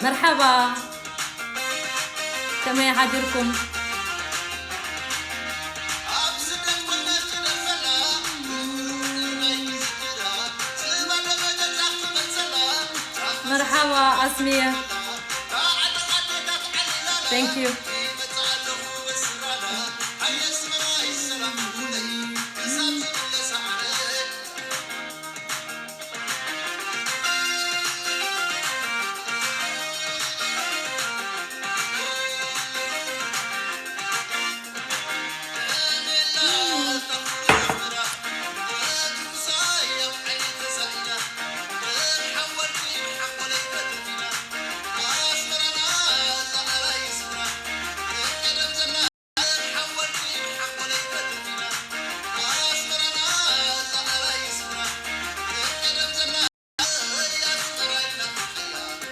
መርሓባ፣ ከመይ ሓዲርኩም? መርሓባ ኣስሚየ። Thank you.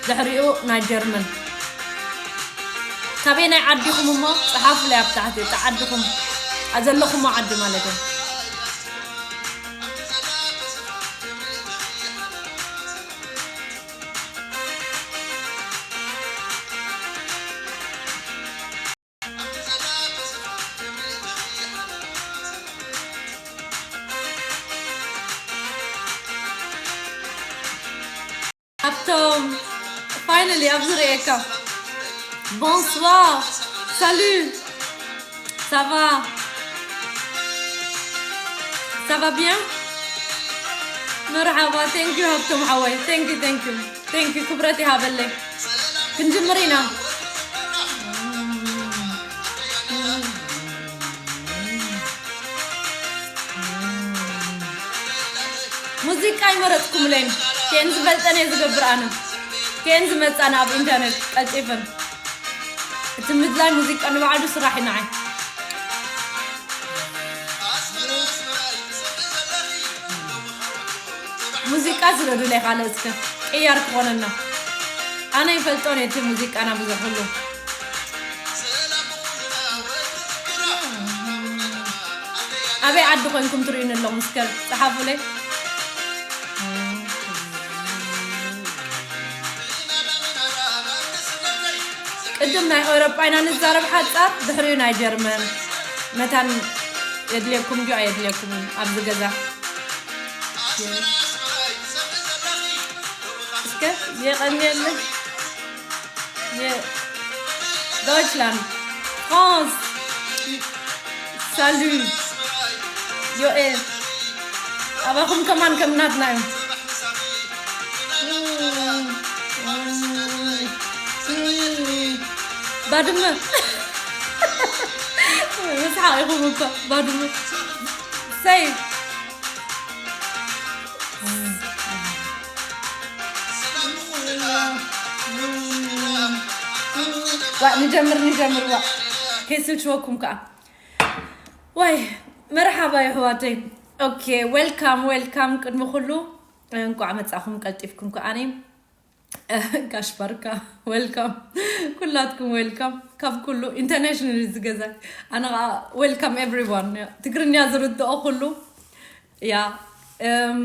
ድሕሪኡ ናይ ጀርመን። ካበየናይ ዓዲኹም እሞ? ጸሓፉለይ ኣብ ታሕቲ፣ እቲ ዓድኹም። ኣብ ዘለኹሞ ዓዲ ማለት እዩ። ሃብቶም፣ finally ኣብዚ ርእየካ። Bonsoir. Salut. Ça va? Ça va bien? መርሓባ። Thank you ሃብቶም ሓወይ። Thank you, thank you, thank you። ክብረት ይሃበለይ። ክንጅምር ኢና። ሙዚቃ ኣይመረጽኩምለይን። ከን ዝፈልጠን እየ ዝገብር ኣነ። ከን ዝመጻና ኣብ ኢንተርኔት ቀልጢፈን። እቲ ምድላይ ሙዚቃ ንባዕሉ ስራሕ እዩ ንዓይ። ሙዚቃ ስረዱለይ ካልእ እስከ ቅያር ክኾነና። ኣነ ይፈልጦን እየ እቲ ሙዚቃና ብዙሕ ኩሉ። ኣበይ ዓዲ ኮንኩም ትርእዩኒ ኣለኹም? እስከ ጸሓፉለይ። ቅድም ናይ ኤውሮጳ ኢና ንዛረብ ሓጻር፣ ድሕሪኡ ናይ ጀርመን። መታን የድልየኩም ድዩ ኣየድልየኩምን ኣብዚ ገዛ? እስከ የቐንየለይ። የ-፣ ዶይችላንድ፣ ፍራንስ፣ ሳሉ፣ ዮኤል፣ ኣባኹም ከማን ከም ናትና እዩ። ባድመ። መስሓቕ ኢኹም እኮ፣ ባድመ። ሰይ። ዋ፣ ንጀምር፣ ንጀምር፣ ዋ። ከይስልችወኩም ከኣ። ዋይ፣ መርሓባ የሕዋተይ። ኦኬ፣ ዌልካም፣ ዌልካም። ቅድሚ ኩሉ፣ እንቋዕ መጻኹም ቀልጢፍኩም ከኣኒ። ጋሽ ባርካ፣ ዌልካም። ኩላትኩም ዌልካም። ካብ ኩሉ ኢንተርናሽናል እዩ ዝገዛ። ኣነ ኸኣ ዌልካም ኤቭሪዋን። ትግርኛ ዝርድኦ ኩሉ። ያ፣ እም፣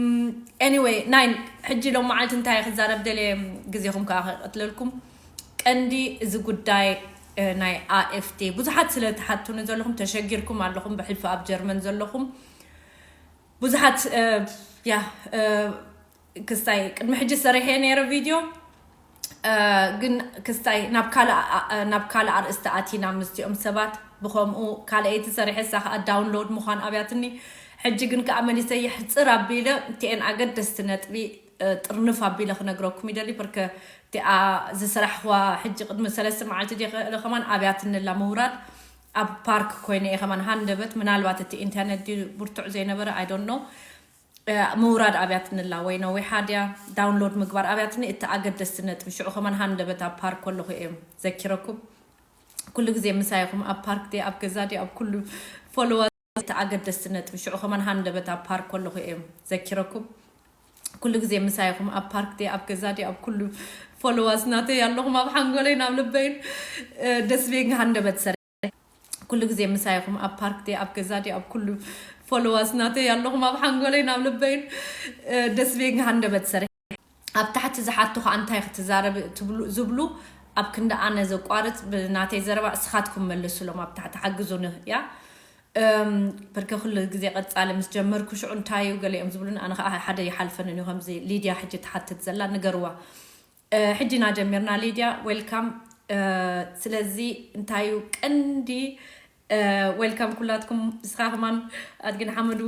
ኤኒዌይ፣ ናይን፣ ሕጂ ሎም መዓልቲ እንታይ ክዛረብ ደልየ፣ ግዜኹም ከኣ ከይቀትለልኩም። ቀንዲ እዚ ጉዳይ፣ እ፣ ናይ ኣኤፍዴ ብዙሓት ስለ ትሓቱኒ ዘለኹም፣ ተሸጊርኩም ኣለኹም፣ ብሕልፊ ኣብ ጀርመን ዘለኹም ብዙሓት፣ እ፣ ያ፣ እ፣ ክስታይ ቅድሚ ሕጂ ሰሪሐ ነይረ ቪድዮ፣ እ፣ ግን ክስታይ ናብ ካልእ ኣ-፣ እ፣ ናብ ካልእ ኣርእስቲ ኣቲና ምስቲኦም ሰባት፣ ብኸምኡ ካልኣይቲ ሰሪሐ፣ እሳ ኸኣ ዳውንሎድ ምዃን ኣብያትኒ። ሕጂ ግን ከኣ መሊሰ የሕጽር ኣቢለ እቲኤን ኣገደስቲ ነጥቢ፣ እ፣ ጥርንፍ ኣቢለ ክነግረኩም ይደሊ። ብርከ እቲኣ ዝሰራሕኽዋ ሕጂ ቅድሚ ሰለስተ መዓልቲ ድየ ከ-፣ ከማን ኣብያትኒ ኣላ ምውራድ። ኣብ ፓርክ ኮይነ እየ ከማን ሃንደበት፣ ምናልባት እቲ ኢንተርኔት ድዩ ብርቱዕ ዘይነበረ፣ I don't know። እ፣ ምውራድ ኣብያትኒ ኣላ ወይ ነዊሓ ድያ፣ ዳውንሎድ ምግባር ኣብያትኒ፣ እቲ ኣገደስቲ ነጥቢ። ሽዑ ከማን ሃንደበት ኣብ ፓርክ ከለኹ እየ ዘኪረኩም። ኩሉ ግዜ ምሳይ ኢኹም፣ ኣብ ፓርክ ድየ፣ ኣብ ገዛ ድየ፣ ኣብ ኩሉ ፎሎዋ፣ እቲ ኣገደስቲ ነጥቢ። ሽዑ ከማን ሃንደበት ኣብ ፓርክ ከለኹ እየ ዘኪረኩም። ኩሉ ግዜ ምሳይ ኢኹም፣ ኣብ ፓርክ ድየ፣ ኣብ ገዛ ድየ፣ ኣብ ኩሉ ፎሎዋስ ናተይ ኣለኹም፣ ኣብ ሓንጎለይን ኣብ ልበይን። እ፣ ደስ ቤግ ሃንደበት ሰረ። ኩሉ ግዜ ምሳይ ኢኹም፣ ኣብ ፓርክ ድየ፣ ኣብ ገዛ ድየ፣ ኣብ ኩሉ ፎሎዋስ ናተይ ኣለኹም፣ ኣብ ሓንጎለይን ኣብ ልበይን። እ፣ ደስ ቤግ ሃንደበት ሰረ። ኣብ ታሕቲ ዝሓቱ ከዓ እንታይ ክትዛረብ ትብሉ ዝብሉ ኣብ ክንዲ ኣነ ዘቋርፅ ብናተይ ዘረባ እስኻትኩም መልሱሎም ኣብ ታሕቲ ሓግዙኒ። ያ እም፣ ብርክ ኩሉ ግዜ ቀጻሊ ምስ ጀመርኩ ሽዑ እንታይ እዩ ገሊኦም ዝብሉን ኣነ ከዓ ሓደ ይሓልፈንን እዩ ከምዚ ሊድያ ሕጂ ትሓትት ዘላ ንገርዋ። እ፣ ሕጂ ኢና ጀሚርና ሊድያ ዌልካም። ስለዚ እንታይ እዩ ቀንዲ ዌልካም ኩላትኩም። ንስኻ ከማን ኣድግን ሓመዱ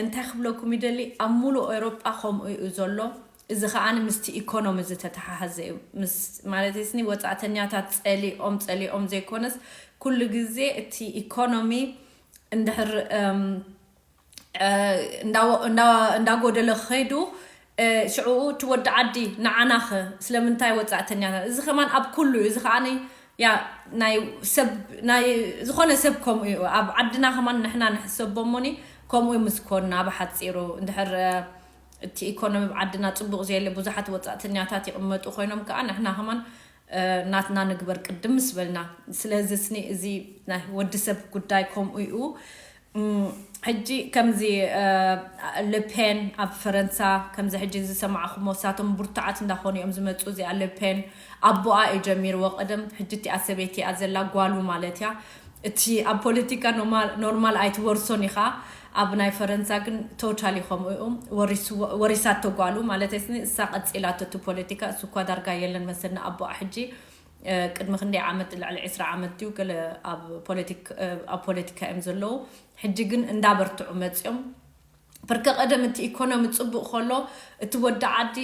እንታይ ክብለኩም ይደሊ ኣብ ሙሉእ ኤውሮጳ ከምኡ እዩ ዘሎ። እዚ ከዓኒ ምስቲ ኢኮኖሚ ዝተተሓሓዘ እዩ። ማለት ስኒ ወፃእተኛታት ፀሊኦም ፀሊኦም ዘይኮነስ ኩሉ ግዜ እቲ ኢኮኖሚ እንድሕር እንዳጎደለ ከይዱ ሽዑ እቲ ወዲ ዓዲ ንዓናኸ ስለምንታይ ወፃእተኛታት እዚ ከማን ኣብ ኩሉ እዩ። እዚ ከዓኒ ያ ናይ ሰብ ናይ ዝኾነ ሰብ ከምኡ እዩ ኣብ ዓድና ከማን ንሕና ንሕሰቦ እሞኒ ከምኡ እዩ ምስ ኮንና ብሓፂሩ እንድሕር እቲ ኢኮኖሚ ኣብ ዓድና ፅቡቕ ዘየለ ብዙሓት ወፃእተኛታት ይቕመጡ ኮይኖም ከዓ ንሕና ከማን ናትና ንግበር ቅድም ምስ በልና። ስለዚ ስኒ እዚ ናይ ወዲ ሰብ ጉዳይ ከምኡ እዩ። ሕጂ ከምዚ ልፔን ኣብ ፈረንሳ ከምዚ ሕጂ ዝሰማዕኹሞ ሳቶም ብርቱዓት እንዳኾኑ እዮም ዝመፁ። እዚኣ ልፔን ኣቦኣ እዩ ጀሚርዎ ቀደም። ሕጂ እቲኣ ሰበይቲ እያ ዘላ ጓሉ ማለት እያ። እቲ ኣብ ፖለቲካ ኖርማል ኣይትወርሶን ኢኻ። ኣብ ናይ ፈረንሳ ግን ቶታሊ ከምኡ እዩ ወሪሳቶ ጓሉ ማለት ስኒ እሳ ቀፂላቶ እቲ ፖለቲካ እሱ እኳ ዳርጋ የለን መሰልና ኣቦኣ ሕጂ ቅድሚ ክንደይ ዓመት ልዕሊ ዕስራ ዓመት እዩ ገለ ኣብ ፖለቲካ እዮም ዘለዉ። ሕጂ ግን እንዳበርትዑ መፅኦም። ብርከ ቀደም እቲ ኢኮኖሚ ፅቡቅ ከሎ እቲ ወዲ ዓዲ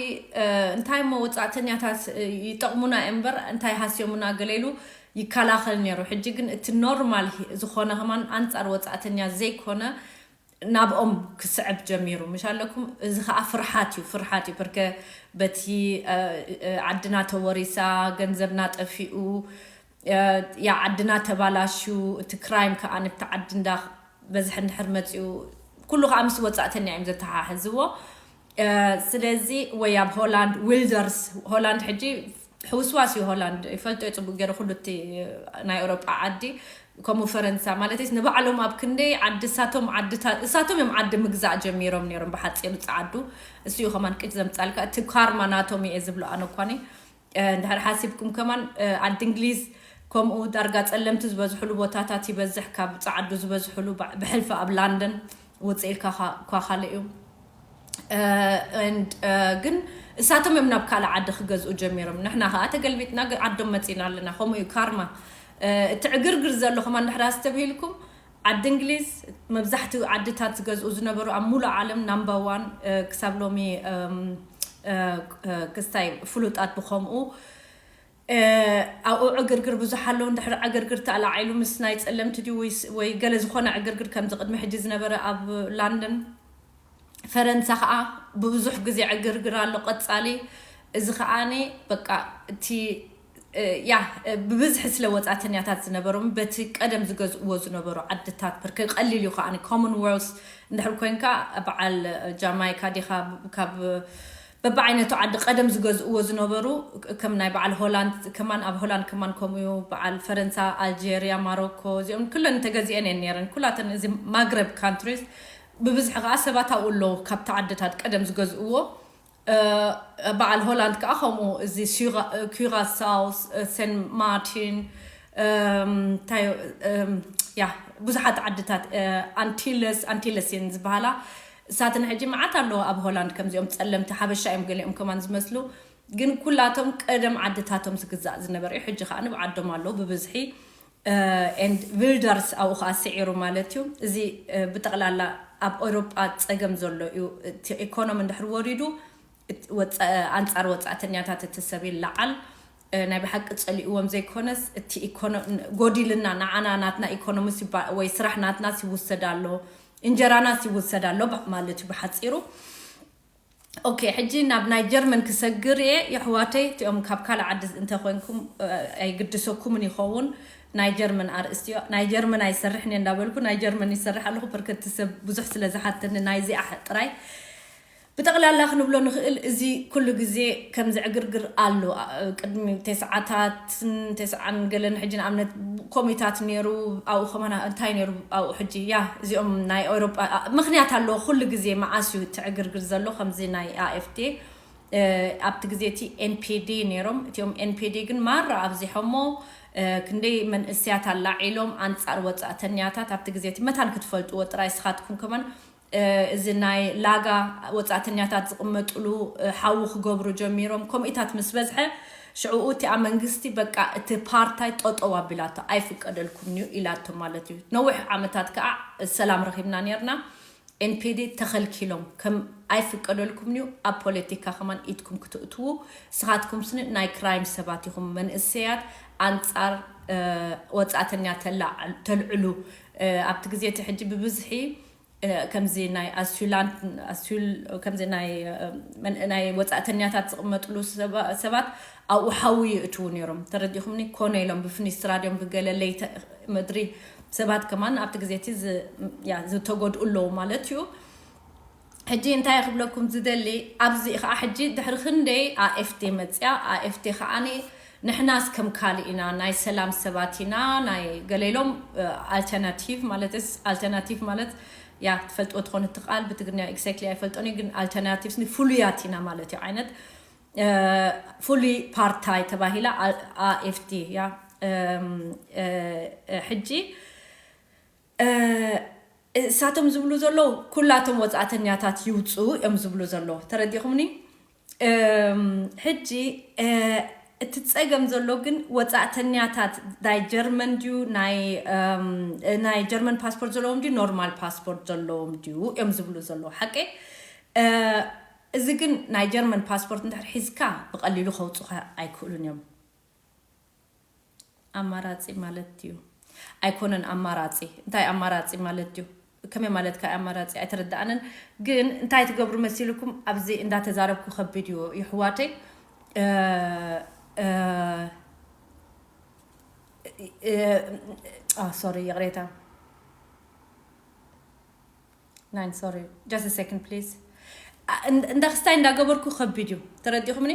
እንታይ እሞ ወፃእተኛታት ይጠቕሙና እዮም እምበር እንታይ ሃስዮሙና ገለ ኢሉ ይከላኸል ነይሩ። ሕጂ ግን እቲ ኖርማል ዝኾነ ከማን ኣንፃር ወፃእተኛ ዘይኮነ ናብኦም ክስዕብ ጀሚሩ ምሽ ኣለኩም። እዚ ከዓ ፍርሓት እዩ ፍርሓት እዩ ብርከ በቲ ዓድና ተወሪሳ ገንዘብና ጠፊኡ ያ ዓድና ተባላሽዩ እቲ ክራይም ከዓ ንብቲ ዓዲ እንዳ በዝሕ እንድሕር መፅኡ ኩሉ ከዓ ምስ ወፃእተኛ እዮም ዘተሓሕዝዎ። ስለዚ ወይ ኣብ ሆላንድ ዊልደርስ ሆላንድ ሕጂ ሕውስዋስ እዩ ሆላንድ ይፈልጦ እዩ ፅቡቅ ገይሩ ኩሉ እቲ ናይ ኤውሮጳ ዓዲ ከምኡ ፈረንሳ ማለት ንባዕሎም ኣብ ክንደይ ዓዲ እሳቶም ዓድታት እሳቶም እዮም ዓዲ ምግዛእ ጀሚሮም ነይሮም ብሓፂሩ ፀዓዱ እሱ እዩ ከማን ቅጭ ዘምፃልካ እቲ ካርማ ናቶም እየ ዝብሎ ኣነ እኳኒ እንድሕር ሓሲብኩም ከማን ዓዲ እንግሊዝ ከምኡ ዳርጋ ፀለምቲ ዝበዝሕሉ ቦታታት ይበዝሕ ካብ ፀዓዱ ዝበዝሕሉ ብሕልፊ ኣብ ላንደን ውፅእ ኢልካ እኳ ካልእ እዩ። ግን እሳቶም እዮም ናብ ካልእ ዓዲ ክገዝኡ ጀሚሮም ንሕና ከዓ ተገልቢጥና ዓዶም መፂና ኣለና። ከምኡ እዩ ካርማ። እቲ ዕግርግር ዘሎ ከማ እንድሕር ኣስተብሂልኩም ዓዲ እንግሊዝ መብዛሕትኡ ዓድታት ዝገዝኡ ዝነበሩ ኣብ ሙሉእ ዓለም ናምባ ዋን ክሳብ ሎሚ ክስታይ ፍሉጣት ብከምኡ ኣብኡ ዕግርግር ብዙሕ ኣለዉ። እንድሕር ዕግርግር ተኣላዒሉ ምስ ናይ ፀለምቲ ድዩ ወይ ገለ ዝኾነ ዕግርግር ከምዚ ቅድሚ ሕጂ ዝነበረ ኣብ ላንደን ፈረንሳ ከዓ ብብዙሕ ግዜ ዕግርግር ኣሎ ቀፃሊ። እዚ ከዓኒ በቃ እቲ ያ ብብዝሒ ስለ ወፃተኛታት ዝነበሮም በቲ ቀደም ዝገዝእዎ ዝነበሩ ዓድታት ብርክ ቀሊል እዩ ከዓ ኮመንወልስ እንድሕር ኮይንካ በዓል ጃማይካ ዲካ ካብ በብዓይነቱ ዓዲ ቀደም ዝገዝእዎ ዝነበሩ ከም ናይ በዓል ሆላንድ ከማን ኣብ ሆላንድ ከማን ከምኡ እዩ በዓል ፈረንሳ ኣልጀርያ ማሮኮ እዚኦም ኩለን ተገዚአን እየን ነይረን ኩላተን እዚ ማግረብ ካንትሪስ ብብዝሒ ከዓ ሰባት ኣብኡ ኣለዉ ካብቲ ዓድታት ቀደም ዝገዝእዎ በዓል ሆላንድ ከዓ ከምኡ እዚ ኩራሳው ሴንት ማርቲን እንታይ ያ ብዙሓት ዓድታት ኣንቲለስ ኣንቲለስ እየን ዝበሃላ እሳትን ሕጂ መዓት ኣለዎ ኣብ ሆላንድ ከምዚኦም ፀለምቲ ሓበሻ እዮም ገሊኦም ከማን ዝመስሉ ግን ኩላቶም ቀደም ዓድታቶም ዝግዛእ ዝነበረ እዩ ሕጂ ከዓ ንብዓዶም ኣለዉ ብብዝሒ and ዊልደርስ ኣብኡ ከዓ ስዒሩ ማለት እዩ። እዚ ብጠቕላላ ኣብ ኤውሮጳ ፀገም ዘሎ እዩ። እቲ ኢኮኖሚ እንድሕር ወሪዱ ኣንፃር ወፃእተኛታት እቲ ሰብ ይለዓል። ናይ ብሓቂ ፀሊእዎም ዘይኮነስ እቲ ጎዲልና ንዓና ናትና ኢኮኖሚ ወይ ስራሕ ናትናስ ይውሰድ ኣሎ እንጀራናስ ይውሰድ ኣሎ ማለት እዩ ብሓፂሩ። ኦኬ ሕጂ ናብ ናይ ጀርመን ክሰግር እየ የሕዋተይ እቲኦም ካብ ካልእ ዓዲ እንተኮይንኩም ኣይግድሰኩምን ይኸውን። ናይ ጀርመን ኣርእስቲ እዮ ናይ ጀርመን ኣይሰርሕን እየ እንዳበልኩ ናይ ጀርመን ይሰርሕ ኣለኹ በርከቲ ሰብ ብዙሕ ስለ ዝሓተኒ ናይዚኣ ጥራይ ብጠቕላላ ክንብሎ ንኽእል እዚ ኩሉ ግዜ ከም ዝዕግርግር ኣሎ። ቅድሚ ተስዓታትን ተስዓን ገለን ሕጂ ንኣብነት ኮሚታት ነይሩ ኣብኡ ከማና እንታይ ነይሩ ኣብኡ ሕጂ ያ እዚኦም ናይ ኤውሮጳ ምክንያት ኣለዎ ኩሉ ግዜ መዓስ እዩ ትዕግርግር ዘሎ ከምዚ ናይ ኣኤፍቲ ኣብቲ ግዜ እቲ ኤንፒዲ ነይሮም። እቲኦም ኤንፒዲ ግን ማራ ኣብዚሖሞ ክንደይ መንእስያት ኣላዒሎም ኣንጻር ወጻእተኛታት። ኣብቲ ግዜ እቲ መታን ክትፈልጥዎ ጥራይ ስኻትኩም ከማን እዚ ናይ ላጋ ወጻእተኛታት ዝቕመጥሉ ሓዊ ክገብሩ ጀሚሮም። ከምኡታት ምስ በዝሐ ሽዕኡ እቲኣ መንግስቲ በቃ እቲ ፓርታይ ጠጠው ኣቢላቶ ኣይፍቀደልኩም እዩ ኢላቶ ማለት እዩ። ነዊሕ ዓመታት ከዓ ሰላም ረኺብና ነርና። ኤንፒዲ ተኸልኪሎም ከም ኣይፍቀደልኩም እዩ ኣብ ፖለቲካ ከማን ኢድኩም ክትእትዉ። ስኻትኩም ስኒ ናይ ክራይም ሰባት ኢኹም መንእሰያት ኣንጻር ወጻእተኛ ተልዕሉ። ኣብቲ ግዜ እቲ ሕጂ ብብዝሒ ከምዚ ናይ ኣስላንት ከምዚ ናይ ወፃእተኛታት ዝቕመጥሉ ሰባት ኣብኡ ሓዊ ይእትዉ ነይሮም። ተረዲኹምኒ? ኮነ ኢሎም ብፍኒስትራ ድዮም ብገለ ለይተ ምድሪ ሰባት ከማን ኣብቲ ግዜ እቲ ዝተጎድኡ ኣለዉ ማለት እዩ። ሕጂ እንታይ ክብለኩም ዝደሊ ኣብዚ ከዓ ሕጂ ድሕሪ ክንደይ ኣኤፍቲ መፅያ ኣኤፍቲ ከዓኒ ንሕናስ ከም ካልእ ኢና ናይ ሰላም ሰባት ኢና ናይ ገለ ኢሎም ኣልተርናቲቭ ማለት ኣልተርናቲቭ ማለት ያ ትፈልጥዎ ትኾኑ እቲ ቃል ብትግርኛ exactly ኣይፈልጦን እዩ ግን ኣልተርናቲቭ ስኒ ፍሉያት ኢና ማለት እዩ ዓይነት ፍሉይ ፓርታይ ተባሂላ ኣኤፍቲ ያ ሕጂ እሳቶም ዝብሉ ዘለዉ ኩላቶም ወፃእተኛታት ይውፅኡ እዮም ዝብሉ ዘለዉ ተረዲኹምኒ። ሕጂ እቲ ፀገም ዘሎ ግን ወፃእተኛታት ናይ ጀርመን ድዩ ናይ ጀርመን ፓስፖርት ዘለዎም ድዩ ኖርማል ፓስፖርት ዘለዎም ድዩ እዮም ዝብሉ ዘለዉ ሓቂ። እዚ ግን ናይ ጀርመን ፓስፖርት እንድሕር ሒዝካ ብቐሊሉ ከውፁኻ ኣይክእሉን እዮም። ኣማራፂ ማለት ድዩ ኣይኮነን ኣማራፂ እንታይ ኣማራፂ ማለት ድዩ ከመይ ማለትካ ኣማራፂ ኣይተረዳኣንን። ግን እንታይ ትገብሩ መሲልኩም ኣብዚ እንዳተዛረብኩ ከቢድ እዩ ይሕዋተይ። ሶሪ ይቕሬታ። Nine, sorry, just a second please. እንዳ ክስታይ እንዳገበርኩ ከቢድ እዩ ተረዲኹምኒ።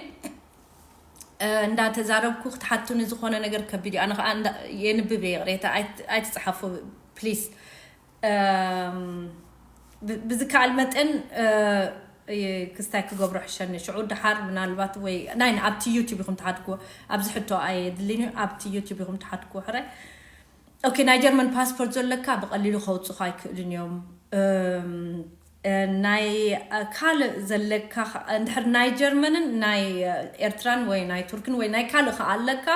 እንዳተዛረብኩ ክትሓቱኒ ዝኾነ ነገር ከቢድ እዩ ኣነ ከዓ የንብብ እየ ይቕሬታ ኣይትፅሓፉ please። ብዝከኣል መጠን ክስታይ ክገብሮ ሕሸኒ ሽዑ ድሓር ምናልባት ወይ ናይ ኣብቲ ዩቱብ ኢኹም ትሓድግዎ ኣብዚ ሕቶ ኣየድልን እዩ ኣብቲ ዩቱብ ኢኹም ትሓድግዎ ሕራይ። ኦኬ ናይ ጀርመን ፓስፖርት ዘለካ ብቐሊሉ ከውፅኻ ኣይክእልን እዮም። ናይ ካልእ ዘለካ እንድሕር ናይ ጀርመንን ናይ ኤርትራን ወይ ናይ ቱርክን ወይ ናይ ካልእ ከዓ ኣለካ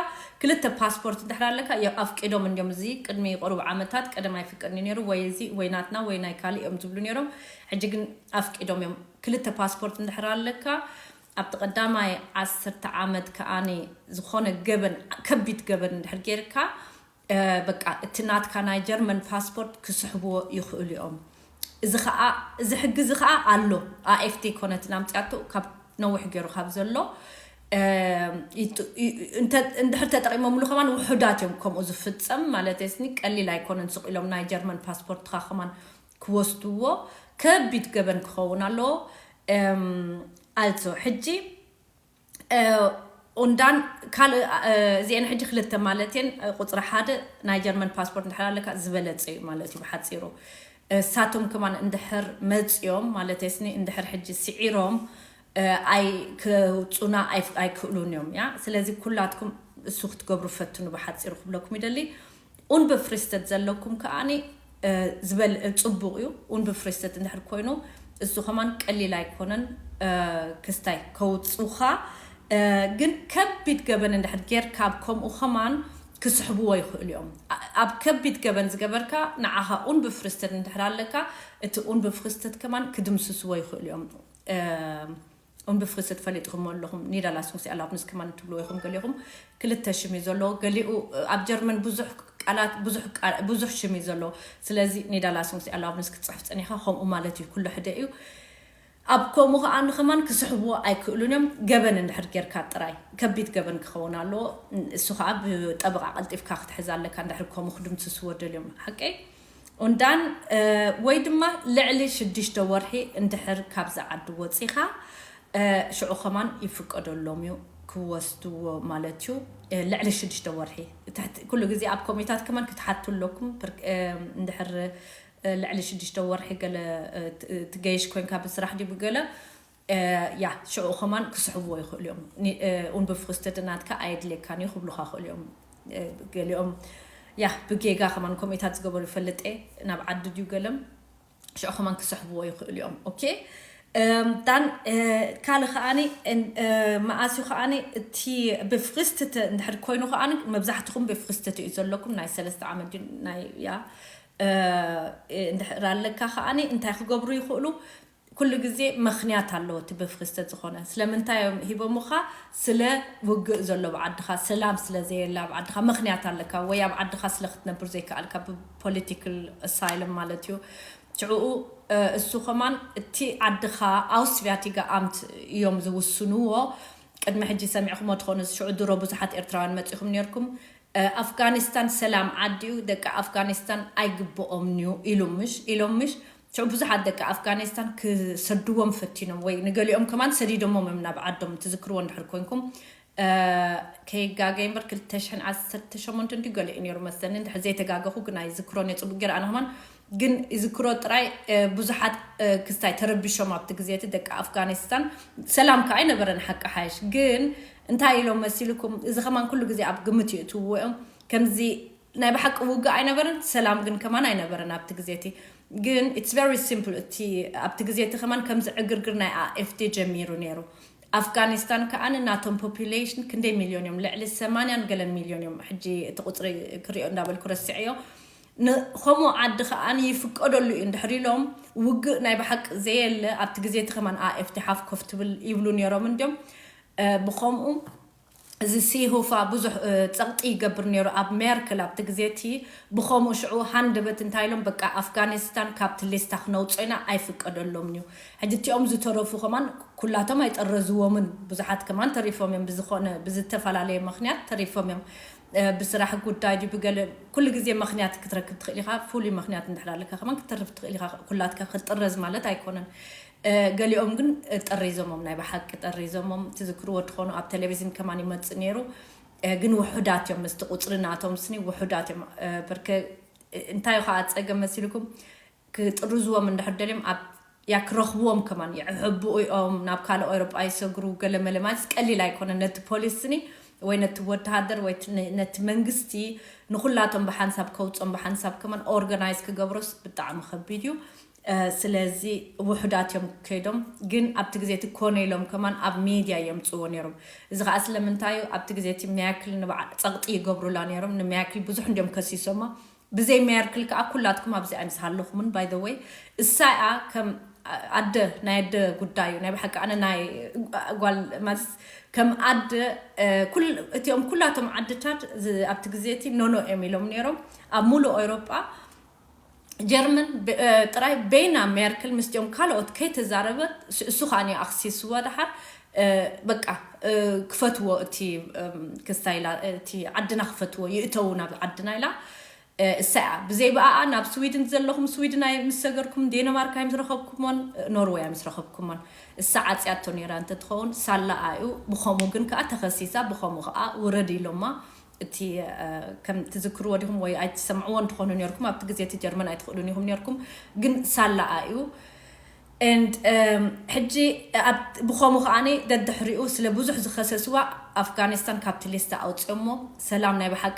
ክልተ ፓስፖርት እንድሕር ኣለካ ኣፍቂዶም እንዲዮም እዚ ቅድሚ ቁሩብ ዓመታት ቀደም ኣይፍቀድኒ ነይሩ ወይ እዚ ወይ ናትና ወይ ናይ ካልእ እዮም ዝብሉ ነይሮም። ሕጂ ግን ኣፍቂዶም እዮም። ክልተ ፓስፖርት እንድሕር ኣለካ ኣብቲ ቀዳማይ ዓሰርተ ዓመት ከዓኒ ዝኾነ ገበን ከቢድ ገበን እንድሕር ጌርካ በቃ እቲ ናትካ ናይ ጀርመን ፓስፖርት ክስሕብዎ ይኽእሉ እዮም። እዚ ከዓ እዚ ሕጊ እዚ ከዓ ኣሎ። ኣኤፍቲ ኮነት ናምፅያቶ ካብ ነዊሕ ገይሩ ካብ ዘሎ እንድሕር ተጠቂሞምሉ ከማን ውሑዳት እዮም ከምኡ ዝፍፀም ማለት ስኒ ቀሊል ኣይኮነን ስቕ ኢሎም ናይ ጀርመን ፓስፖርትካ ከማን ክወስድዎ ከቢድ ገበን ክኸውን ኣለዎ። ኣልሶ ሕጂ ኡንዳን ካልእ እዚአን ሕጂ ክልተ ማለት እየን። ቁፅሪ ሓደ ናይ ጀርመን ፓስፖርት እንድሕር ኣለካ ዝበለፀ እዩ ማለት እዩ ብሓፂሩ። እሳቶም ከማን እንድሕር መፅዮም ማለት ስኒ እንድሕር ሕጂ ስዒሮም ኣይ ክውፁና ኣይክእሉን እዮም ያ። ስለዚ ኩላትኩም እሱ ክትገብሩ ፈትኑ ብሓፂሩ ክብለኩም ይደሊ። ኡንበፍሪስተት ዘለኩም ከዓኒ ዝበል ፅቡቕ እዩ። ኡንበፍሪስተት እንድሕር ኮይኑ እሱ ከማን ቀሊል ኣይኮነን ክስታይ ከውፁኻ። ግን ከቢድ ገበን እንድሕር ጌርካ ኣብ ከምኡ ከማን ክስሕብዎ ይኽእሉ እዮም። ኣብ ከቢድ ገበን ዝገበርካ ንዓኻ ኡንበፍሪስተት እንድሕር ኣለካ እቲ ኡንበፍሪስተት ከማን ክድምስስዎ ይኽእሉ እዮም። ኡንብፍክስት ፈሊጥኹም ኣለኹም ኒዳላስሙስ ኣላብንስ ከማን ትብልዎ ኢኹም ገሊኹም። ክልተ ሽም እዩ ዘለዎ ገሊኡ ኣብ ጀርመን ብዙሕ ቃላት ብዙሕ ሽም እዩ ዘለዎ። ስለዚ ኒዳላስሙስ ኣላብንስ ክትፅሕፍ ፀኒኻ ከምኡ ማለት እዩ ኩሉ ሕደ እዩ። ኣብ ከምኡ ከዓ ንኸማን ክስሕብዎ ኣይክእሉን እዮም። ገበን እንድሕር ጌርካ ጥራይ ከቢድ ገበን ክኸውን ኣለዎ። እሱ ከዓ ብጠበቃ ቀልጢፍካ ክትሕዝ ኣለካ እንድሕር ከምኡ ክድምስስዎ ደልዮም ሓቀይ ኡንዳን ወይ ድማ ልዕሊ ሽዱሽተ ወርሒ እንድሕር ካብዚ ዓዲ ወፂኻ ሽዑ ከማን ይፍቀደሎም እዩ ክወስድዎ ማለት እዩ። ልዕሊ ሽዱሽተ ወርሒ ኩሉ ግዜ ኣብ ኮሚታት ከማን ክትሓቱ ኣለኩም። እንድሕር ልዕሊ ሽዱሽተ ወርሒ ገለ ትገይሽ ኮይንካ ብስራሕ ድዩ ብገለ ያ ሽዑ ከማን ክስሕብዎ ይኽእሉ እዮም። ኡንብፍክስተ ድናትካ ኣየድልየካን እዩ ክብሉካ ይኽእሉ እዮም። ገሊኦም ያ ብጌጋ ከማን ከምኡታት ዝገበሩ ይፈልጥ እየ። ናብ ዓዲ ድዩ ገለም ሽዑ ከማን ክስሕብዎ ይኽእሉ እዮም። ኦኬ። ዳን ካልእ ከዓኒ መኣስዩ ከዓኒ እቲ ብፍክስት እንድሕር ኮይኑ ከዓኒ መብዛሕትኹም ብፍክስት እዩ ዘለኩም ናይ ሰለስተ ዓመት ድዩ ናይ ያ እንድሕር ኣለካ ከዓኒ እንታይ ክገብሩ ይኽእሉ? ኩሉ ግዜ ምኽንያት ኣለዎ እቲ ብፍክስተ ዝኾነ ስለምንታይ እዮም ሂቦምኻ? ስለ ውግእ ዘሎ ኣብ ዓድኻ ሰላም ስለ ዘየለ ኣብ ዓድኻ ምኽንያት ኣለካ ወይ ኣብ ዓድኻ ስለ ክትነብር ዘይከኣልካ ብፖለቲካል ኣሳይለም ማለት እዩ። ሽዕኡ እሱ ከማን እቲ ዓድኻ ኣውስቢያቲጋ ኣምት እዮም ዝውስንዎ። ቅድሚ ሕጂ ሰሚዕኹሞ ትኾኑ ሽዑ ድሮ ብዙሓት ኤርትራውያን መጺኹም ነርኩም። ኣፍጋኒስታን ሰላም ዓዲ እዩ፣ ደቂ ኣፍጋኒስታን ኣይግብኦም እዩ ኢሉ ምሽ ኢሎም ምሽ ሽዑ ብዙሓት ደቂ ኣፍጋኒስታን ክሰድዎም ፈቲኖም ወይ ንገሊኦም ከማን ሰዲዶሞም እዮም ናብ ዓዶም። ትዝክርዎ እንድሕር ኮንኩም ከይጋገ እምበር ክልተ ሽሕን ዓሰርተ ሸሞንተ እንዲ ገሊኡ ነይሩ መሰለኒ እንድሕር ዘይተጋገኹ ግን ኣይዝክሮን እየ ፅቡቅ ገይረ ኣነ ከማን ግን ይዝክሮ ጥራይ። ብዙሓት ክስታይ ተረቢሾም ኣብቲ ግዜ እቲ ደቂ ኣፍጋኒስታን ሰላም ከዓ ኣይነበረን ሓቂ ሓይሽ ግን እንታይ ኢሎም መሲልኩም እዚ ከማን ኩሉ ግዜ ኣብ ግምት ይእትውዎ እዮም። ከምዚ ናይ ብሓቂ ውግእ ኣይነበረን ሰላም ግን ከማን ኣይነበረን ኣብቲ ግዜ እቲ ግን it's very simple እቲ ኣብቲ ግዜ እቲ ከማን ከምዚ ዕግርግር ናይ AFD ጀሚሩ ነይሩ። ኣፍጋኒስታን ከዓኒ ናቶም ፖፑሌሽን ክንደይ ሚልዮን እዮም ልዕሊ ሰማንያን ገለን ሚልዮን እዮም ሕጂ እቲ ቁፅሪ ክሪኦ እንዳበልኩ ረስዐዮ። ንኸምኡ ዓዲ ከዓኒ ይፍቀደሉ እዩ እንድሕር ኢሎም ውግእ ናይ ብሓቂ ዘየለ ኣብቲ ግዜ እቲ ከማን AFD ሓፍ ኮፍ ትብል ይብሉ ነይሮም እንዲዮም። ብኸምኡ እዚ ሲሁፋ ብዙሕ ፀቕጢ ይገብር ነይሩ ኣብ ሜርክል ኣብቲ ግዜ እቲ ብኸምኡ ሽዑ ሃንደበት እንታይ ኢሎም በቃ ኣፍጋኒስታን ካብቲ ሊስታ ክነውፅኦ ኢና ኣይፍቀደሎም እዩ። ሕጂ እቲኦም ዝተረፉ ከማን ኩላቶም ኣይጠረዝዎምን ብዙሓት ከማን ተሪፎም እዮም ብዝኾነ ብዝተፈላለየ ምክንያት ተሪፎም እዮም። ብስራሕ ጉዳይ ድዩ ብገለ ኩሉ ግዜ ምክንያት ክትረክብ ትኽእል ኢኻ። ፍሉይ ምክንያት እንድሕር ኣለካ ከማን ክትተርፍ ትኽእል ኢኻ። ኩላትካ ክትጥረዝ ማለት ኣይኮነን። ገሊኦም ግን ጠሪዞሞም ናይ ብሓቂ ጠሪዞሞም ትዝክርዎ ትኾኑ ኣብ ቴሌቪዝን ከማን ይመፅእ ነይሩ። ግን ውሑዳት እዮም ምስቲ ቁፅሪ ናቶም ስኒ ውሑዳት እዮም። በርከ እንታይ ከዓ ፀገም መሲልኩም ክጥርዝዎም እንድሕር ደልዮም ኣብ ያ ክረኽብዎም ከማን የዕሕብኡ እዮም ናብ ካልእ ኤውሮጳ ይሰግሩ ገለመለ ማለት ቀሊል ኣይኮነ ነቲ ፖሊስ ስኒ ወይ ነቲ ወተሃደር ወይ ነቲ መንግስቲ ንኩላቶም ብሓንሳብ ከውፅኦም ብሓንሳብ ከማን ኦርጋናይዝ ክገብሮስ ብጣዕሚ ከቢድ እዩ። ስለዚ ውሑዳት እዮም ከይዶም ግን ኣብቲ ግዜ እቲ ኮነ ኢሎም ከማን ኣብ ሜድያ የምፅዎ ነይሮም። እዚ ከዓ ስለምንታይ እዩ ኣብቲ ግዜ እቲ መያክል ንባዕ ፀቕጢ ይገብሩላ ነይሮም ንመያክል ብዙሕ እንዲዮም ከሲሶማ። ብዘይ መያርክል ከዓ ኩላትኩም ኣብዚ ኣይምስሃለኹምን ባይ ወይ እሳኣ ከም ኣደ ናይ ኣደ ጉዳይ እዩ ናይ ብሓቂ ኣነ ናይ ጓል ማለት ከም ኣደ እቲኦም ኩላቶም ዓድታት ኣብቲ ግዜ እቲ ኖኖ እዮም ኢሎም ነይሮም ኣብ ሙሉእ ኤውሮጳ። ጀርመን ጥራይ በይና ሜርክል ምስኦም ካልኦት ከይተዛረበት እሱ ከዓ ኣክሲስዎ ድሓር በቃ ክፈትዎ እቲ ክስታይላ እቲ ዓድና ክፈትዎ ይእተው ናብ ዓድና ኢላ። እሳ እያ ብዘይ ብኣኣ ናብ ስዊድን ዘለኹም ስዊድን ኣይ ምስ ሰገርኩም ዴንማርክ ኣይ ምስ ረኸብኩሞን ኖርወይ ኣይ ምስ ረኸብኩሞን። እሳ ዓፅያቶ ነይራ እንተትኸውን ሳላ ኣዩ። ብኸምኡ ግን ከዓ ተኸሲሳ ብኸምኡ ከዓ ውረድ ኢሎማ። እቲ ከም ትዝክርዎ ዲኹም ወይ ኣይትሰምዕዎ እንትኾኑ ነርኩም ኣብቲ ግዜ እቲ ጀርመን ኣይትኽእሉን ኢኹም ነርኩም። ግን ሳላ ኣዩ። And ሕጂ ብኸምኡ ከዓኒ ደድሕሪኡ ስለ ብዙሕ ዝኸሰስዋ ኣፍጋኒስታን ካብቲ ሊስታ ኣውፅኦሞ። ሰላም ናይ ብሓቂ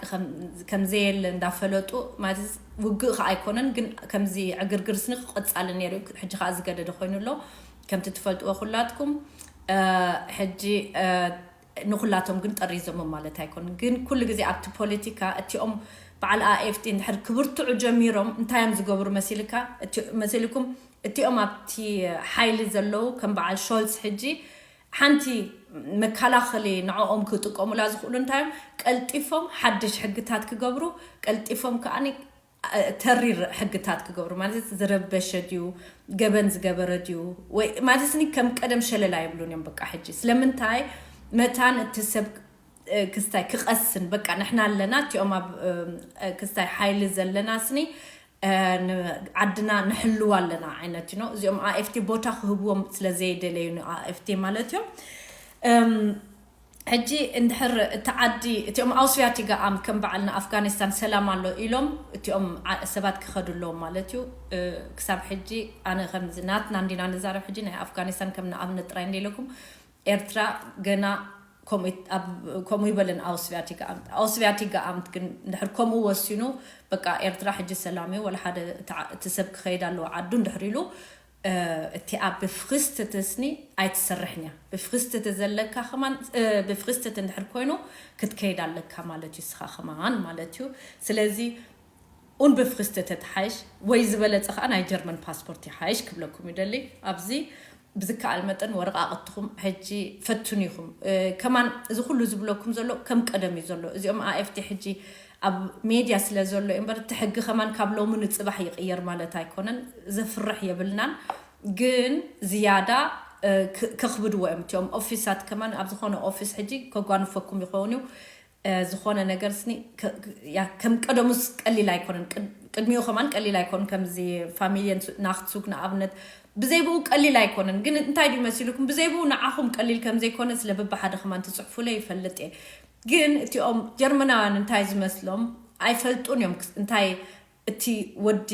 ከም ዘየለ እንዳፈለጡ ማለት ውግእ ከዓ ኣይኮነን ግን ከምዚ ዕግርግር ስኒ ክቐፃሊ ነይሩ። ሕጂ ከዓ ዝገደደ ኮይኑ ኣሎ ከምቲ ትፈልጥዎ ኩላትኩም። ሕጂ ንኩላቶም ግን ጠሪዞሞም ማለት ኣይኮን ግን ኩሉ ግዜ ኣብቲ ፖለቲካ እቲኦም በዓል AFD እንድሕር ክብርትዑ ጀሚሮም እንታይ እዮም ዝገብሩ መሲልካ መሲልኩም? እቲኦም ኣብቲ ሓይሊ ዘለዉ ከም በዓል ሾልስ ሕጂ ሓንቲ መከላኸሊ ንዕኦም ክጥቀሙላ ዝኽእሉ እንታይ እዮም ቀልጢፎም ሓድሽ ሕግታት ክገብሩ ቀልጢፎም ከዓ ተሪር ሕግታት ክገብሩ ማለት ዝረበሸ ድዩ ገበን ዝገበረ ድዩ ወይ ማለት ኒ ከም ቀደም ሸለላ የብሉን እዮም በቃ ሕጂ ስለምንታይ መታን እቲ ሰብ ክስታይ ክቐስን በቃ ንሕና ኣለና እቲኦም ኣብ ክስታይ ሓይሊ ዘለና ስኒ ዓድና ንሕልዋ ኣለና ዓይነት ዩ እዚኦም AFD ቦታ ክህብዎም ስለ ዘይደለዩ AFD ማለት እዮም። ሕጂ እንድሕር እቲ ዓዲ እቲኦም ኣውስቢያቲጋ ኣም ከም በዓል ንኣፍጋኒስታን ሰላም ኣሎ ኢሎም እቲኦም ዓ- ሰባት ክኸዱ ኣለዎም ማለት እዩ። እ፣ ክሳብ ሕጂ ኣነ ከምዚ ናትና እንዲና ንዛረብ፣ ሕጂ ናይ ኣፍጋኒስታን ከም ንኣብነት ጥራይ እንደ ኢለኩም ኤርትራ ገና ከምኡ ይት- ኣብ- ከምኡ ይበልን ኣውስቢያቲጋ ኣምት ኣውስቢያቲጋ ኣምት ግን እንድሕር ከምኡ ወሲኑ በቃ ኤርትራ ሕጂ ሰላም እዩ፣ ወላ ሓደ እቲ ዓ- እቲ ሰብ ክኸይድ ኣለዎ ዓዱ እንድሕር ኢሉ፣ እ፣ እቲኣ ብፍክስትትስኒ ኣይትሰርሕን እያ። ብፍክስትት ዘለካ ከማን እ፣ ብፍክስትት እንድሕር ኮይኑ ክትከይድ ኣለካ ማለት እዩ፣ ስኻ ከማን ማለት እዩ። ስለዚ ኡን ብፍክስትት ትሓይሽ ወይ ዝበለጸ ከዓ ናይ ጀርመን ፓስፖርት ይሓይሽ ክብለኩም ይደሊ። ኣብዚ ብዝከኣል መጠን ወረቃቅትኹም ሕጂ ፈትኑ ኢኹም። እ፣ ከማን እዚ ኩሉ ዝብለኩም ዘሎ ከም ቀደም እዩ ዘሎ። እዚኦም ኣኤፍቲ ሕጂ ኣብ ሜድያ ስለ ዘሎ እዩ እምበር፣ እቲ ሕጊ ከማን ካብ ሎሚ ንጽባሕ ይቕየር ማለት ኣይኮነን። ዘፍርሕ የብልናን፣ ግን ዝያዳ እ፣ ክ- ከኽብድዎ እዮም። እቲኦም ኦፊሳት ከማን ኣብ ዝኾነ ኦፊስ ሕጂ ከጓንፈኩም ይኸውን እዩ። እ፣ ዝኾነ ነገር ስኒ ከ- ያ ከም ቀደሙስ ቀሊል ኣይኮነን። ቅድ- ቅድሚኡ ከማን ቀሊል ኣይኮን። ከምዚ ፋሚልየን ናክትሱግ ንኣብነት ብዘይብኡ ቀሊል ኣይኮነን። ግን እንታይ ድዩ መሲልኩም? ብዘይብኡ ንዓኹም ቀሊል ከም ዘይኮነ ስለ ብብሓደ ከማን ትጽሕፉለ ይፈልጥ እየ። ግን እቲኦም ጀርመናውያን እንታይ ዝመስሎም ኣይፈልጡን እዮም። ክስ- እንታይ እቲ ወዲ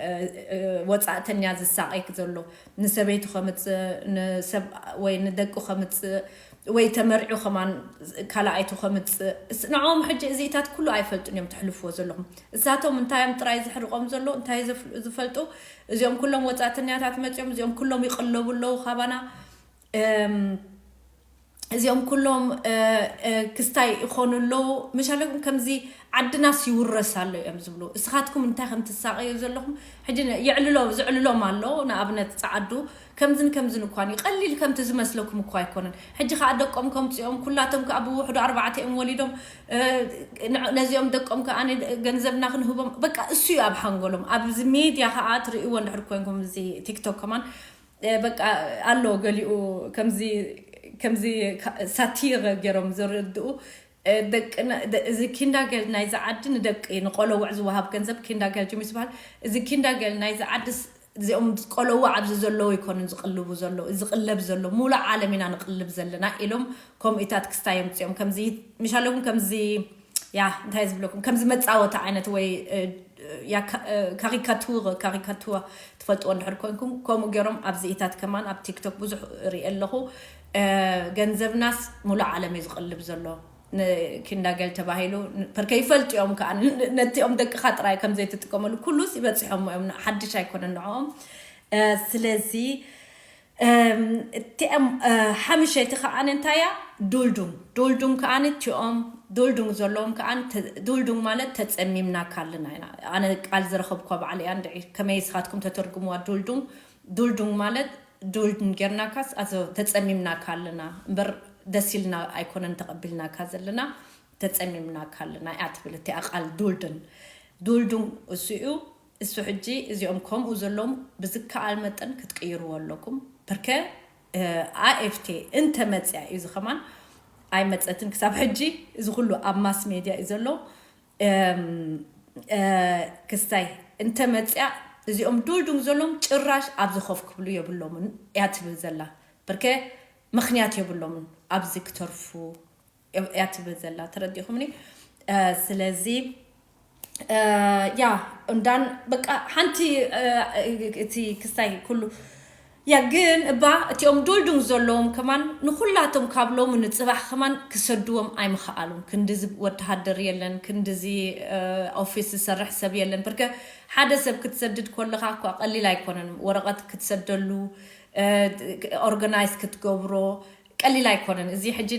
እ፣ እ፣ ወጻእተኛ ዝሳቐይ ዘሎ ንሰበይቱ ከምጽእ ንሰብ ወይ ንደቁ ከምጽእ ወይ ተመርዑ ከማን ካልኣይቱ ከምጽእ እስ- ንዕኦም ሕጂ እዚኢታት ኩሉ ኣይፈልጡን እዮም ትሕልፍዎ ዘለኹም። እሳቶም እንታይ እዮም ጥራይ ዝሕርቆም ዘሎ እንታይ ዘፍ- ዝፈልጡ እዚኦም ኩሎም ወጻእተኛታት መጺኦም እዚኦም ኩሎም ይቕለቡ ኣለዉ ካባና። እም፣ እዚኦም ኩሎም እ፣ እ፣ ክስታይ ይኾኑ ኣለዉ። መሻለኩም ከምዚ ዓድናስ ይውረስ ኣሎ እዮም ዝብሉ። እስኻትኩም እንታይ ከም ትሳቐዩ ዘለኹም ሕጂ ን- የዕልሎ ዝዕልሎም ኣሎ። ንኣብነት ጸዓዱ ከምዝን ከምዝን እኳ እዩ ቀሊል ከምቲ ዝመስለኩም እኳ ኣይኮነን። ሕጂ ከዓ ደቆም ከምፅኦም ኩላቶም ከዓ ብውሕዱ ኣርባዕተ እዮም ወሊዶም እ፣ ን- ነዚኦም ደቆም ከዓ ን- ገንዘብና ክንህቦም በቃ እሱ እዩ ኣብ ሓንጎሎም። ኣብዚ ሜድያ ከዓ ትርእይዎ እንድሕር ኮንኩም እዚ ቲክቶክ ከማን እ፣ በቃ ኣሎ ገሊኡ ከምዚ ከምዚ ካ- ሳቲር ገይሮም ዘረድኡ እ፣ ደቅና ደ- እዚ ኪንዳገል ናይዚ ዓዲ ንደቂ ንቆለውዕ ዝወሃብ ገንዘብ ኪንዳገል ጅም ዝበሃል። እዚ ኪንዳገል ናይዚ ዓዲ ስ- እዚኦም ቆለውዕ ኣብዚ ዘለዉ ይኮኑን ዝቅልቡ ዘሎ ዝቅለብ ዘሎ ሙሉእ ዓለም ኢና ንቅልብ ዘለና ኢሎም ከምኢታት ክስታይ የምፅኦም ከምዚ ምሻለኩም ከምዚ ያ እንታይ ዝብለኩም ከምዚ መፃወቲ ዓይነት ወይ እ፣ ያ ካ- እ፣ ካሪካቱር ካሪካቱር ትፈልጥዎ እንድሕር ኮንኩም ከምኡ ገይሮም ኣብዚኢታት ከማን ኣብ ቲክቶክ ብዙሕ ርኢ ኣለኹ እ፣ ገንዘብናስ ሙሉእ ዓለም እዩ ዝቕልብ ዘሎ ንኪንዳገል ተባሂሉ ን- ፐርከ ይፈልጡ እዮም ከዓ ን- ን- ነቲኦም ደቅኻ ጥራይ ከም ዘይትጥቀመሉ ኩሉስ ይበፅሖም እዮም ሓድሽ ኣይኮነን ንዕኦም እ፣ ስለዚ እም፣ እቲኦም እ፣ ሓምሸይቲ ከዓ እንታይ እያ ዱልዱም ዱልዱም ከዓ እቲኦም ዱልዱም ዘለዎም ከዓ ተ- ዱልዱም ማለት ተፀሚምናካ ኣለና ኢና ኣነ ቃል ዝረኸብኳ ባዕለ እያ እንድዒ ከመይ ስኻትኩም ተተርጉምዋ ዱልዱም ዱልዱም ማለት ዱልዱም ጌርናካስ ኣዞ ተፀሚምናካ ኣለና እምበር ደስ ኢልና ኣይኮነን ተቐቢልናካ ዘለና ተፀሚምናካ ኣለና እያ ትብል እቲኣ ቃል ዱልድን ዱልዱም እሱ እዩ እሱ ሕጂ እዚኦም ከምኡ ዘለዎም ብዝከኣል መጠን ክትቅይርዎ ኣለኩም ብርከ ኣኤፍቴ እንተመፅያ እዩ ዝኸማን ኣይመፀትን ክሳብ ሕጂ እዚ ኩሉ ኣብ ማስ ሜድያ እዩ ዘሎ እም፣ እ፣ ክስታይ እንተመፅያ እዚኦም ዱልዱም ዘለዎም ጭራሽ ኣብዚ ኮፍ ክብሉ የብሎምን እያ ትብል ዘላ ብርከ ምክንያት የብሎምን ኣብዚ ክተርፉ እያ ትብል ዘላ ተረዲኹምኒ እ፣ ስለዚ እ፣ ያ እንዳን በቃ ሓንቲ እ፣ እቲ ክስታይ ኩሉ ያ ግን እባ እቲኦም ዱልዱም ዘለዎም ከማን ንኩላቶም ካብ ሎሚ ንፅባሕ ከማን ክሰድዎም ኣይምኸኣሉን ክንድዚ ወተሃደር የለን ክንድዚ እ፣ ኦፊስ ዝሰርሕ ሰብ የለን ብርከ ሓደ ሰብ ክትሰድድ ኮለኻ እኳ ቀሊል ኣይኮነን ወረቐት ክትሰደሉ ኦርጋናይዝ ክትገብሮ ቀሊል ኣይኮነን እዚ ሕጂ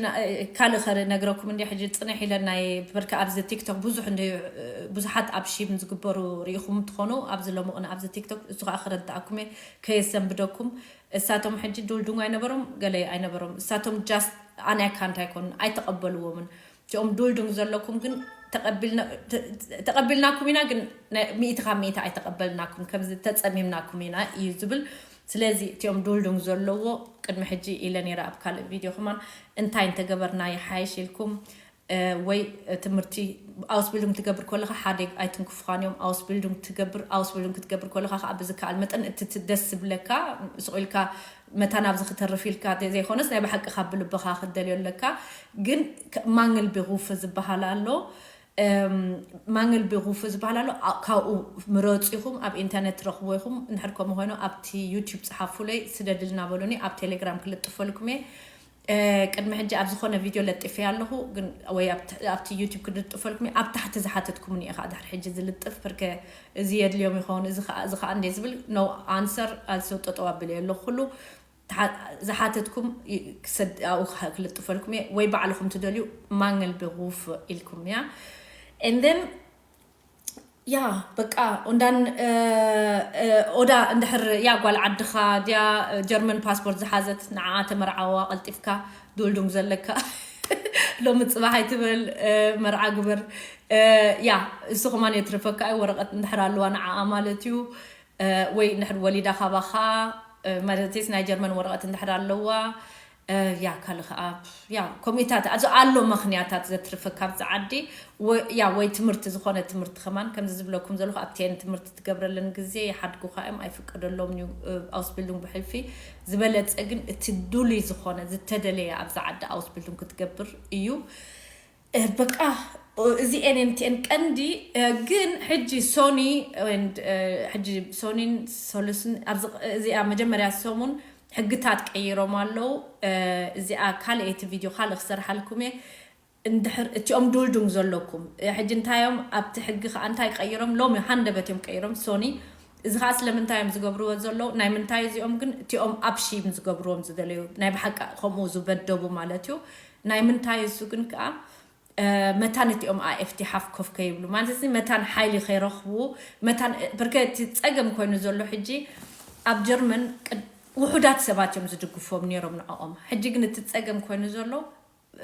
ካልእ ከነግረኩም እንዲ ሕጂ ፅንሕ ኢለ ናይ ብርካ ኣብዚ ቲክቶክ ብዙሕ እንዲ ብዙሓት ኣብ ሺም ዝግበሩ ርኢኹም ትኾኑ ኣብዚ ሎምቕን ኣብዚ ቲክቶክ እሱ ከዓ ክረድኣኩም እየ ከየሰንብደኩም እሳቶም ሕጂ ዱልዱንግ ኣይነበሮም ገለ ኣይነበሮም እሳቶም ጃስት ኣነ ኣካንት ኣይኮኑን ኣይተቐበልዎምን እቲኦም ዱልዱንግ ዘለኩም ግን ተቐቢልናኩም ኢና ግን ሚእቲ ካብ ሚእቲ ኣይተቐበልናኩም ከምዚ ተፀሚምናኩም ኢና እዩ ዝብል ስለዚ እቲኦም ዱልዱንግ ዘለዎ ቅድሚ ሕጂ ኢለ ነይረ ኣብ ካልእ ቪድዮ ከማን እንታይ እንተገበርና ይሓይሽ ኢልኩም ወይ ትምህርቲ ኣውስቢልዱንግ ትገብር ከለካ ሓደ ኣይትንክፉኻን እዮም። ኣውስቢልዱንግ ትገብር ኣውስቢልዱንግ ክትገብር ከለካ ከዓ ብዝከኣል መጠን እቲ ደስ ዝብለካ ስቕ ኢልካ መታን ኣብዚ ክተርፍ ኢልካ ዘይኮነስ ናይ ብሓቂ ካብ ብልብኻ ክትደልዮ ኣለካ። ግን ማንግል ብጉፍ ዝበሃል ኣሎ። ማንግል ብጉፍ ዝበሃል ኣሎ። ካብኡ ምረፂኹም ኣብ ኢንተርነት ትረኽቦ ኢኹም። እንድሕር ከምኡ ኮይኑ ኣብቲ ዩቲዩብ ፀሓፉለይ፣ ስደድልና በሉኒ፣ ኣብ ቴሌግራም ክልጥፈልኩም እየ። ቅድሚ ሕጂ ኣብ ዝኾነ ቪድዮ ለጢፈ ኣለኹ፣ ግን ወይ ኣብቲ ዩቲዩብ ክልጥፈልኩም እየ። ኣብ ታሕቲ ዝሓተትኩምኒ እየ ከዓ ድሕሪ ሕጂ ዝልጥፍ፣ ብርከ እዚ የድልዮም ይኸውን፣ እዚ ከዓ እንደ ዝብል ኖ ኣንሰር ኣልሶ ጠጠው ኣብለ ኣለኹ። ኩሉ ዝሓተትኩም ክልጥፈልኩም እየ፣ ወይ ባዕልኹም ትደልዩ ማንግል ብጉፍ ኢልኩም እያ። And then ያ በቃ እንዳን ኦዳ እንድሕር ያ ጓል ዓድኻ ድያ ጀርመን ፓስፖርት ዝሓዘት ንዓ ተመርዓዋ ቀልጢፍካ ዱልዱንግ ዘለካ ሎሚ ፅባሕ ኣይትበል፣ መርዓ ግበር። ያ እሱ ከማን የትርፈካ እዩ። ወረቐት እንድሕር ኣለዋ ንዓኣ ማለት እዩ። ወይ እንድሕር ወሊዳ ካባኻ ማለትስ ናይ ጀርመን ወረቐት እንድሕር ኣለዋ። ያ ካልእ ከዓ ያ ከምኡታት ኣዚ ኣሎ ምኽንያታት ዘትርፈካ ኣብዚ ዓዲ። ያ ወይ ትምህርቲ ዝኾነ ትምህርቲ ከማን ከምዚ ዝብለኩም ዘለኹ ኣብቲን ትምህርቲ ትገብረለን ግዜ ይሓድጉኻ እዮም፣ ኣይፍቀደሎም እዩ ኣውስቢልዱንግ ብሕልፊ። ዝበለፀ ግን እቲ ዱሉይ ዝኾነ ዝተደለየ ኣብዚ ዓዲ ኣውስቢልዱንግ ክትገብር እዩ። በቃ እዚኤን እቲኤን ቀንዲ። ግን ሕጂ ሶኒ ሕጂ ሶኒን ሶሉስን እዚኣ መጀመርያ ሰሙን ሕግታት ቀይሮም ኣለዉ። እዚኣ ካልኣይቲ ቪድዮ ካልእ ክሰርሓልኩም እየ። እንድሕር እቲኦም ዱልዱንግ ዘለኩም ሕጂ እንታዮም ኣብቲ ሕጊ ከዓ እንታይ ቀይሮም ሎሚ ሃንደበት እዮም ቀይሮም ሶኒ። እዚ ከዓ ስለምንታይ እዮም ዝገብርዎ ዘለዉ? ናይ ምንታይ እዚኦም ግን እቲኦም ኣብሺም ዝገብርዎም ዝደለዩ ናይ ብሓቂ ከምኡ ዝበደቡ ማለት እዩ። ናይ ምንታይ እሱ ግን ከዓ መታን እቲኦም ኣኤፍቲ ሓፍ ኮፍ ከይብሉ ማለት እዚ መታን ሓይሊ ከይረኽቡ መታን ብርከ እቲ ፀገም ኮይኑ ዘሎ ሕጂ ኣብ ጀርመን ውሑዳት ሰባት እዮም ዝድግፎም ነይሮም ንዕኦም። ሕጂ ግን እቲ ፀገም ኮይኑ ዘሎ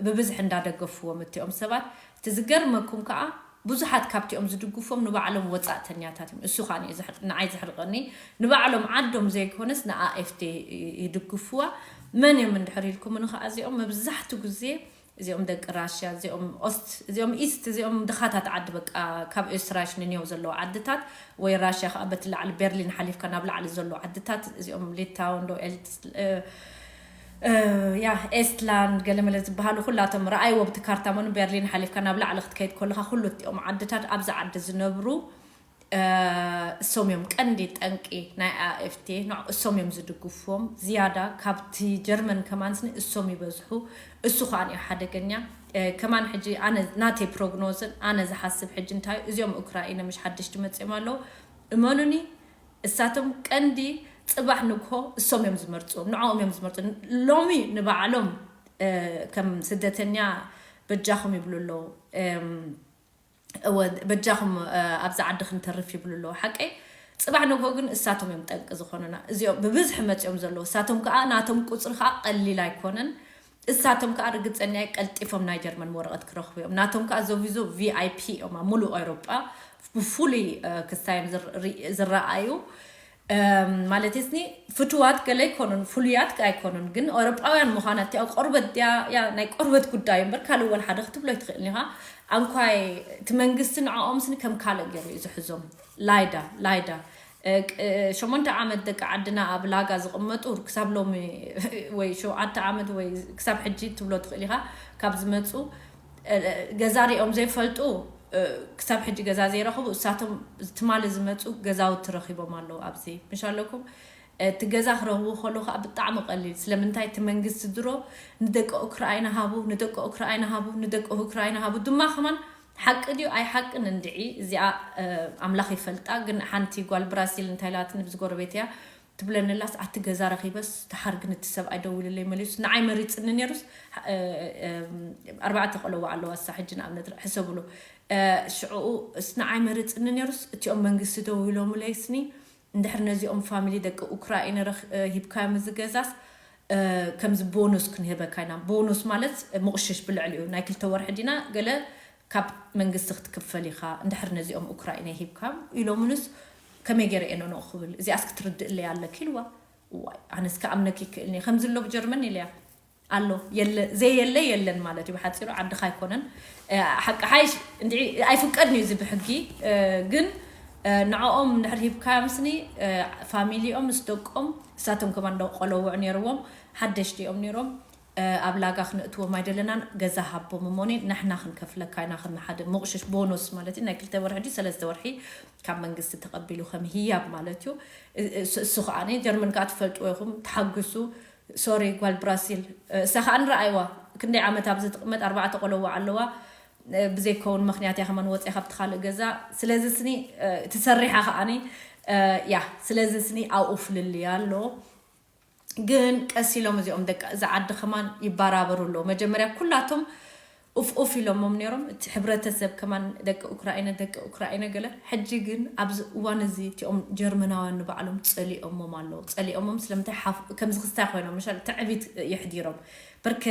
ብብዝሒ እንዳደገፍዎም እቲኦም ሰባት። እቲ ዝገርመኩም ከዓ ብዙሓት ካብቲኦም ዝድግፎም ንባዕሎም ወፃእተኛታት እዮም። እሱ ከዓ ንዓይ ዘሕርቀኒ። ንባዕሎም ዓዶም ዘይኮነስ ንኣኤፍቲ ይድግፍዋ። መን እዮም እንድሕር ኢልኩምኒ ከዓ እዚኦም መብዛሕቱ ግዜ እዚኦም ደቂ ራሽያ እዚኦም ኦስት እዚኦም ኢስት እዚኦም ድኻታት ዓዲ በቃ ካብ ኤስትራይሽ ንንየው ዘለዉ ዓድታት ወይ ራሽያ ከዓ በቲ ላዕሊ ቤርሊን ሓሊፍካ ናብ ላዕሊ ዘለዉ ዓድታት እዚኦም ሊታውን ዶ ያ ኤስትላንድ ገለመለ ዝበሃሉ ኩላቶም ረኣይዎ ብቲ ካርታ መኑ ቤርሊን ሓሊፍካ ናብ ላዕሊ ክትከይድ ከለካ ኩሉ እቲኦም ዓድታት ኣብዚ ዓዲ ዝነብሩ እሶም እዮም ቀንዲ ጠንቂ ናይ ኣኤፍቲ። እሶም እዮም ዝድግፍዎም ዝያዳ ካብቲ ጀርመን ከማንስኒ እሶም ይበዝሑ። እሱ ከዓ እዩ ሓደገኛ። ከማን ሕጂ ኣነ ናተይ ፕሮግኖዝን ኣነ ዝሓስብ ሕጂ እንታይ እዚኦም ኡክራይነ ምሽ ሓደሽቲ መፅኦም ኣለዉ እመኑኒ እሳቶም ቀንዲ ፅባሕ ንግሆ እሶም እዮም ዝመርፅዎም ንዕኦም እዮም ዝመርፁ። ሎሚ ንባዕሎም ከም ስደተኛ በጃኹም ይብሉ ኣለዉ። በጃኹም ኣብዚ ዓዲ ክንተርፍ ይብሉ ኣለዉ ሓቀይ። ፅባሕ ንግሆ ግን እሳቶም እዮም ጠንቂ ዝኾኑና እዚኦም ብብዝሒ መፅኦም ዘለዉ እሳቶም ከዓ ናቶም ቁፅሪ ከዓ ቀሊል ኣይኮነን። እሳቶም ከዓ ርግፀኛ ቀልጢፎም ናይ ጀርመን ወረቐት ክረኽቡ እዮም ናቶም ከዓ ዘቪዞ ቪኣይፒ እዮም ኣብ ሙሉእ ኤውሮጳ ብፍሉይ ክስታዮም ዝረኣዩ። ማለት ስኒ ፍትዋት ገለ ኣይኮኑን ፍሉያት ኣይኮኑን ግን ኤውሮጳውያን ምዃና እቲ ኣብ ቆርበት ድያ ያ ናይ ቆርበት ጉዳይ እምበር ካልእ ወላ ሓደ ክትብሎ ኣይትኽእልን ኢኻ። ኣንኳይ እቲ መንግስቲ ንዕኦም ስኒ ከም ካልእ ገይሩ እዩ ዝሕዞም። ላይዳ ላይዳ ሸሞንተ ዓመት ደቂ ዓድና ኣብ ላጋ ዝቕመጡ ክሳብ ሎሚ ወይ ሸውዓተ ዓመት ወይ ክሳብ ሕጂ ትብሎ ትኽእል ኢኻ ካብ ዝመፁ ገዛ ሪኦም ዘይፈልጡ ክሳብ ሕጂ ገዛ ዘይረኽቡ እሳቶም ትማሊ ዝመፁ ገዛውቲ ረኺቦም ኣለዉ ኣብዚ ምሽ ኣለኩም። እቲ ገዛ ክረኽቡ ከለዉ ከዓ ብጣዕሚ ቀሊል ስለምንታይ እቲ መንግስቲ ድሮ ንደቂ ኡክራይና ሃቡ ንደቂ ኡክራይና ሃቡ ንደቂ ኡክራይና ሃቡ ድማ ከማን ሓቂ ድዩ ኣይ ሓቅን እንድዒ እዚኣ ኣምላኽ ይፈልጣ። ግን ሓንቲ ጓል ብራሲል እንታይ ኢላትኒ ብዚ ጎረቤት እያ ትብለኒ ኣላስ ኣቲ ገዛ ረኺበስ ተሓር ግን እቲ ሰብኣይ ደዊሉለይ መሊሱ ንዓይ መሪፅኒ ነይሩስ ኣርባዕተ ቆለዋ ኣለዋ እሳ ሕጂ ንኣብነት ሕሰብሉ ሽዕኡ ንዓይ መሪፅኒ ነይሩስ እቲኦም መንግስቲ ደዊሎምለይ ስኒ እንድሕር ነዚኦም ፋሚሊ ደቂ ኡክራይነ ሂብካዮም እዚ ገዛስ ከምዚ ቦኑስ ክንህበካ ኢና። ቦኑስ ማለት ምቕሽሽ ብልዕሊ እዩ ናይ ክልተ ወርሒ ዲና ገለ ካብ መንግስቲ ክትክፈል ኢኻ እንድሕር ነዚኦም ኡክራይና ሂብካ ኢሎምንስ ከመይ ገይረ እየ ነንኡ ክብል እዚኣስ ክትርድእለይ ኣለኪ ኢልዋ። ዋይ ኣነስ ክኣምነኪ ይክእልኒ ከምዚ ኣሎ ብጀርመን ኢለያ። ኣሎ። የለ፣ ዘየለ የለን ማለት እዩ። ብሓፂሩ ዓድኻ ኣይኮነን። እ፣ ሓቂ ሓይሽ እንድዒ ኣይፍቀድን እዩ እዚ ብሕጊ። እ፣ ግን፣ እ፣ ንዕኦም እንድሕር ሂብካዮም ስኒ፣ እ፣ ፋሚሊኦም ምስ ደቆም፣ እሳቶም ከማን ዶ ቆለውዕ ነይርዎም፣ ሓደሽቲ እዮም ነይሮም። እ፣ ኣብ ላጋ ክነእትዎም ኣይደለናን፣ ገዛ ሃቦም እሞኒ ንሕና ክንከፍለካ ኢና፣ ከም ሓደ ምቑሽሽ ቦኖስ ማለት እዩ። ናይ ክልተ ወርሒ ድዩ ሰለስተ ወርሒ ካብ መንግስቲ ተቐቢሉ ከም ህያብ ማለት እዩ። እ፣ እ፣ እሱ፣ እሱ ከዓኒ ጀርመን ከኣ ትፈልጥዎ ኢኹም፣ ተሓግሱ። ሶሪ ጓል ብራሲል፣ እ፣ እሳ ከኣ ንረኣይዋ ክንደይ ዓመት ኣብዚ ትቕመጥ፣ ኣርባዕተ ቆለዋ ኣለዋ። እ፣ ብዘይከውን ምኽንያት እያ ከማን ወፂኣ ካብቲ ካልእ ገዛ። ስለዚ ስኒ፣ እ፣ ትሰሪሓ ከዓኒ፣ እ፣ ያ፣ ስለዚ ስኒ ኣብኡ ፍልልይ ኣሎ። ግን ቀስ ኢሎም እዚኦም ደቂ እዛ ዓዲ ከማን ይባራበሩ ኣለዉ። መጀመርያ ኩላቶም ኡፍ ኡፍ ኢሎሞም ነይሮም። እቲ ሕብረተሰብ ከማን ደቂ ኡክራይነ፣ ደቂ ኡክራይነ ገለ። ሕጂ ግን ኣብዚ እዋን እዚ እቲኦም ጀርመናውያን ንባዕሎም ጸሊኦሞም ኣለዉ። ጸሊኦሞም ስለምንታይ ሓፍ-፣ ከምዚ ክስታይ ኮይኖም፣ ምሻል ትዕቢት የሕዲሮም። ብርከ፣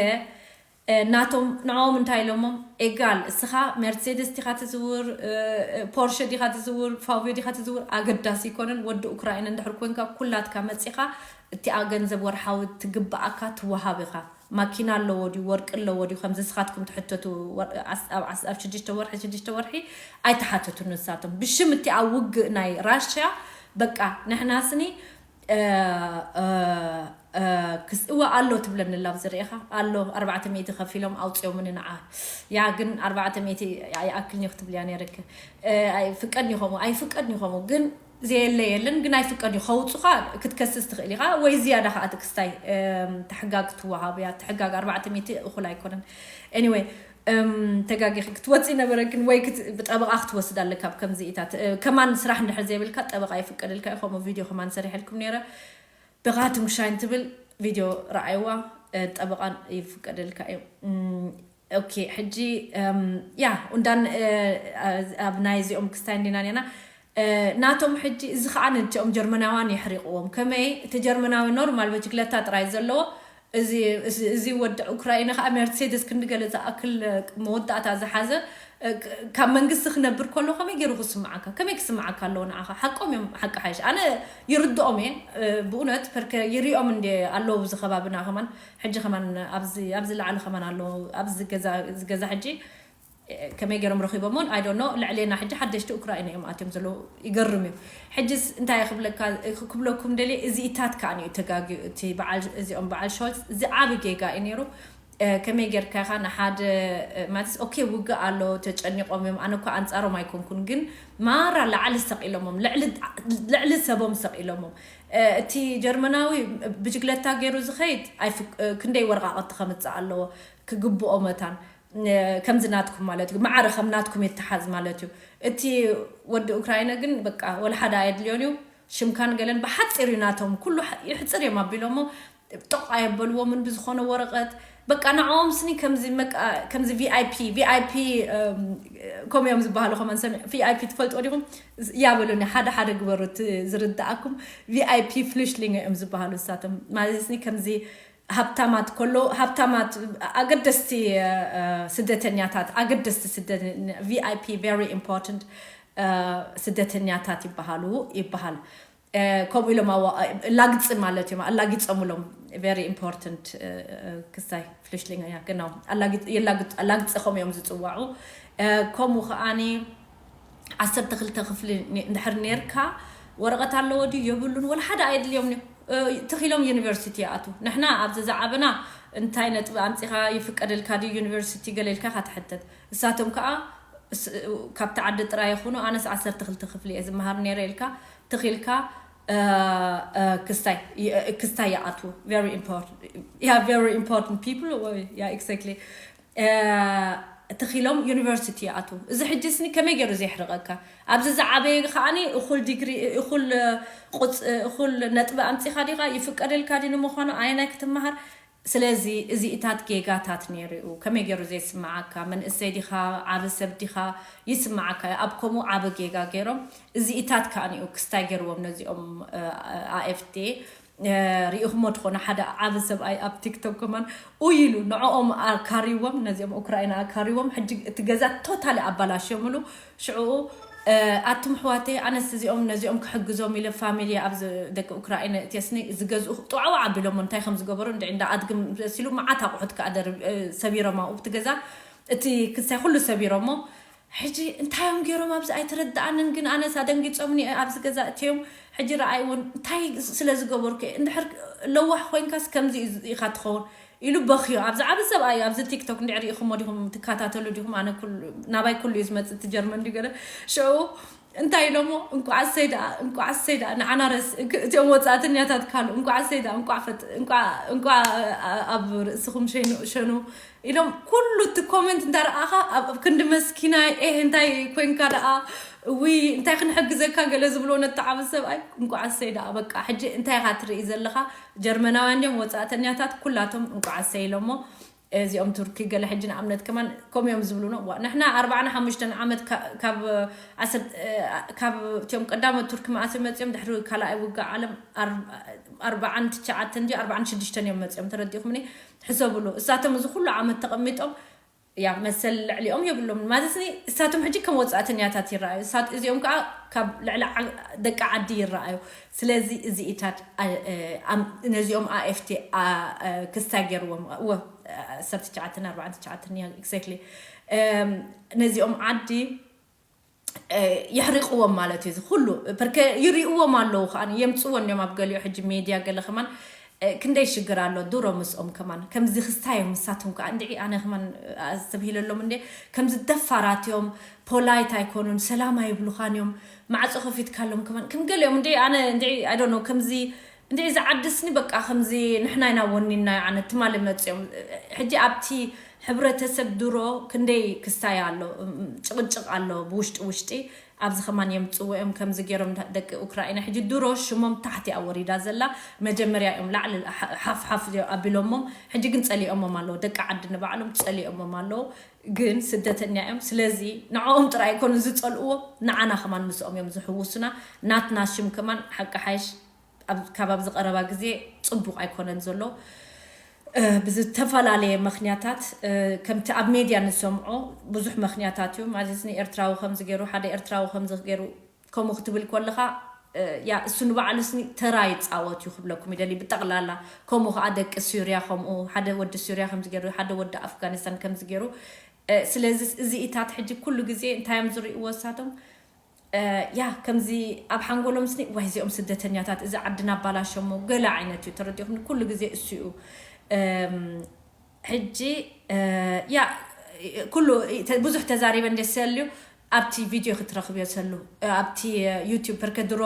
እ፣ ናቶም ንዕኦም እንታይ ኢሎሞም? ኤጋል፣ እስኻ ሜርሴደስ ዲኻ ትዝውር፣ እ፣ እ፣ ፖርሸ ዲኻ ትዝውር፣ ፋውዮ ዲኻ ትዝውር፣ ኣገዳሲ ኣይኮነን። ወዲ ኡክራይን እንድሕር ኮንካ፣ ኩላትካ መጺኻ፣ እቲኣ ገንዘብ ወርሓዊ ትግብኣካ ትወሃብ ኢኻ። ማኪና ኣለዎ ድዩ፣ ወርቂ ኣለዎ ድዩ፣ ከምዚ ንስኻትኩም ትሕተቱ፣ ወር-፣ ኣስ-፣ ኣብ ዓስ-፣ ኣብ ሽዱሽተ ወርሒ፣ ሽዱሽተ ወርሒ ኣይተሓተቱን ንሳቶም። ብሽም እቲኣ ውግእ ናይ ራሽያ፣ በቃ፣ ንሕና ስኒ፣ እ፣ እ፣ እ፣ ክስ-፣ እወ ኣሎ ትብለኒ ኣላ፣ ኣብ ዝርኢኻ ኣሎ፣ ኣርባዕተ ሚእቲ ከፊሎም ኣውፅዮምኒ ንዓ። ያ ግን ኣርባዕተ ሚእቲ ኣይኣክልን እዩ ክትብልያ ነይርክ። እ፣ ኣይፍቀድን እዩ ከምኡ፣ ኣይፍቀድን እዩ ከምኡ፣ ግን ዘየለ የለን፣ ግን ኣይፍቀድ እዩ። ከውፁኻ ክትከስስ ትኽእል ኢኻ፣ ወይ ዝያዳ ከዓ እቲ ክስታይ፣ እም፣ ትሕጋግ ትወሃብ እያ። ትሕጋግ ኣርባዕተ ሚእቲ እኹል ኣይኮነን። ኤኒወይ፣ እም፣ ተጋጊኺ ክትወፂ ነበረክን ወይ ክት-፣ ብጠበቓ ክትወስድ ኣለካ። ኣብ ከምዚ ኢታት፣ እ፣ ከማን ስራሕ እንድሕር ዘይብልካ ጠበቓ ይፍቀደልካ እዩ። ከምኡ ቪድዮ ከማን ሰሪሐልኩም ነይረ። ብኻትም ሻይን ትብል ቪድዮ ረኣይዋ፣ እ፣ ጠበቓን ይፍቀደልካ እዩ። እም፣ ኦኬ፣ ሕጂ፣ እም፣ ያ፣ ኡንዳን፣ እ፣ ኣብ ናይ እዚኦም ክስታይ እንዲና ኔና፣ እ፣ ናቶም ሕጂ እዚ ኸዓ ነቲኦም ጀርመናውያን የሕሪቕዎም። ከመይ እቲ ጀርመናዊ ኖርማል በጅግለታ ጥራይ ዘለዎ፣ እዚ፣ እዚ፣ እዚ ወዲ ኡክራይና ኸዓ ሜርሴደስ ክንዲ ገለ ዝኣክል፣ እ፣ መወዳእታ ዝሓዘ፣ እ፣ ክ-፣ ካብ መንግስቲ ክነብር ከሎ ከመይ ገይሩ ክስምዓካ? ከመይ ክስምዓካ ኣለዎ ንዓኻ? ሓቆም እዮም፣ ሓቂ ሓይሽ። ኣነ ይርድኦም እየ፣ እ፣ ብእውነት፣ ፐርከ ይሪኦም እንደ ኣለዉ ኣብዚ ከባብና ከማን፣ ሕጂ ከማን ኣብዚ፣ ኣብዚ ላዕሊ ከማን ኣለዉ፣ ኣብዚ ገዛ፣ እዚ ገዛ ሕጂ፣ እ፣ ከመይ ገይሮም ረኺቦምዎን? I don't know። ልዕሌና ሕጂ ሓደሽቲ ኡክራይና እዮም ኣትዮም ዘለዉ። ይገርም እዩ። ሕጂስ እንታይ ክብለካ፣ ክብለኩም ደልየ፣ እዚ ኢታት ከኣ እዩ ተጋግዩ፣ እቲ በዓል፣ እዚኦም በዓል ሾልትስ፣ እዚ ዓቢ ጌጋ እዩ ነይሩ። እ፣ ከመይ ጌርካ ኢኻ ንሓደ፣ እ፣ ማለት ኦኬ፣ ውግእ ኣሎ፣ ተጨኒቖም እዮም፣ ኣነ እኮ ኣንጻሮም ኣይኮንኩን፣ ግን ማራ ላዕሊ ሰቒሎሞም፣ ልዕሊ፣ ልዕሊ ሰቦም ሰቒሎሞም። እ፣ እቲ ጀርመናዊ ብጅግለታ ገይሩ ዝኸይድ ኣይፍቅ-፣ እ፣ ክንደይ ወረቓቕቲ ከምጽእ ኣለዎ፣ ክግብኦ መታን፣ እ፣ ከምዚ ናትኩም ማለት እዩ፣ ማዕረ ከም ናትኩም ይተሓዝ ማለት እዩ። እቲ ወዲ ኡክራይነ ግን በቃ ወላ ሓደ ኣየድልዮን እዩ፣ ሽምካን ገለን ብሓጺር እዩ ናቶም፣ ኩሉ ሕ-፣ ይሕጽር እዮም ኣቢሎሞ፣ ጥቕ ኣየበልዎምን ብዝኾነ ወረቐት። በቃ ንዕኦም ስኒ ከምዚ መቃ-፣ ከምዚ ቪኣይፒ፣ ቪኣይፒ፣ እም፣ ከምኡ እዮም ዝበሃሉ። ከማን ሰሚ-፣ ቪኣይፒ ትፈልጥዎ ዲኹም? ዝ-፣ ያበሉኒ፣ ሓደ ሓደ ግበሩ እቲ ዝርድኣኩም። ቪኣይፒ ፍሉሽሊንግ እዮም ዝበሃሉ ንሳቶም። ማለት ስኒ ከምዚ ሃብታማት ከሎ፣ ሃብታማት ኣገደስቲ፣ እ፣ እ፣ ስደተኛታት፣ ኣገደስቲ ስደተ-፣ ቪኣይፒ፣ very important፣ እ፣ ስደተኛታት ይበሃሉ፣ ይበሃል። እ፣ ከምኡ ኢሎም ኣዋ-፣ ላግጺ ማለት እዮም፣ ኣላጊጾምሎም። Very important፣ እ፣ እ፣ ክስታይ ፍሉሽሊንግ፣ ያ፣ genau። ኣላጊ-፣ የላግጽ-፣ ኣላግጺ ከምኡ እዮም ዝጽዋዑ። እ፣ ከምኡ ከዓኒ ዓሰርተ ክልተ ክፍሊ ኒ-፣ እንድሕር ኔርካ፣ ወረቐት ኣለዎ ድዩ የብሉን፣ ወላ ሓደ ኣየድልዮም እዩ። እ፣ ትኺሎም ዩኒቨርሲቲ ይኣቱ። ንሕና ኣብዚ ዝዓበና እንታይ ነጥቢ ኣምጺኻ ይፍቀደልካ ድዩ ዩኒቨርሲቲ ገለ ኢልካ ኢኻ ትሕተት። እሳቶም ከኣ ስ-፣ ካብቲ ዓዲ ጥራይ ይኹኑ፣ ኣነስ ዓሰርተ ክልተ ክፍሊ እየ ዝመሃር ነይረ ኢልካ፣ ትኺልካ፣ እ፣ እ፣ ክስታይ ይ-፣ እ፣ ክስታይ ይኣትዉ። Very important። Yeah, very important people ወይ፣ yeah, exactly። እ፣ ትኺሎም ዩኒቨርሲቲ ይኣትዉ። እዚ ሕጂ ስኒ ከመይ ገይሩ ዘየሕርቐካ? ኣብዚ ዝዓበየ ከዓኒ እኹል ዲግሪ፣ እኹል ቁጽ-፣ እኹል ነጥቢ ኣምጺኻ ዲኻ? ይፍቀደልካ ድዩ ንምዃኑ? ኣየናይ ክትመሃር? ስለዚ እዚ ኢታት ጌጋታት ነይሩ እዩ። ከመይ ገይሩ ዘይስምዓካ? መንእሰይ ዲኻ? ዓቢ ሰብ ዲኻ? ይስምዓካ እዩ። ኣብ ከምኡ ዓቢ ጌጋ ገይሮም። እዚ ኢታት ከዓኒ እዩ ክስታይ ገይርዎም ነዚኦም፣ እ፣ ኣኤፍዴ። እ፣ ሪኢኹሞ ትኾኑ፣ ሓደ ዓቢ ሰብኣይ ኣብ ቲክቶክ ከማን ኡይ ኢሉ ንዕኦም ኣካሪዎም፣ ነዚኦም ኡክራይና ኣካሪዎም። ሕጂ እቲ ገዛ ቶታሊ ኣባላሽዮምሉ። ሽዑ ኣቱም ኣሕዋተይ፣ ኣነስ እዚኦም ነዚኦም ክሕግዞም ኢለ ፋሚሊ ኣብ ደቂ ኡክራይን እትየስኒ ዝገዝኡ ጥዋዕዋ ኣቢሎሞ እንታይ ከም ዝገበሩ እንደ እንዳ ኣድግም ሲሉ መዓት ኣቑሑት ከኣ ደርብ ሰቢሮም ኣብኡ ብቲ ገዛ እቲ ክሳይ ኩሉ ሰቢሮሞ። ሕጂ እንታይ እዮም ገይሮም ኣብዚ ኣይተረድኣንን፣ ግን ኣነስ ኣደንጊጾምኒ ኣብዚ ገዛ እትዮም። ሕጂ ረኣይዎን እንታይ ስለ ዝገበርኩ እንድሕር ለዋሕ ኮይንካስ ከምዚ ኢኻ ትኸውን ኢሉ በኽዮ። ኣብዚ ዓቢ ሰብኣይ ኣብዚ ቲክቶክ እንድሕር ርኢኹሞ ዲኹም ትከታተሉ ዲኹም? ኣነ ኩሉ ናባይ ኩሉ እዩ ዝመጽእ እቲ ጀርመን ድዩ ገለ ሽዑ እንታይ ኢሎሞ? እንቋዕ ኣሰይ ደኣ እንቋዕ ኣሰይ ደኣ ንዓና ረስ እቲኦም ወጻእተኛታት ካሉ እንቋዕ ኣሰይ ደኣ እንቋዕ ፈጥ እንቋዕ እንቋዕ ኣብ ርእስኹም ሸኑ ሸኑ ኢሎም ኩሉ እቲ ኮመንት እንዳረኣኻ ኣብ ክንዲ መስኪናይ ኤህ እንታይ ኮንካ ደኣ ውይ እንታይ ክንሕግዘካ ገለ ዝብሎ ነተዓብ ሰብኣይ እንቋዕ ኣሰይ ደኣ በቃ ሕጂ እንታይ ኢኻ ትርኢ ዘለኻ? ጀርመናውያን ድዮም ወጻእተኛታት ኩላቶም እንቋዕ ኣሰይ ኢሎሞ። እዚኦም ቱርኪ ገለ ሕጂ ንኣብነት ከማን ከምኡ እዮም ዝብሉና። ዋ ንሕና ኣርባዓን ሓሙሽተን ዓመት ካብ ዓሰርተ ካብ እቲኦም ቀዳሞት ቱርኪ መኣስ እዮም መጺኦም ድሕሪ ካልኣይ ውግእ ዓለም ኣርባዓን ትሽዓተን ድዩ ኣርባዓን ሽዱሽተን እዮም መጺኦም ተረዲእኹምኒ። ሕሰብሉ እሳቶም እዚ ኩሉ ዓመት ተቐሚጦም ያ መሰል ልዕሊኦም የብሎም ማለት ኒ እሳቶም ሕጂ ከም ወጻእተኛታት ይረኣዩ። እሳት እዚኦም ከዓ ካብ ልዕሊ ደቂ ዓዲ ይረኣዩ። ስለዚ እዚ ኢታት ነዚኦም ኣኤፍቲ ክስታይ ገይርዎም ወ ዓሰርተ ትሽዓተ ኣርባዓን ትሽዓተን exactly ነዚኦም ዓዲ የሕሪቕዎም ማለት እዩ። እዚ ኩሉ ፐርከ ይሪእዎም ኣለዉ ከዓ የምፅዎ እዮም ኣብ ገሊኡ ሕጂ ሜድያ ገለ ከማን ክንደይ ሽግር ኣሎ ድሮ ምስኦም ከማን ከምዚ ክስታይ እዮም። ንሳቶም ከዓ እንድዒ ኣነ ከማን ኣስተብሂለሎም እንደ ከምዚ ደፋራት እዮም። ፖላይት ኣይኮኑን፣ ሰላም ኣይብሉኻን እዮም። ማዕፆ ከፊትካሎም ከማን ከም ገሊኦም እንደ ኣነ እንደ I don't know ከምዚ እንደ እዚ ዓድስኒ በቃ ከምዚ ንሕና ኢና ወኒናዮ። ኣነ ትማሊ መፅኦም ሕጂ ኣብቲ ሕብረተሰብ ድሮ ክንደይ ክስታይ ኣሎ፣ ጭቕጭቕ ኣሎ ብውሽጢ ውሽጢ። ኣብዚ ከማን የምፅዎ እዮም ከምዚ ገይሮም ደቂ ኡክራይና። ሕጂ ድሮ ሽሞም ታሕቲ እያ ወሪዳ ዘላ። መጀመርያ እዮም ላዕሊ ሓፍ ሓፍ ኣቢሎሞም። ሕጂ ግን ፀሊኦሞም ኣለዉ። ደቂ ዓዲ ንባዕሎም ፀሊኦሞም ኣለዉ። ግን ስደተኛ እዮም። ስለዚ ንዕኦም ጥራይ ኣይኮኑ ዝፀልእዎ፣ ንዓና ከማን ምስኦም እዮም ዝሕውሱና። ናትና ሽም ከማን ሓቂ ሓይሽ ካብ ኣብዚ ቀረባ ግዜ ፅቡቕ ኣይኮነን ዘሎ። ብዝተፈላለየ ምኽንያታት ከምቲ ኣብ ሜድያ ንሰምዖ ብዙሕ ምኽንያታት እዩ ማለት ኒ ኤርትራዊ ከምዚ ገይሩ ሓደ ኤርትራዊ ከምዚ ገይሩ ከምኡ ክትብል ከለኻ ያ እሱ ንባዕሉ ስኒ ተራ ይፃወት እዩ ክብለኩም ይደሊ። ብጠቕላላ ከምኡ ከዓ ደቂ ሱርያ ከምኡ ሓደ ወዲ ሱርያ ከምዚ ገይሩ ሓደ ወዲ ኣፍጋኒስታን ከምዚ ገይሩ። ስለዚ እዚ ኢታት ሕጂ ኩሉ ግዜ እንታይ እዮም ዝርእይዎ እሳቶም ያ ከምዚ ኣብ ሓንጎሎም ስኒ ዋይ እዚኦም ስደተኛታት እዚ ዓድና ኣባላሸሞ ገለ ዓይነት እዩ ተረዲኹም። ኩሉ ግዜ እሱ እዩ ሕጂ ያ ኩሉ ብዙሕ ተዛሪበ እንደ ሰልዩ ኣብቲ ቪድዮ ክትረኽብዮ ሰሉ ኣብቲ ዩቲዩብ ርከ ድሮ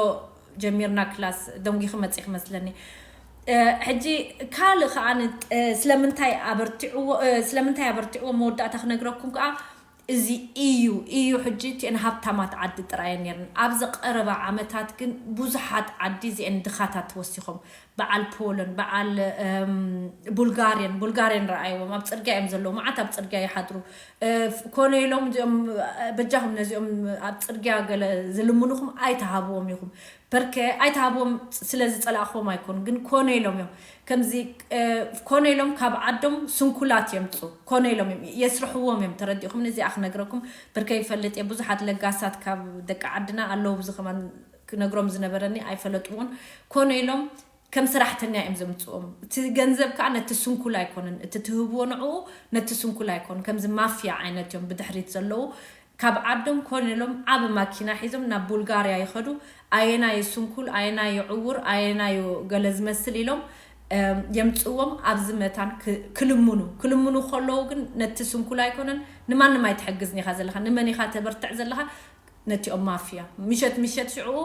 ጀሚርና ክላስ ደንጊ ክመፅእ ክመስለኒ። ሕጂ ካልእ ከዓ ስለምንታይ ኣበርቲዕዎ ስለምንታይ ኣበርቲዕዎ መወዳእታ ክነግረኩም ከዓ እዚ እዩ እዩ ሕጂ እቲአን ሃብታማት ዓዲ ጥራየን ነይረን። ኣብዚ ቀረባ ዓመታት ግን ብዙሓት ዓዲ እዚአን ድኻታት ተወሲኾም። በዓል ፖለን በዓል ቡልጋርየን ቡልጋርየን ረኣይዎም ኣብ ፅርግያ እዮም ዘለዉ። መዓት ኣብ ፅርግያ ይሓድሩ። ኮነ ኢሎም እዚኦም በጃኹም ነዚኦም ኣብ ፅርግያ ገለ ዝልምኑኹም ኣይተሃብዎም ኢኹም። በርከ ኣይተሃብዎም ስለ ዝፀላእኽዎም ኣይኮኑ ግን ኮነ ኢሎም እዮም ከምዚ ኮነ ኢሎም ካብ ዓዶም ስንኩላት የምፁ። ኮነ ኢሎም እዮም የስርሕዎም እዮም። ተረዲእኹም እዚኣ ክነግረኩም በርከ ይፈልጥ እየ ብዙሓት ለጋሳት ካብ ደቂ ዓድና ኣለዉ ብዚ ከማን ክነግሮም ዝነበረኒ ኣይፈለጥዎን። ኮነ ኢሎም ከም ሰራሕተኛ እዮም ዘምፅዎም። እቲ ገንዘብ ከዓ ነቲ ስንኩል ኣይኮነን እቲ ትህብዎ ንዕኡ ነቲ ስንኩል ኣይኮኑ ከምዚ ማፍያ ዓይነት እዮም ብድሕሪት ዘለዉ። ካብ ዓዶም ኮነ ኢሎም ዓብ ማኪና ሒዞም ናብ ቡልጋርያ ይኸዱ። ኣየናይ ስንኩል ኣየናይ ዕውር ኣየናይ ገለ ዝመስል ኢሎም የምፅዎም ኣብዚ መታን ክልምኑ ክልምኑ ከለዉ ግን ነቲ ስንኩል ኣይኮነን ንማንም ኣይትሕግዝን ኢኻ ዘለኻ ንመን ኢኻ ተበርትዕ ዘለኻ ነቲኦም ማፍያ ምሸት ምሸት ሽዑ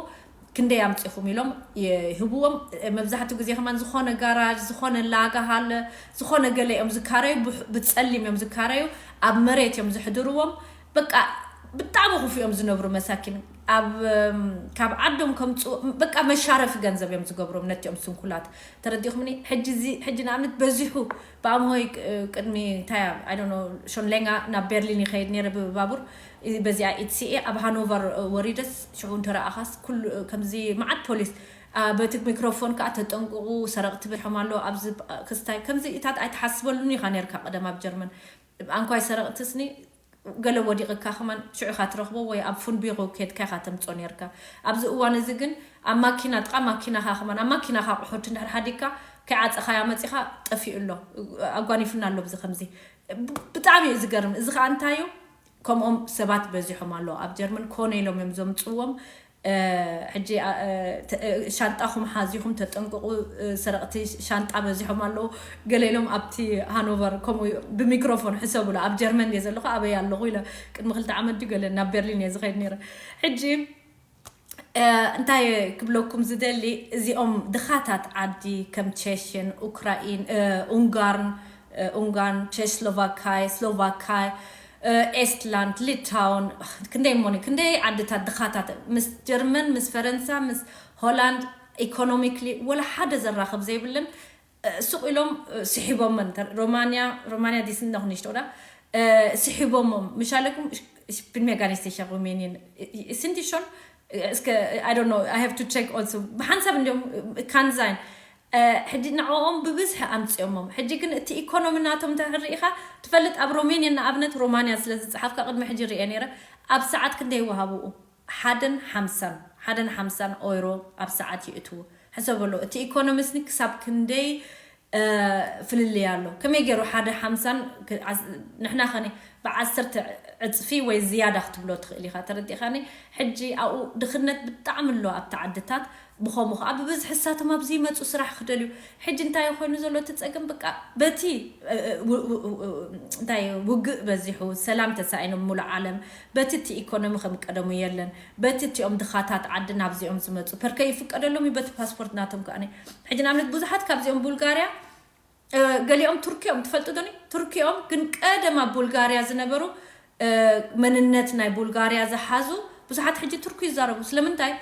ክንደይ ኣምፂኹም ኢሎም ይህብዎም። መብዛሕትኡ ግዜ ከማን ዝኾነ ጋራጅ ዝኾነ ላጋ ሃለ ዝኾነ ገለ እዮም ዝካረዩ። ብፀሊም እዮም ዝካረዩ። ኣብ መሬት እዮም ዝሕድርዎም። በቃ ብጣዕሚ ክፉ እዮም ዝነብሩ መሳኪን። ኣብ ካብ ዓዶም ከምፅኡ በቃ መሻረፊ ገንዘብ እዮም ዝገብሮም ነቲኦም ስንኩላት። ተረዲኹምኒ? ሕጂ እዚ ሕጂ ንኣብነት በዚሑ ብኣምሆይ ቅድሚ እንታይ I don't know ሾን ሌንጋ ናብ ቤርሊን ይኸይድ ነይረ ብባቡር በዚኣ ኢትሲኤ ኣብ ሃኖቨር ወሪደስ ሽዑ እንተረኣኻስ ኩሉ ከምዚ መዓት ፖሊስ በቲ ሚክሮፎን ከዓ ተጠንቅቑ ሰረቕቲ በዝሖም ኣለዉ ኣብዚ ክስታይ ከምዚ ኢታት ኣይትሓስበሉን ኢኻ ነርካ ቀደም ኣብ ጀርመን ኣንኳይ ሰረቕትስኒ ገለ ወዲቕካ ከማን ሽዑ ኢኻ ትረኽቦ፣ ወይ ኣብ ፉንቢሮ ኬድካ ኢኻ ተምጾ ነርካ። ኣብዚ እዋን እዚ ግን ኣብ ማኪና፣ ጥቓ ማኪናኻ ከማን፣ ኣብ ማኪናኻ ኣቑሑት እንድሕር ሓዲግካ፣ ከይዓጸኻያ መጺኻ፣ ጠፊኡ ኣሎ፣ ኣጓኒፍና ኣሎ። ብዚ ከምዚ ብ-፣ ብጣዕሚ እዩ ዝገርም። እዚ ኸኣ እንታይ እዩ? ከምኦም ሰባት በዚሖም ኣለዉ ኣብ ጀርመን። ኮነ ኢሎም እዮም ዘምጽዎም። እ፣ ሕጂ፣ እ፣ ተ-፣ እ፣ ሻንጣኹም ሓዚኹም ተጠንቅቑ፣ እ፣ ሰረቕቲ ሻንጣ በዚሖም ኣለዉ። ገለ ኢሎም ኣብቲ ሃኖቨር ከምኡ እዩ፣ ብሚክሮፎን ሕሰብሉ፣ ኣብ ጀርመን ድየ ዘለኹ፣ ኣበይ ኣለኹ ኢለ። ቅድሚ ክልተ ዓመት ድዩ ገለ ናብ ቤርሊን እየ ዝኸይድ ነይረ። ሕጂ፣ እ፣ እንታይ ክብለኩም ዝደሊ፣ እዚኦም ድኻታት ዓዲ ከም ቸሽን፣ ኡክራይን፣ እ፣ ኡንጋርን፣ እ፣ ኡንጋርን፣ ቸስሎቫካይ፣ ስሎቫካይ፣ እ፣ ኤስትላንድ፣ ሊታውን፣ ክንደይ እሞኒ፣ ክንደይ ዓድታት ድኻታት፣ ምስ ጀርመን፣ ምስ ፈረንሳ፣ ምስ ሆላንድ ኢኮኖሚክሊ ወላ ሓደ ዘራኽብ ዘይብለን፣ እ፣ ሱቕ ኢሎም፣ እ፣ ስሒቦመን። ተር-፣ ሮማንያ፣ ሮማንያ ዲስን ነኹ ንሽቶ ዳ፣ እ፣ ስሒቦሞም። ምሻለኩም፣ ሽ-፣ ሽ-፣ ብን ሜጋኒስት ሸ ሩሜኒን፣ እ፣ እ፣ ስንት ሾን፣ እ፣ እስከ፣ I don't know, I have to check also። ብሓንሳብ እንዲኦም፣ እ፣ ካንዛይን፣ እ፣ ሕጂ ንዕኦም ብብዝሒ ኣምጺኦሞም። ሕጂ ግን እቲ ኢኮኖሚ ናቶም እንተ ርኢኻ ትፈልጥ፣ ኣብ ሮሜንያ ንኣብነት፣ ሮማንያ ስለ ዝጸሓፍካ ቅድሚ ሕጂ ርእየ ነይረ፣ ኣብ ሰዓት ክንደይ ይወሃብኡ? ሓደን ሓምሳን፣ ሓደን ሓምሳን ኦይሮ ኣብ ሰዓት ይእትዉ። ሕሰበሉ፣ እቲ ኢኮኖሚስኒ ክሳብ ክንደይ፣ እ፣ ፍልልይ ኣሎ። ከመይ ገይሩ ሓደ ሓምሳን ክ-፣ ዓስ-፣ ንሕና ኸነ ብዓሰርተ ዕጽፊ ወይ ዝያዳ ክትብሎ ትኽእል ኢኻ፣ ተረዲእኻኒ? ሕጂ ኣብኡ ድኽነት ብጣዕሚ ኣሎ ኣብቲ ዓድታት። ብኸምኡ ኸዓ ብብዝሒ እሳቶም ኣብዚ ይመጹ ስራሕ ክደልዩ። ሕጂ እንታይ ኮይኑ ዘሎ እቲ ጸገም? በቃ በቲ፣ እ፣ እ፣ ው-፣ ው-፣ ው-፣ እንታይ ውግእ በዚሑ፣ ሰላም ተሳኢኑ ሙሉእ ዓለም፣ በቲ እቲ ኢኮኖሚ ከም ቀደሙ የለን፣ በቲ እቲኦም ድኻታት ዓዲ ናብዚኦም ዝመጹ ፐርከ ይፍቀደሎም እዩ በቲ ፓስፖርት ናቶም ከኣነ። ሕጂ ንኣብነት ብዙሓት ካብዚኦም ቡልጋርያ፣ እ፣ ገሊኦም ቱርኪ እዮም፣ ትፈልጡ ዶኒ? ቱርኪ እዮም፣ ግን ቀደም ኣብ ቡልጋርያ ዝነበሩ፣ እ፣ መንነት ናይ ቡልጋርያ ዝሓዙ ብዙሓት ሕጂ ቱርኪ ይዛረቡ። ስለምንታይ?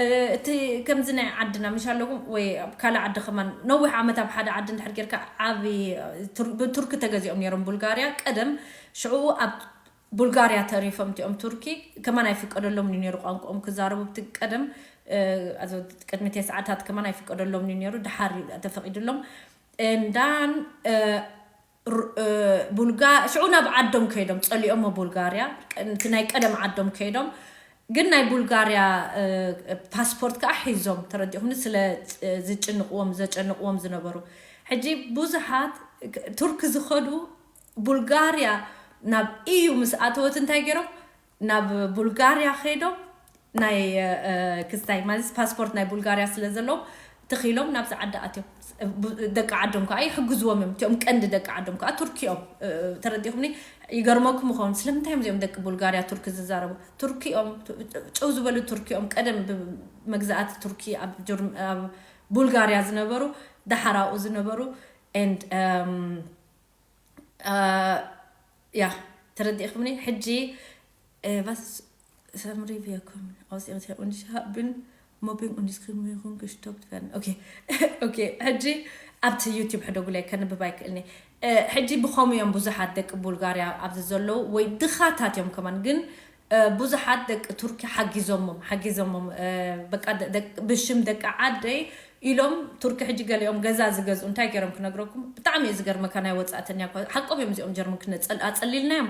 እ፣ እቲ ከምዚ ናይ ዓድና ምሽ ኣለኩም ወይ ኣብ ካልእ ዓዲ ከማን ነዊሕ ዓመት ኣብ ሓደ ዓዲ እንድሕር ጌርካ ዓቢ፣ እ፣ ቱር-፣ ብቱርኪ ተገዚኦም ነይሮም ቡልጋርያ ቀደም። ሽዑ ኣብ ቡልጋርያ ተሪፎም እቲኦም ቱርኪ ከማን ኣይፍቀደሎም እዩ ነይሩ ቋንቋኦም ክዛረቡ። ብቲ ቀደም፣ እ፣ ኣዞ ቅድሚ ተስዓታት ከማን ኣይፍቀደሎም እዩ ነይሩ፣ ድሓር እዩ ተፈቒድሎም። እንዳን፣ እ፣ ሩ-፣ እ፣ ቡልጋ-፣ ሽዑ ናብ ዓዶም ከይዶም ጸሊኦሞ ቡልጋርያ፣ እቲ ናይ ቀደም ዓዶም ከይዶም፣ ግን ናይ ቡልጋርያ፣ እ፣ ፓስፖርት ከኣ ሒዞም፣ ተረዲእኹምኒ፣ ስለ፣ እ፣ ዝጭንቕዎም፣ ዘጨንቕዎም ዝነበሩ። ሕጂ ብዙሓት ክ-፣ ቱርኪ ዝኸዱ ቡልጋርያ ናብ ኢዩ ምስ ኣተወት እንታይ ገይሮም? ናብ ቡልጋርያ ከይዶም ናይ፣ እ፣ ክስታይ ማለት ፓስፖርት ናይ ቡልጋርያ ስለ ዘለዎም ተኺሎም ናብዚ ዓዲ ኣትዮም። ቡ-፣ ደቂ ዓዶም ከዓ ይሕግዝዎም እዮም። እቲኦም ቀንዲ ደቂ ዓዶም ከዓ ቱርኪ እዮም። እ፣ ተረዲእኩምኒ? ይገርመኩም ይኸውን። ስለምንታይ እዮም እዚኦም ደቂ ቡልጋርያ ቱርኪ ዝዛረቡ? ቱርኪ እዮም፣ ጭው ዝበሉ ቱርኪ እዮም። ቀደም ብመግዛእቲ ቱርኪ ኣብ ጀርም-፣ ኣብ ቡልጋርያ ዝነበሩ፣ ደሓር ኣብኡ ዝነበሩ፣ and፣ እም፣ እ፣ ያ፣ ተረዲእኩምኒ? ሕጂ፣ እ፣ was samri wir kommen aus Eritrea und ich haben Mobbing und Diskriminierung gestoppt werden. ኦኬ፣ ኦኬ፣ ሕጂ ኣብቲ ዩቲዩብ ሕደጉለይ፣ ከንብብ ኣይክእልኒ። እ፣ ሕጂ ብኸምኡ እዮም ብዙሓት ደቂ ቡልጋርያ ኣብዚ ዘለዉ ወይ ድኻታት እዮም ከማን፣ ግን፣ እ፣ ብዙሓት ደቂ ቱርኪ ሓጊዞሞም፣ ሓጊዞሞም፣ እ፣ በቃ ደ-፣ ደቂ፣ ብሽም ደቂ ዓደይ ኢሎም ቱርኪ ሕጂ ገሊኦም ገዛ ዝገዝኡ እንታይ ገይሮም ክነግረኩም ብጣዕሚ እዩ ዝገርመካ። ናይ ወጻእተኛ እኳ ሓቆም እዮም እዚኦም ጀርመን ክነጸል-፣ ኣጸሊልናዮም።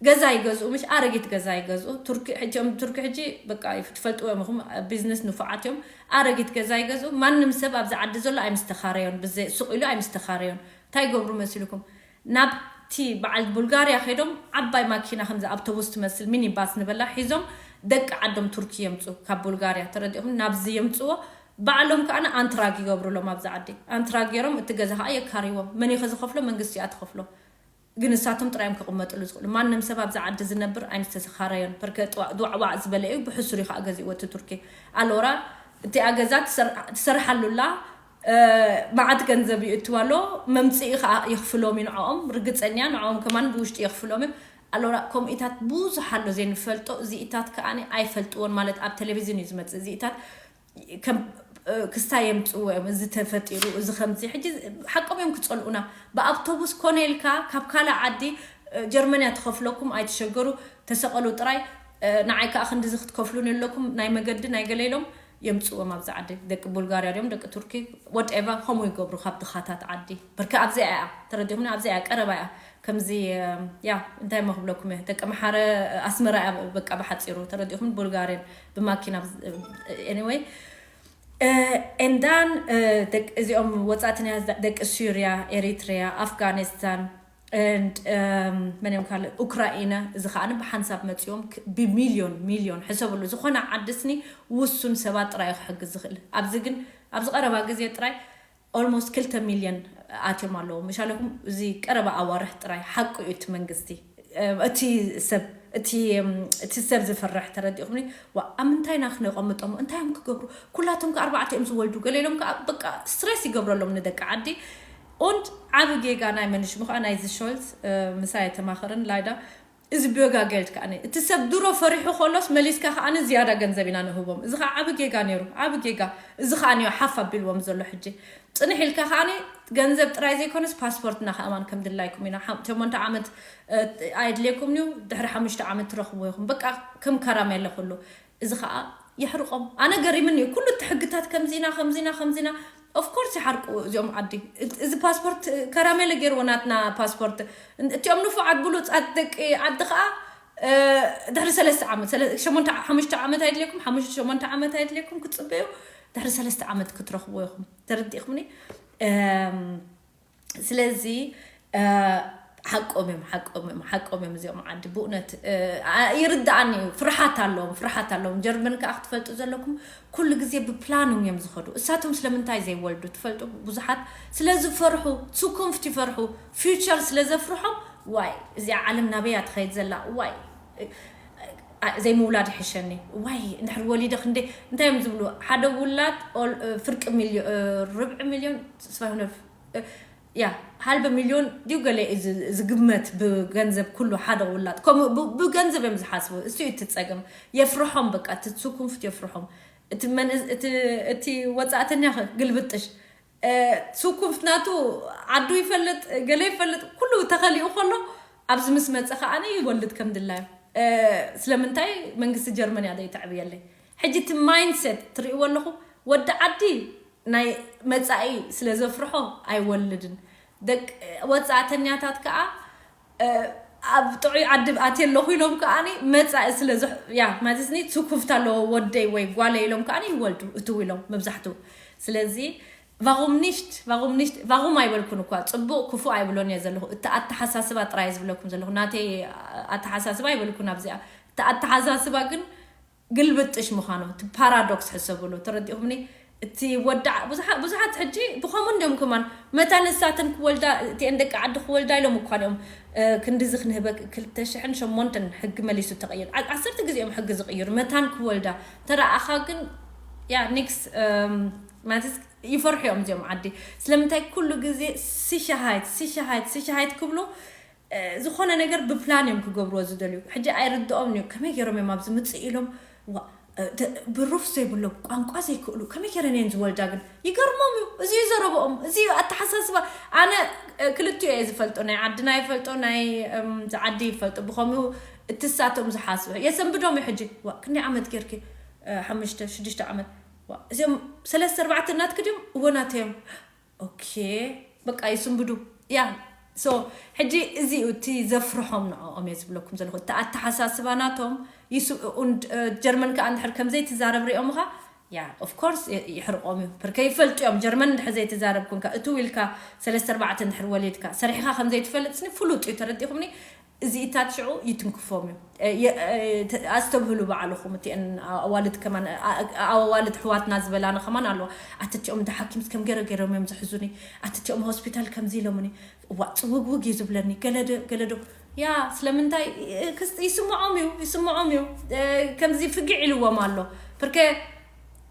ገዛ ይገዝኡ፣ ምሽ ኣረጊት ገዛ ይገዝኡ። ቱርኪ፣ እቲኦም ቱርኪ ሕጂ በቃ ይፍ-፣ ትፈልጥዎም ኢኹም፣ ቢዝነስ ንፉዓት እዮም። ኣረጊት ገዛ ይገዝኡ። ማንም ሰብ ኣብዚ ዓዲ ዘሎ ኣይምስተኻረዮን፣ ብዘይ ሱቕ ኢሉ ኣይምስተኻረዮን። እንታይ ይገብሩ መሲልኩም? ናብቲ በዓል ቡልጋርያ ከይዶም ዓባይ ማኪና ከምዚ ኣውቶቡስ ትመስል ሚኒባስ ንበላ ሒዞም ደቂ ዓዶም ቱርኪ የምጹ ካብ ቡልጋርያ፣ ተረዲእኹም? ናብዚ የምጽዎ። ባዕሎም ከኣ ኣንትራግ ይገብሩሎም ኣብዚ ዓዲ። ኣንትራግ ገይሮም እቲ ገዛ ከኣ የካርይዎም። መን እዩ ዝኸፍሎ? መንግስቲ እያ ትኸፍሎ። ግን ንሳቶም ጥራይ እዮም ክቕመጥሉ ዝኽእሉ። ማንም ሰብ ኣብዚ ዓዲ ዝነብር ኣይምስተኻረዮን። በርከ ጥዋ-፣ ድዋዕዋዕ ዝበለ እዩ፣ ብሕሱር እዩ ከኣ ገዚእዎ እቲ ቱርኪ። ኣሎራ እቲኣ ገዛ ትሰር-፣ ትሰርሓሉላ፣ እ፣ መዓት ገንዘብ ይእትዋ ኣሎ፣ መምጽኢ ከኣ የኽፍሎም እዩ ንዕኦም፣ ርግጸኛ ንዕኦም ከማን ብውሽጢ የኽፍሎም እዮም። ኣሎራ ከምኢታት ብዙሕ ኣሎ ዘይንፈልጦ፣ እዚኢታት ከኣ ኣይፈልጥዎን ማለት ኣብ ቴሌቪዝን እዩ ዝመጽእ። እዚኢታት ከም፣ እ፣ ክስታይ የምጽእዎ እዮም። እዚ ተፈጢሩ፣ እዚ ከምዚ። ሕጂ ሓቆም እዮም ክጸልኡና። ብኣውቶቡስ ኮነ ኢልካ ካብ ካልእ ዓዲ፣ እ፣ ጀርመንያ ትኸፍለኩም፣ ኣይትሸገሩ፣ ተሰቐሉ ጥራይ። እ፣ ንዓይ ከኣ ክንድዚ ክትከፍሉኒ ኣለኩም፣ ናይ መገዲ፣ ናይ ገለ ኢሎም የምፅዎም ኣብዚ ዓዲ። ደቂ ቡልጋርያ ድዮም ደቂ ቱርኪ፣ ወትኤቨር፣ ከምኡ ይገብሩ ካብ ድኻታት ዓዲ። ብርካ ኣብዚኣ እያ፣ ተረዲኹም፣ ኣብዚኣ እያ፣ ቀረባ እያ። ከምዚ ያ እንታይ ሞ ክብለኩም እየ፣ ደቂ መሓረ ኣስመራ እያ፣ በቃ ብሓፂሩ፣ ተረዲኹም፣ ቡልጋርያን ብማኪና። ኤኒወይ፣ ኤንዳን እዚኦም ወፃእተኛ፣ ደቂ ሱርያ፣ ኤሪትሪያ፣ ኣፍጋኒስታን፣ and መን እዮም ካልእ፣ ኡክራኢና። እዚ ከዓ ብሓንሳብ መፂኦም፣ ብሚልዮን ሚልዮን ሕሰብሉ። ዝኾነ ዓዲ ስኒ ውሱን ሰባት ጥራይ ክሕግዝ ዝኽእል። ኣብዚ ግን ኣብዚ ቀረባ ግዜ ጥራይ ኦልሞስት ክልተ ሚልዮን ኣትዮም ኣለዉ። ምሻለኩም፣ እዚ ቀረባ ኣዋርሕ ጥራይ ሓቁ እዩ። እቲ መንግስቲ፣ እቲ ሰብ፣ እቲ እቲ ሰብ ዝፍርሕ፣ ተረዲኹምኒ? ዋ፣ ኣብ ምንታይ ኢና ክነቐምጦም? እንታይ እዮም ክገብሩ? ኩላቶም ከ ኣርባዕተ እዮም ዝወልዱ። ገለ ኢሎም ከ በቃ ስትሬስ ይገብረሎም ንደቂ ዓዲ። Und ዓቢ ጌጋ ናይ መን ሽሙ ከዓ፣ ናይዚ ሾልዝ፣ ምሳይ ተማኸርን ላይዳ፣ እዚ ቢዮጋ ጌልድ ከዓኒ፣ እቲ ሰብ ድሮ ፈሪሑ ከሎስ መሊስካ ከዓኒ ዝያዳ ገንዘብ ኢና ንህቦም። እዚ ከዓ ዓቢ ጌጋ ነይሩ፣ ዓቢ ጌጋ። እዚ ከዓኒ ሓፍ ኣቢልዎም ዘሎ ሕጂ። ፅንሕ ኢልካ ከዓኒ ገንዘብ ጥራይ ዘይኮነስ ፓስፖርትና ከኣማን ከም ድላይኩም ኢና። ሓም-፣ ሸሞንተ ዓመት ኣየድልየኩም እዩ፣ ድሕሪ ሓሙሽተ ዓመት ትረኽቡ ኢኹም። በቃ ከም ካራሜለ ኩሉ። እዚ ከዓ የሕርቆም። ኣነ ገሪምኒ እዩ። ኩሉ እቲ ሕግታት ከምዚና ከምዚና ከምዚና፣ ኦፍኮርስ ይሓርቁ እዚኦም ዓዲ። እዚ ፓስፖርት ከራሜለ ገይርዎ ናትና ፓስፖርት። እቲኦም ንፉዓት ብሉፃት ደቂ ዓዲ ከዓ ድሕሪ ሰለስተ ዓመት፣ ሸሞንተ ሓሙሽተ ዓመት ኣይድልየኩም፣ ሓሙሽተ ሸሞንተ ዓመት ኣይድልየኩም ክትፅበዩ፣ ድሕሪ ሰለስተ ዓመት ክትረኽቡ ኢኹም። ተረዲእኩምኒ? ስለዚ ሓቆም እዮም፣ ሓቆም እዮም፣ ሓቆም እዮም እዚኦም ዓዲ። ብእውነት ይርዳኣኒ እዩ። ፍርሓት ኣለዎም፣ ፍርሓት ኣለዎም። ጀርመን ከዓ ክትፈልጡ ዘለኩም፣ ኩሉ ግዜ ብፕላኖም እዮም ዝኸዱ። እሳቶም ስለምንታይ ዘይወልዱ ትፈልጡ? ብዙሓት ስለ ዝፈርሑ፣ ሱኩምፍት ይፈርሑ፣ ፊውቸር ስለ ዘፍርሖም፣ ዋይ እዚኣ ዓለም ናበያ ትኸይድ ዘላ፣ ዋይ ዘይምውላድ ይሕሸኒ፣ ዋይ እንድሕር ወሊደ ክንደይ፣ እንታይ እዮም ዝብሉ? ሓደ ውላድ ፍርቂ ሚልዮ-፣ ርብዒ ሚልዮን ስፋ ያ፣ ሃልበ ሚልዮን ድዩ ገለ እዩ ዝ-፣ ዝግመት ብገንዘብ ኩሉ ሓደ ውላድ። ከምኡ ብ-፣ ብገንዘብ እዮም ዝሓስቡ። እሱ እዩ እቲ ጸገም። የፍርሖም በቃ፣ እቲ ሱኩምፍት የፍርሖም። እቲ መን-፣ እቲ፣ እቲ ወጻእተኛ ኸ ግልብጥሽ። ሱኩምፍት ናቱ ዓዱ ይፈልጥ፣ ገለ ይፈልጥ፣ ኩሉ ተኸሊኡ ከሎ ኣብዚ ምስ መጸ ከኣ ይወልድ ከም ድላዩ። ስለምንታይ መንግስቲ ጀርመን እያ ዘይተዕብየለይ። ሕጂ እቲ ማይንድሴት ትርእይዎ ኣለኹ፣ ወዲ ዓዲ ናይ መጻኢ ስለ ዘፍርሖ ኣይወልድን። ደቂ ወጻእተኛታት ከኣ ኣብ ጥዑይ ዓዲ ኣትየ ኣለኹ ኢሎም ከኣ መጻኢ ስለ ያ ማለትኒ ሱኩምፍት ኣለዎ ወደይ ወይ ጓለይ ኢሎም ከኣ ይወልዱ እትው ኢሎም መብዛሕትኡ። ስለዚ ቫኹም ኒሽት፣ ቫኹም ኒሽት፣ ቫኹም ኣይበልኩን እኳ፣ ጽቡቕ ክፉእ ኣይብሎን እየ ዘለኹ። እቲ ኣተሓሳስባ ጥራይ ዝብለኩም ዘለኹ፣ ናተይ ኣተሓሳስባ ኣይበልኩን ኣብዚኣ። እቲ ኣተሓሳስባ ግን ግልብጥሽ ምዃኑ፣ እቲ ፓራዶክስ ሕሰብሉ። ተረዲእኩምኒ? እቲ ወዳዕ ብዙሓ-፣ ብዙሓት ሕጂ ብኸምኡ እንዲዮም ከማን፣ መታን ንሳተን ክወልዳ፣ እቲአን ደቂ ዓዲ ክወልዳ ኢሎም እኳ እዮም፣ እ፣ ክንድዚ ክንህበክ፣ ክልተ ሽሕን ሸሞንተን ሕጊ መሊሱ ተቐይሩ። ዓ-፣ ዓሰርተ ግዜ እዮም ሕጊ ዝቕይሩ፣ መታን ክወልዳ። ተረኣኻ ግን፣ ያ፣ ኒክስ፣ እም፣ ማለት ይፈርሑ እዮም እዚኦም ዓዲ። ስለምንታይ ኩሉ ግዜ ሲሻሃይት፣ ሲሻሃይት፣ ሲሻሃይት ክብሉ፣ እ፣ ዝኾነ ነገር ብፕላን እዮም ክገብርዎ ዝደልዩ። ሕጂ ኣይርድኦም እዩ። ከመይ ገይሮም እዮም ኣብዚ ምጽእ ኢሎም፣ ዋ፣ እ፣ ተ-፣ ብሩፍ ዘይብሎም፣ ቋንቋ ዘይክእሉ፣ ከመይ ገይረን እየን ዝወልዳ ግን? ይገርሞም እዩ። እዚ እዩ ዘረብኦም። እዚ እዩ ኣተሓሳስባ። ኣነ፣ እ፣ ክልቲኡ እየ ዝፈልጦ። ናይ ዓድና ይፈልጦ፣ ናይ፣ እም፣ እዚ ዓዲ ይፈልጦ። ብኸምኡ እትሳቶም ዝሓስቡ። የሰንብዶም እዩ ሕጂ። ዋ፣ ክንደይ ዓመት ጌርኪ? እ፣ ሓሙሽተ፣ ሽዱሽተ ዓመት። ዋ፣ እዚኦም ሰለስተ ኣርባዕተ ናትኪ ድዮም? እወ፣ ናተይ እዮም። ኦኬ፣ በቃ ይስንብዱ። ያ፣ ሶ፣ ሕጂ እዚ እዩ እቲ ዘፍርሖም ንዕኦም እየ ዝብለኩም ዘለኹ። እቲ ኣተሓሳስባ ናቶም ይስ-፣ und፣ እ፣ ጀርመን ከኣ እንድሕር ከምዘይ ትዛረብ ሪኦምኻ፣ ያ፣ ኦፍ ኮርስ ይ-፣ ይሕርቆም እዩ። ብርከ ይፈልጡ እዮም። ጀርመን እንድሕር ዘይትዛረብ ኮንካ፣ እትው ኢልካ ሰለስተ ኣርባዕተ እንድሕር ወሊድካ፣ ሰሪሕኻ ከምዘይትፈልጥ ስኒ ፍሉጥ እዩ። ተረዲኹምኒ? እዚ ኢታት ሽዑ ይትንክፎም እዩ። እ፣ የ-፣ እ፣ ተ-፣ ኣስተብህሉ ባዕልኹም። እቲአን ኣዋልድ ከማን፣ ኣ-፣ ኣ-፣ ኣዋልድ ኣሕዋትና ዝበላና ከማን ኣለዋ። ኣትቲኦም እንዳ ሓኪምስ ከም ገይረ ገይሮም እዮም ዝሕዙኒ። ኣትቲኦም ሆስፒታል ከምዚ ኢሎምኒ። እዋ፣ ጽውግውግ እዩ ዝብለኒ። ገለ ዶ፣ ገለ ዶ። ያ፣ ስለምንታይ? እ፣ ክስ-፣ ይስምዖም እዩ፣ ይስምዖም እዩ። እ፣ ከምዚ ፍግዕ ኢልዎም ኣሎ። ብርከ፣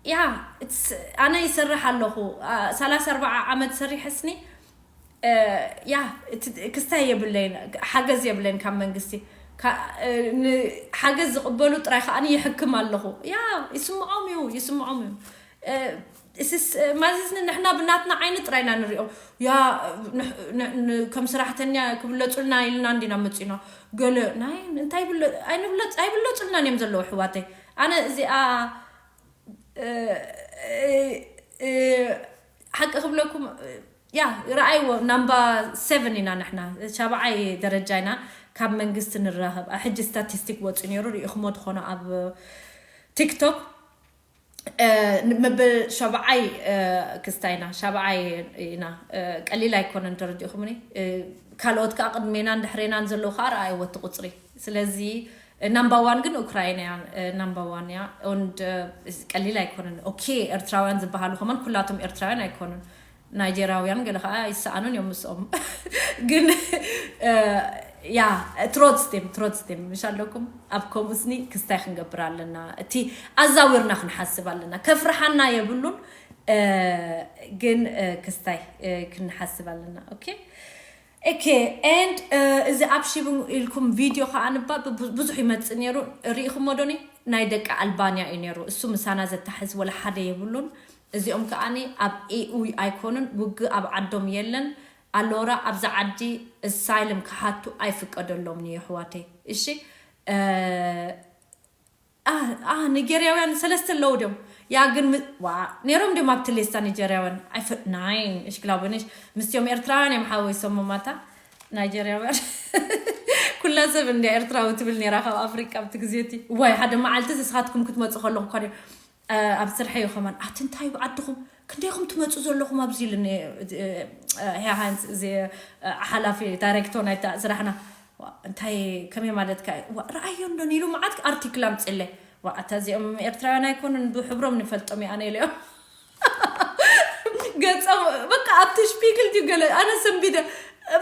ያ፣ it's፣ ኣነ ይሰርሕ ኣለኹ። ኣ፣ ሰላሳ ኣርባዓ ዓመት ሰሪሐስኒ። እ፣ ያ፣ እቲ ክስታይ የብለይን፣ ሓገዝ የብለይን ካብ መንግስቲ። ካ-፣ እ፣ ን-፣ ሓገዝ ዝቕበሉ ጥራይ ከኣ ይሕክም ኣለኹ። ያ፣ ይስምዖም እዩ፣ ይስምዖም እዩ። እ፣ እስስ፣ እ፣ ማዚስኒ ንሕና ብናትና ዓይኒ ጥራይ ኢና ንሪኦ። ያ፣ ንሕ-፣ ን-፣ ን-፣ ከም ስራሕተኛ ክብለጹልና ኢልና እንዲና መጺና። ገለ ናይ እንታይ ብለ-፣ ኣይንብለጽ-፣ ኣይብለጹልናን እዮም ዘለዉ ኣሕዋተይ። ኣነ እዚኣ ሓቂ ክብለኩም፣ ያ፣ ረኣይዎ፣ ናምባ ሰቨን ኢና ንሕና፣ ሻብዓይ ደረጃ ኢና። ካብ መንግስቲ ንራኸብ። ሕጂ ስታቲስቲክ ወፂኡ ነይሩ፣ ርኢኹሞ ትኾኑ ኣብ ቲክቶክ። መበል ሻብዓይ ክስታይ ኢና፣ ሻብዓይ ኢና። ቀሊል ኣይኮነን፣ ተረዲእኹምኒ። ካልኦት ከዓ ቅድሜናን ድሕሬናን ዘለዉ ከዓ ረኣይዎ እቲ ቁፅሪ። ስለዚ ናምባ ዋን ግን ኡክራይን እያ። ናምባ ዋን እያ። ቀሊል ኣይኮነን። ኦኬ፣ ኤርትራውያን ዝበሃሉ ከማን ኩላቶም ኤርትራውያን ኣይኮኑን። ናይጀራውያን ገለ ከዓ ይሰኣኑን እዮም ምስኦም። ግን ያ፣ ትሮትስቴም ትሮትስቴም ምሽ ኣለኩም። ኣብ ከምኡ ስኒ ክስታይ ክንገብር ኣለና። እቲ ኣዛዊርና ክንሓስብ ኣለና። ከፍርሓና የብሉን። ግን ክስታይ ክንሓስብ ኣለና። ኦኬ፣ ኦኬ። And እዚ ኣብ ሺቡ ኢልኩም ቪድዮ ከዓ ንባ ብዙሕ ይመፅእ ነይሩ። ርኢኹሞ ዶኒ? ናይ ደቂ ኣልባንያ እዩ ነይሩ። እሱ ምሳና ዘተሓዝ ወላ ሓደ የብሉን። እዚኦም ከዓኒ ኣብ ኤዩ ኣይኮኑን፣ ውግእ ኣብ ዓዶም የለን። ኣሎራ ኣብዚ ዓዲ ኣሳይለም ክሓቱ ኣይፍቀደሎም ንየሕዋተይ። እሺ፣ ኒጌርያውያን ሰለስተ ኣለዉ ድዮም? ያ ግን ዋ ነይሮም ድዮም ኣብቲ ሌስታ ኒጀርያውያን? ኣይፈ ናይን እሽክላብንሽ ምስዮም ኤርትራውያን እዮም ሓወይሶም ማታ ናይጀርያውያን። ኩላ ሰብ እንደ ኤርትራዊ ትብል ነይራ ካብ ኣፍሪቃ ኣብቲ ግዜ እቲ። ዋይ ሓደ መዓልቲ ንስኻትኩም ክትመፁ ከለኹ እኳ ድዮም ኣብ ስርሐ እዩ ከማን ኣቲ እንታይ ብዓድኹም ክንደይኹም ትመፁ ዘለኹም ኣብዚ ኢሉኒ። ሃንስ እዚ ሓላፊ ዳይሬክተር ናይታ ስራሕና እንታይ ከመይ ማለትካ እዩ? ረኣዮ እንዶ ኢሉ መዓት ኣርቲክል ኣምፅለይ። ኣታ እዚኦም ኤርትራውያን ኣይኮኑን ብሕብሮም ንፈልጦም እየ ኣነ ኢለዮም። ገፆም በቃ ኣብቲ ሽፒግል ድዩ ገለ ኣነ ሰንቢደ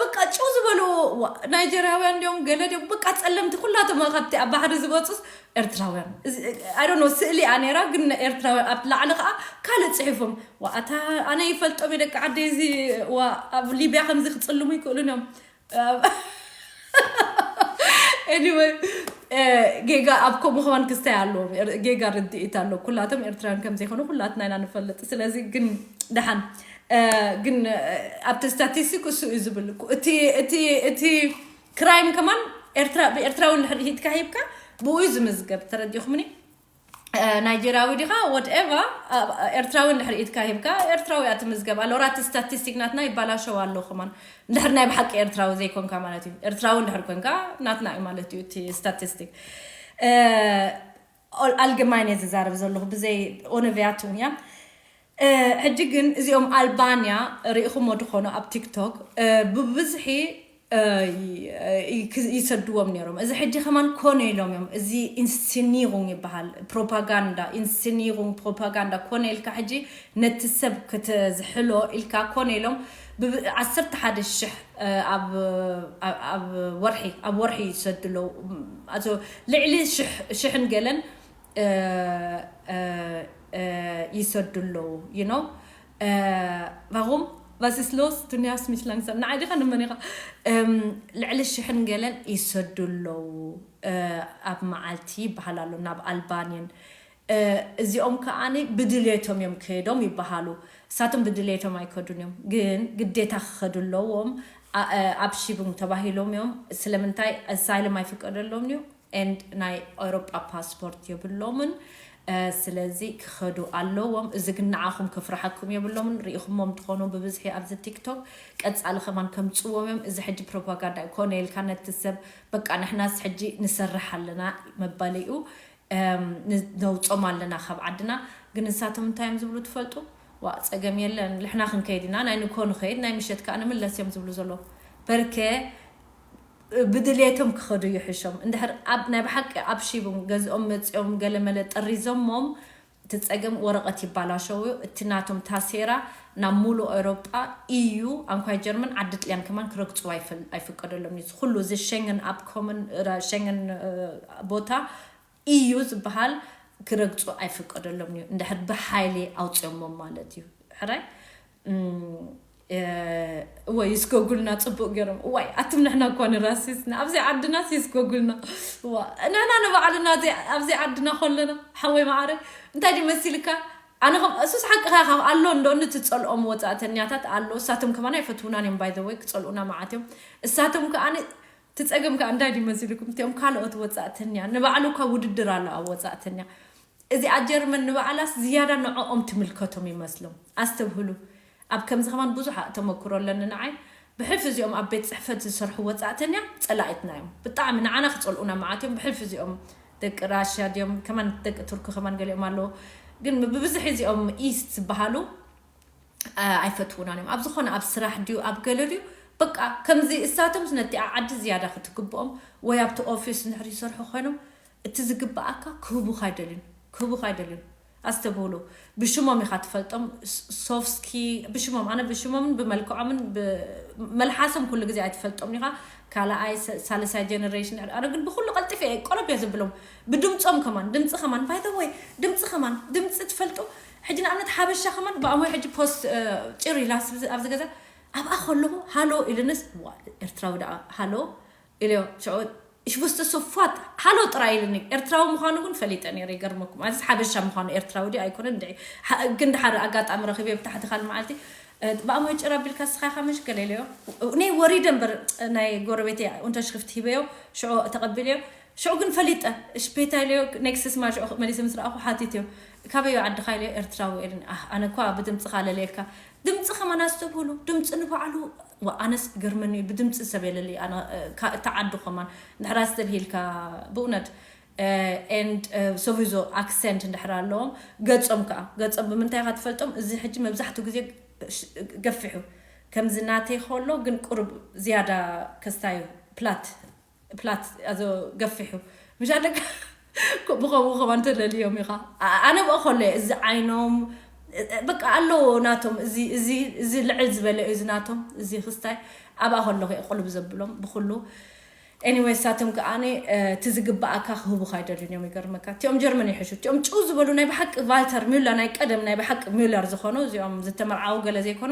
በቃ ጭው ዝበሉ ናይጀርያውያን እንዲኦም ገለ ድዮም በቃ ፀለምቲ ኩላቶም ካብቲ ኣብ ባሕሪ ዝመፁስ ኤርትራውያን። I don't know ስእሊ እያ ነይራ ግን ኤርትራውያን ኣብቲ ላዕሊ ከዓ ካልእ ፅሒፎም። ኣታ ኣነ ይፈልጦም እየ ደቂ ዓደይ እዚ ኣብ ሊብያ ከምዚ ክፅልሙ ይክእሉን እዮም። Anyway ጌጋ ኣብ ከምኡ ከማን ክስታይ ኣለዎም። ጌጋ ርድኢት ኣሎ። ኩላቶም ኤርትራውያን ከም ዘይኮኑ ኩላትና ኢና ንፈልጥ። ስለዚ ግን ደሓን ግን ኣብቲ ስታቲስቲክ እሱ እዩ ዝብል እቲ እቲ እቲ ክራይም ከማን ኤርትራ ብኤርትራዊ እንድሕር ሂድካ ሂብካ ብኡ እዩ ዝምዝገብ። ተረዲኹምኒ? ናይጀራዊ ዲኻ ወድኤቨ ኤርትራዊ እንድሕር ኢድካ ሂብካ ኤርትራዊ እያ ትምዝገብ ኣሎ። ራቲ ስታቲስቲክ ናትና ይባላሸው ኣሎ ከማን እንድሕር ናይ ብሓቂ ኤርትራዊ ዘይኮንካ ማለት እዩ። ኤርትራዊ እንድሕር ኮንካ ናትና እዩ ማለት እዩ እቲ ስታቲስቲክ። ኣልገማይን እየ ዝዛረብ ዘለኹ ብዘይ ኦነቪያቱ እያ። ሕጂ ግን እዚኦም ኣልባንያ ርኢኹሞ ድኾኑ ኣብ ቲክቶክ ብብዝሒ ይሰድዎም ነይሮም። እዚ ሕጂ ከማን ኮነ ኢሎም እዮም። እዚ ኢንስኒሩንግ ይበሃል፣ ፕሮፓጋንዳ። ኢንስኒሩንግ ፕሮፓጋንዳ ኮነ ኢልካ ሕጂ ነቲ ሰብ ክትዝሕሎ ኢልካ ኮነ ኢሎም ዓሰርተ ሓደ ሽሕ ኣብ ወርሒ ኣብ ወርሒ ይሰዱ ኣለዉ። ልዕሊ ሽሕን ገለን ይሰዱ ኣለዉ። You know? Warum? Was ist los? Du nervst mich langsam. ንዓይ ዲኻ ንመን ኢኻ? ልዕሊ ሽሕን ገለን ይሰዱ ኣለዉ ኣብ መዓልቲ ይበሃል ኣሎ ናብ ኣልባንየን። እዚኦም ከዓኒ ብድሌቶም እዮም ከይዶም ይበሃሉ። እሳቶም ብድሌቶም ኣይከዱን እዮም፣ ግን ግዴታ ክኸዱ ኣለዎም። ኣብ ሺቡም ተባሂሎም እዮም። ስለምንታይ? ኣሳይለም ኣይፍቀደሎምን እዩ። And ናይ ኣውሮጳ ፓስፖርት የብሎምን። ስለዚ ክኸዱ ኣለዎም። እዚ ግን ንዓኹም ክፍርሓኩም የብሎምን። ርኢኹሞም ትኾኑ ብብዝሒ ኣብዚ ቲክቶክ። ቀፃሊ ከማን ከምፅዎም እዮም። እዚ ሕጂ ፕሮፓጋንዳ እዩ። ኮነ ኢልካ ነቲ ሰብ በቃ ንሕናስ ሕጂ ንሰርሕ ኣለና መባልኡ ነውፆም ኣለና ካብ ዓድና። ግን ንሳቶም እንታይ እዮም ዝብሉ ትፈልጡ? ዋ ፀገም የለን ልሕና ክንከይድ ኢና ናይ ንኮ ንኸይድ ናይ ምሸት ከዓ ንምለስ እዮም ዝብሉ ዘለዉ። በርከ ብድሌቶም ክኸዱ ይሕሾም። እንድሕር ኣብ ናይ ብሓቂ ኣብ ሺቡም ገዝኦም መፂኦም ገለመለ ጠሪዞሞም እቲ ፀገም ወረቐት ይባላሸው እዩ። እቲ ናቶም ታሴራ ናብ ሙሉ ኤውሮጳ ኢዩ ኣንኳይ ጀርመን ዓዲ ጥልያን ከማን ክረግፁ ኣይፍቀደሎም እዩ። ኩሉ እዚ ሸንገን ኣብ ኮመን ሸንገን ቦታ ኢዩ ዝበሃል ክረግፁ ኣይፍቀደሎም እዩ። እንድሕር ብሓይሊ ኣውፅኦሞም ማለት እዩ። ሕራይ እወ ይስጎጉልና ፅቡቅ ገይሮም። እዋይ ኣትም ንሕና እኳ ንራሲስና ኣብዚ ዓድናስ ይስጎጉልና። እዋ ንሕና ንባዕልና ኣብዚ ዓድና ከለና ሓወይ መዓረ እንታይ ድዩ መሲልካ? ኣነ ከም እሱስ ሓቅኻ ካብ ኣሎ እንዶ እንትፀልኦም ወፃእተኛታት ኣሎ እሳቶም ከማን ኣይፈትውናን እዮም። By the way ክፀልኡና መዓት እዮም እሳቶም ከኣ እቲ ፀገም ከኣ እንታይ ድዩ መሲልኩም እቲኦም ካልኦት ወፃእተኛ ንባዕሉ እኳ ውድድር ኣሎ ኣብ ወፃእተኛ እዚኣ ጀርመን ንባዕላስ ዝያዳ ንዕኦም ትምልከቶም ይመስሎም። ኣስተብህሉ። ኣብ ከምዚ ከማን ብዙሕ ተመክሮ ኣለኒ ንዓይ። ብሕልፊ እዚኦም ኣብ ቤት ጽሕፈት ዝሰርሑ ወጻእተኛ ጸላኢትና እዮም። ብጣዕሚ ንዓና ክጸልኡና መዓት እዮም። ብሕልፊ እዚኦም ደቂ ራሽያ ድዮም፣ ከማን ደቂ ቱርኪ ከማን ገሊኦም ኣለዉ። ግን ብብዝሒ እዚኦም ኢስት ዝበሃሉ፣ አ፣ ኣይፈትዉናን እዮም። ኣብ ዝኾነ ኣብ ስራሕ ድዩ ኣብ ገለ ድዩ በቃ ከምዚ እሳቶምስ ነቲ ዓዲ ዝያዳ ክትግብኦም ወይ ኣብቲ ኦፊስ እንድሕር ይሰርሑ ኮይኖም እቲ ዝግብኣካ ክህቡኻ ኣይደልዩን፣ ክህቡኻ ኣይደልዩን። ኣስተብህሉ። ብሽሞም ኢኻ ትፈልጦም። ሶፍስኪ ብሽሞም፣ ኣነ ብሽሞምን ብመልክዖምን ብ-፣ መልሓሶም ኩሉ ግዜ ኣይትፈልጦም ኢኻ። ካልኣይ ሰ-፣ ሳልሳይ ጀነሬሽን። ኣነ ግን ብኩሉ ቀልጢፈ እየ ቆለብ እየ ዝብሎም። ብድምፆም ከማን፣ ድምፂ ከማን ባይ ወይ ድምፂ ከማን ድምፂ ትፈልጡ። ሕጂ ንኣብነት ሓበሻ ከማን ብኣሞይ ሕጂ ፖስት ጭር ኢላ ኣብዚ ገዛ ኣብኣ ከለኹ ሃሎ ኢልንስ፣ ዋ፣ ኤርትራዊ ደኣ ሃሎ ኢልዮ። ሽዑ ሽቡስተ ሶፋት ሃሎ ጥራይ ኢልኒ። ኤርትራዊ ምዃኑ ግን ፈሊጠ ነይረ። ይገርመኩም፣ ኣዚ ሓበሻ ምዃኑ፣ ኤርትራዊ ድዩ ኣይኮነን እንድዒ። ሓ-፣ ግን ድሓር ኣጋጣሚ ረኺበ ብታሕቲ ካልእ መዓልቲ፣ እ፣ ብኣሞይ ጭር ኣቢልካ ስኻ ኢኻ ምሽ ገለ ኢለዮ። ነይ ወሪደ እምበር ናይ ጎረቤተይ ኡንተርሽሪፍት ሂበዮ፣ ሽዑ ተቐቢለዮ። ሽዑ ግን ፈሊጠ፣ እሽ ቤታ ኢለዮ። ኔክስት ስማ ሽዑ መሊሰ ምስ ረኣኹ ሓቲትዮ፣ ካበዮ ዓድኻ ኢለዮ። ኤርትራዊ ኢልኒ። ኣህ፣ ኣነ እኳ ብድምፅኻ ለለየካ። ድምፂ ከማን ኣስተብህሉ፣ ድምፂ ንባዕሉ። ዋ፣ ኣነስ ገርመኒ እዩ፣ ብድምፂ ሰብ የለለይ። ኣነ፣ እ፣ ካ-፣ እታ ዓዱ ከማን ንሕራስ ተብሂልካ ብእውነት፣ እ፣ ኤንድ፣ እ፣ ሶቪዞ ኣክሰንት እንድሕር ኣለዎም፣ ገጾም ከኣ፣ ገጾም ብምንታይ ኢኻ ትፈልጦም? እዚ ሕጂ መብዛሕትኡ ግዜ ሽ-፣ ገፊሑ፣ ከምዚ ናተይ ከሎ ግን ቁሩብ ዝያዳ ከስታይ ፕላት፣ ፕላት ኣዞ ገፊሑ። ምሽ ኣለካ ብኸምኡ ከማን ተለልዮም ኢኻ። ኣ-፣ ኣነ ብኦ ከሎ እየ፣ እዚ ዓይኖም፣ እ-፣ እ-፣ በቃ ኣለዎ ናቶም፣ እዚ፣ እዚ፣ እዚ ልዕል ዝበለ እዩ፣ እዚ ናቶም፣ እዚ ክስታይ ኣብኣ ከለኹ እየ ቁልብ ዘብሎም ብኹሉ። ኤኒዌይ፣ ሳቶም ከኣኒ፣ እ፣ እቲ ዝግብኣካ ክህቡኻ ኣይደልዩን እዮም፣ ይገርመካ። እቲኦም ጀርመን ይሕሹ፣ እቲኦም ጭው ዝበሉ ናይ ብሓቂ ቫልተር ሚለር፣ ናይ ቀደም ናይ ብሓቂ ሚለር ዝኾኑ፣ እዚኦም ዝተመርዓዉ ገለ ዘይኮኑ፣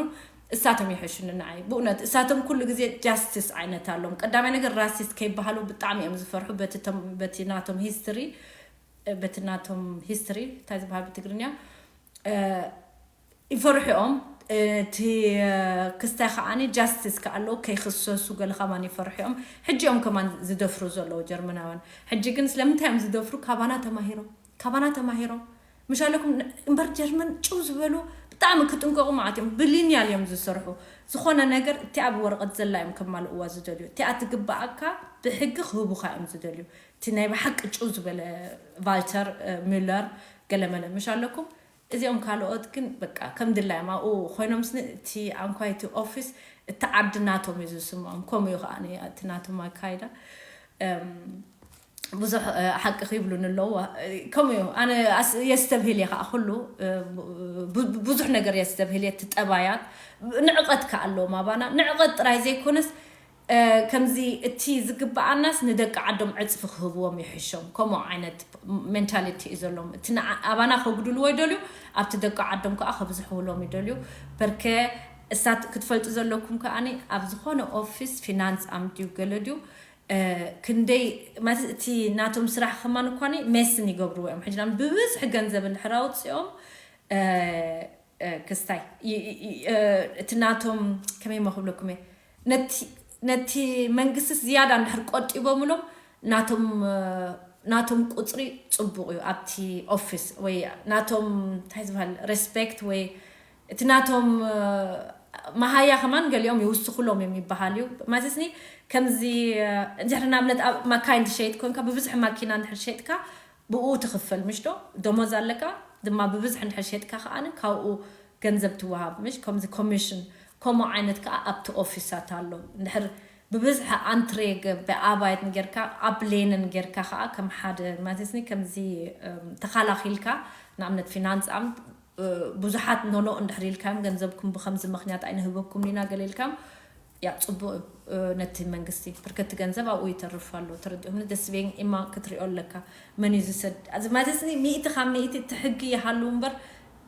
እሳቶም ይሕሹኒ ንዓይ። ብእውነት፣ እሳቶም ኩሉ ግዜ ጃስቲስ ዓይነት ኣሎም። ቀዳማይ ነገር ራሲስት ከይበሃሉ ብጣዕሚ እዮም ዝፈርሑ፣ በቲ ቶም-፣ በቲ ናቶም ሂስትሪ፣ እ፣ በቲ ናቶም ሂስትሪ፣ እንታይ ዝበሃል ብትግርኛ? እ፣ ይፈርሑ እዮም። እ፣ እቲ፣ እ፣ ክስታይ ከኣኒ ጃስቲስ ከኣለዉ ከይክሰሱ ገለ ከማን ይፈርሑ እዮም። ሕጂ እዮም ከማን ዝደፍሩ ዘለዉ ጀርመናውያን። ሕጂ ግን ስለምንታይ እዮም ዝደፍሩ? ካባና ተማሂሮም፣ ካባና ተማሂሮም። ምሽ ኣለኩም ን-፣ እምበር ጀርመን ጭው ዝበሉ ብጣዕሚ ክጥንቀቑ መዓት እዮም። ብሊንያል እዮም ዝሰርሑ። ዝኾነ ነገር እቲኣ ብወረቐት ዘላ እዮም ከማልእዋ ዝደልዩ። እቲኣ ትግብኣካ ብሕጊ ክህቡኻ እዮም ዝደልዩ። እቲ ናይ ብሓቂ ጭው ዝበለ ቫልተር፣ እ፣ ሚለር ገለመለ ምሽ ኣለኩም። እዚኦም ካልኦት ግን በቃ ከም ድላዮም ኣብኡ ኮይኖም ስኒ እቲ ኣንኳይቲ ኦፊስ እቲ ዓዲ ናቶም እዩ ዝስምዖም። ከምኡ እዩ ከኣ እቲ ናቶም ኣካይዳ። እም፣ ብዙሕ፣ እ፣ ሓቂ ክይብሉኒ ኣለዎ። እ፣ ከምኡ እዩ። ኣነ ኣስ-፣ የስተብህል እየ ከዓ ኩሉ፣ እ፣ ቡ-፣ ቡ-፣ ብዙሕ ነገር የስተብህል እየ። እቲ ጠባያት ንዕቐት ከኣ ኣለዎም ኣባና። ንዕቐት ጥራይ ዘይኮነስ፣ እ፣ ከምዚ እቲ ዝግብኣናስ ንደቂ ዓዶም ዕጽፊ ክህብዎም ይሕሾም። ከምኡ ዓይነት ሜንታሊቲ እዩ ዘለዎም። እቲ ንዓ-፣ ኣባና ከጉድልዎ ይደልዩ፣ ኣብቲ ደቂ ዓዶም ከኣ ከብዝሕውሎም ይደልዩ። በርከ እሳት ክትፈልጡ ዘለኩም ከኣኒ ኣብ ዝኾነ ኦፊስ ፊናንስ ኣምድዩ ገለ ድዩ እ፣ ክንደይ ማለት እቲ ናቶም ስራሕ ከማን እኳኒ ሜስን ይገብርዎ እዮም። ሕጂ ናብ ብብዝሒ ገንዘብ እንድሕር ኣውፅኦም፣ እ፣ እ፣ ክስታይ ይ-፣ ይ-፣ ይ-፣ እ፣ እቲ ናቶም ከመይ እሞ ክብለኩም እየ፣ ነቲ፣ ነቲ መንግስቲ ዝያዳ እንድሕር ቆጢቦምሎም ናቶም፣ እ፣ ናቶም ቁፅሪ ፅቡቕ እዩ ኣብቲ ኦፊስ ወይ ናቶም እንታይ ዝበሃል ሬስፔክት ወይ እቲ ናቶም፣ እ፣ መሃያ ከማን ገሊኦም ይውስኹሎም እዮም ይበሃል እዩ። ማለትኒ ከምዚ፣ እ፣ እንድሕር ንኣብነት ኣብ ማካይን ትሸይጥ ኮንካ ብብዝሒ ማኪና እንድሕር ሸይጥካ ብኡ ትኽፈል ምሽ ዶ? ደሞዝ ኣለካ ድማ ብብዝሒ እንድሕር ሸይጥካ ከኣኒ ካብኡ ገንዘብ ትወሃብ ምሽ ከምዚ ኮሚሽን። ከምኡ ዓይነት ከኣ ኣብቲ ኦፊሳት ኣሎ። እንድሕር ብብዝሒ ኣንትሬ ገበ ኣባይት ጌርካ ኣብ ሌንን ጌርካ ከኣ ከም ሓደ ማለትኒ ከምዚ፣ እም፣ ተኻላኺልካ ንኣብነት ፊናንስ ኣምት እ፣ ብዙሓት ኖኖ እንድሕር ኢልካዮም ገንዘብኩም ብኸምዚ ምኽንያት ኣይንህበኩም ኢና ገለ ኢልካዮም፣ ያ፣ ጽቡቕ እዩ። እ፣ ነቲ መንግስቲ ብርከቲ ገንዘብ ኣብኡ ይተርፍ ኣሎ። ተረዲኦምኒ ደስ ቤን ኢማ ክትሪኦ ኣለካ። መን እዩ ዝሰድ-፣ እዚ ማለት እዚ ሚእቲ ካብ ሚእቲ እቲ ሕጊ ይሃሉ እምበር፣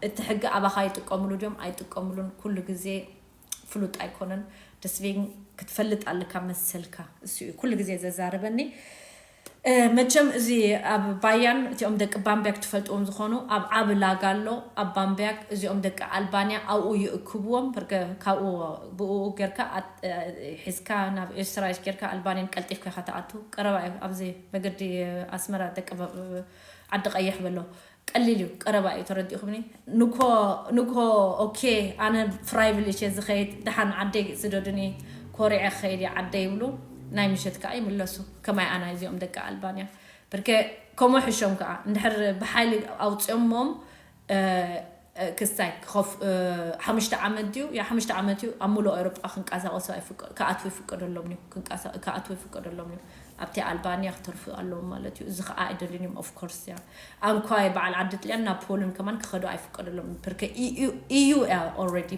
እቲ ሕጊ ኣባኻ ይጥቀምሉ ድዮም ኣይጥቀምሉን ኩሉ ግዜ ፍሉጥ ኣይኮነን። ደስ ቤን ክትፈልጥ ኣለካ መሰልካ። እሱ እዩ ኩሉ ግዜ ዘዛርበኒ። እ፣ መቸም እዚ ኣብ ባያን እቲኦም ደቂ ባምቢያክ ትፈልጥዎም ዝኾኑ ኣብ ዓቢ ላጋ ኣሎ። ኣብ ባምቢያክ እዚኦም ደቂ ኣልባንያ ኣብኡ ይእክብዎም። ብርገ-፣ ካብኡ ብኡ ጌርካ ኣት-፣ እ፣ ሒዝካ ናብ ኤርትራ ጌርካ ኣልባንያን ቀልጢፍካ ኢኻ ትኣቱ። ቀረባ እዩ። ኣብዚ መገዲ ኣስመራ ደቂ ባ-፣ ዓዲ ቀይሕ በሎ። ቀሊል እዩ፣ ቀረባ እዩ። ተረዲእኹምኒ? ንኮ ንኮ ኦኬ፣ ኣነ ፕራይቭሊሽ እየ ዝኸይድ፣ ደሓን ዓደይ ስደዱኒ፣ ኮሪዐ ክኸይድ እየ ዓደይ ይብሉ። ናይ ምሸት ከዓ ይምለሱ። ከማይ ኣና እዚኦም ደቂ ኣልባንያ። ብርከ ከምኡ ሕሾም ከዓ እንድሕር ብሓይሊ ኣውፅኦሞም፣ እ፣ እ፣ ክስታይ ክኸፍ-፣ እ፣ ሓሙሽተ ዓመት ድዩ? ያ ሓሙሽተ ዓመት እዩ። ኣብ ሙሉእ ኤውሮጳ ክንቀሳቐሱ ኣይፍቀ-፣ ክኣትዉ ይፍቀደሎም እዩ። ክንቀሳ-፣ ክኣትዉ ይፍቀደሎም እዩ። ኣብቲ ኣልባንያ ክተርፉ ኣለዎም ማለት እዩ። እዚ ከዓ ኣይደልን እዮም፣ ኦፍ ኮርስ። ያ ኣንኳይ በዓል ዓዲ ጥልያን ናብ ፖልን ከማን ክኸዱ ኣይፍቀደሎም እዩ። ፕርከ ኢዩ፣ ኢዩ እያ ኦልሬዲ።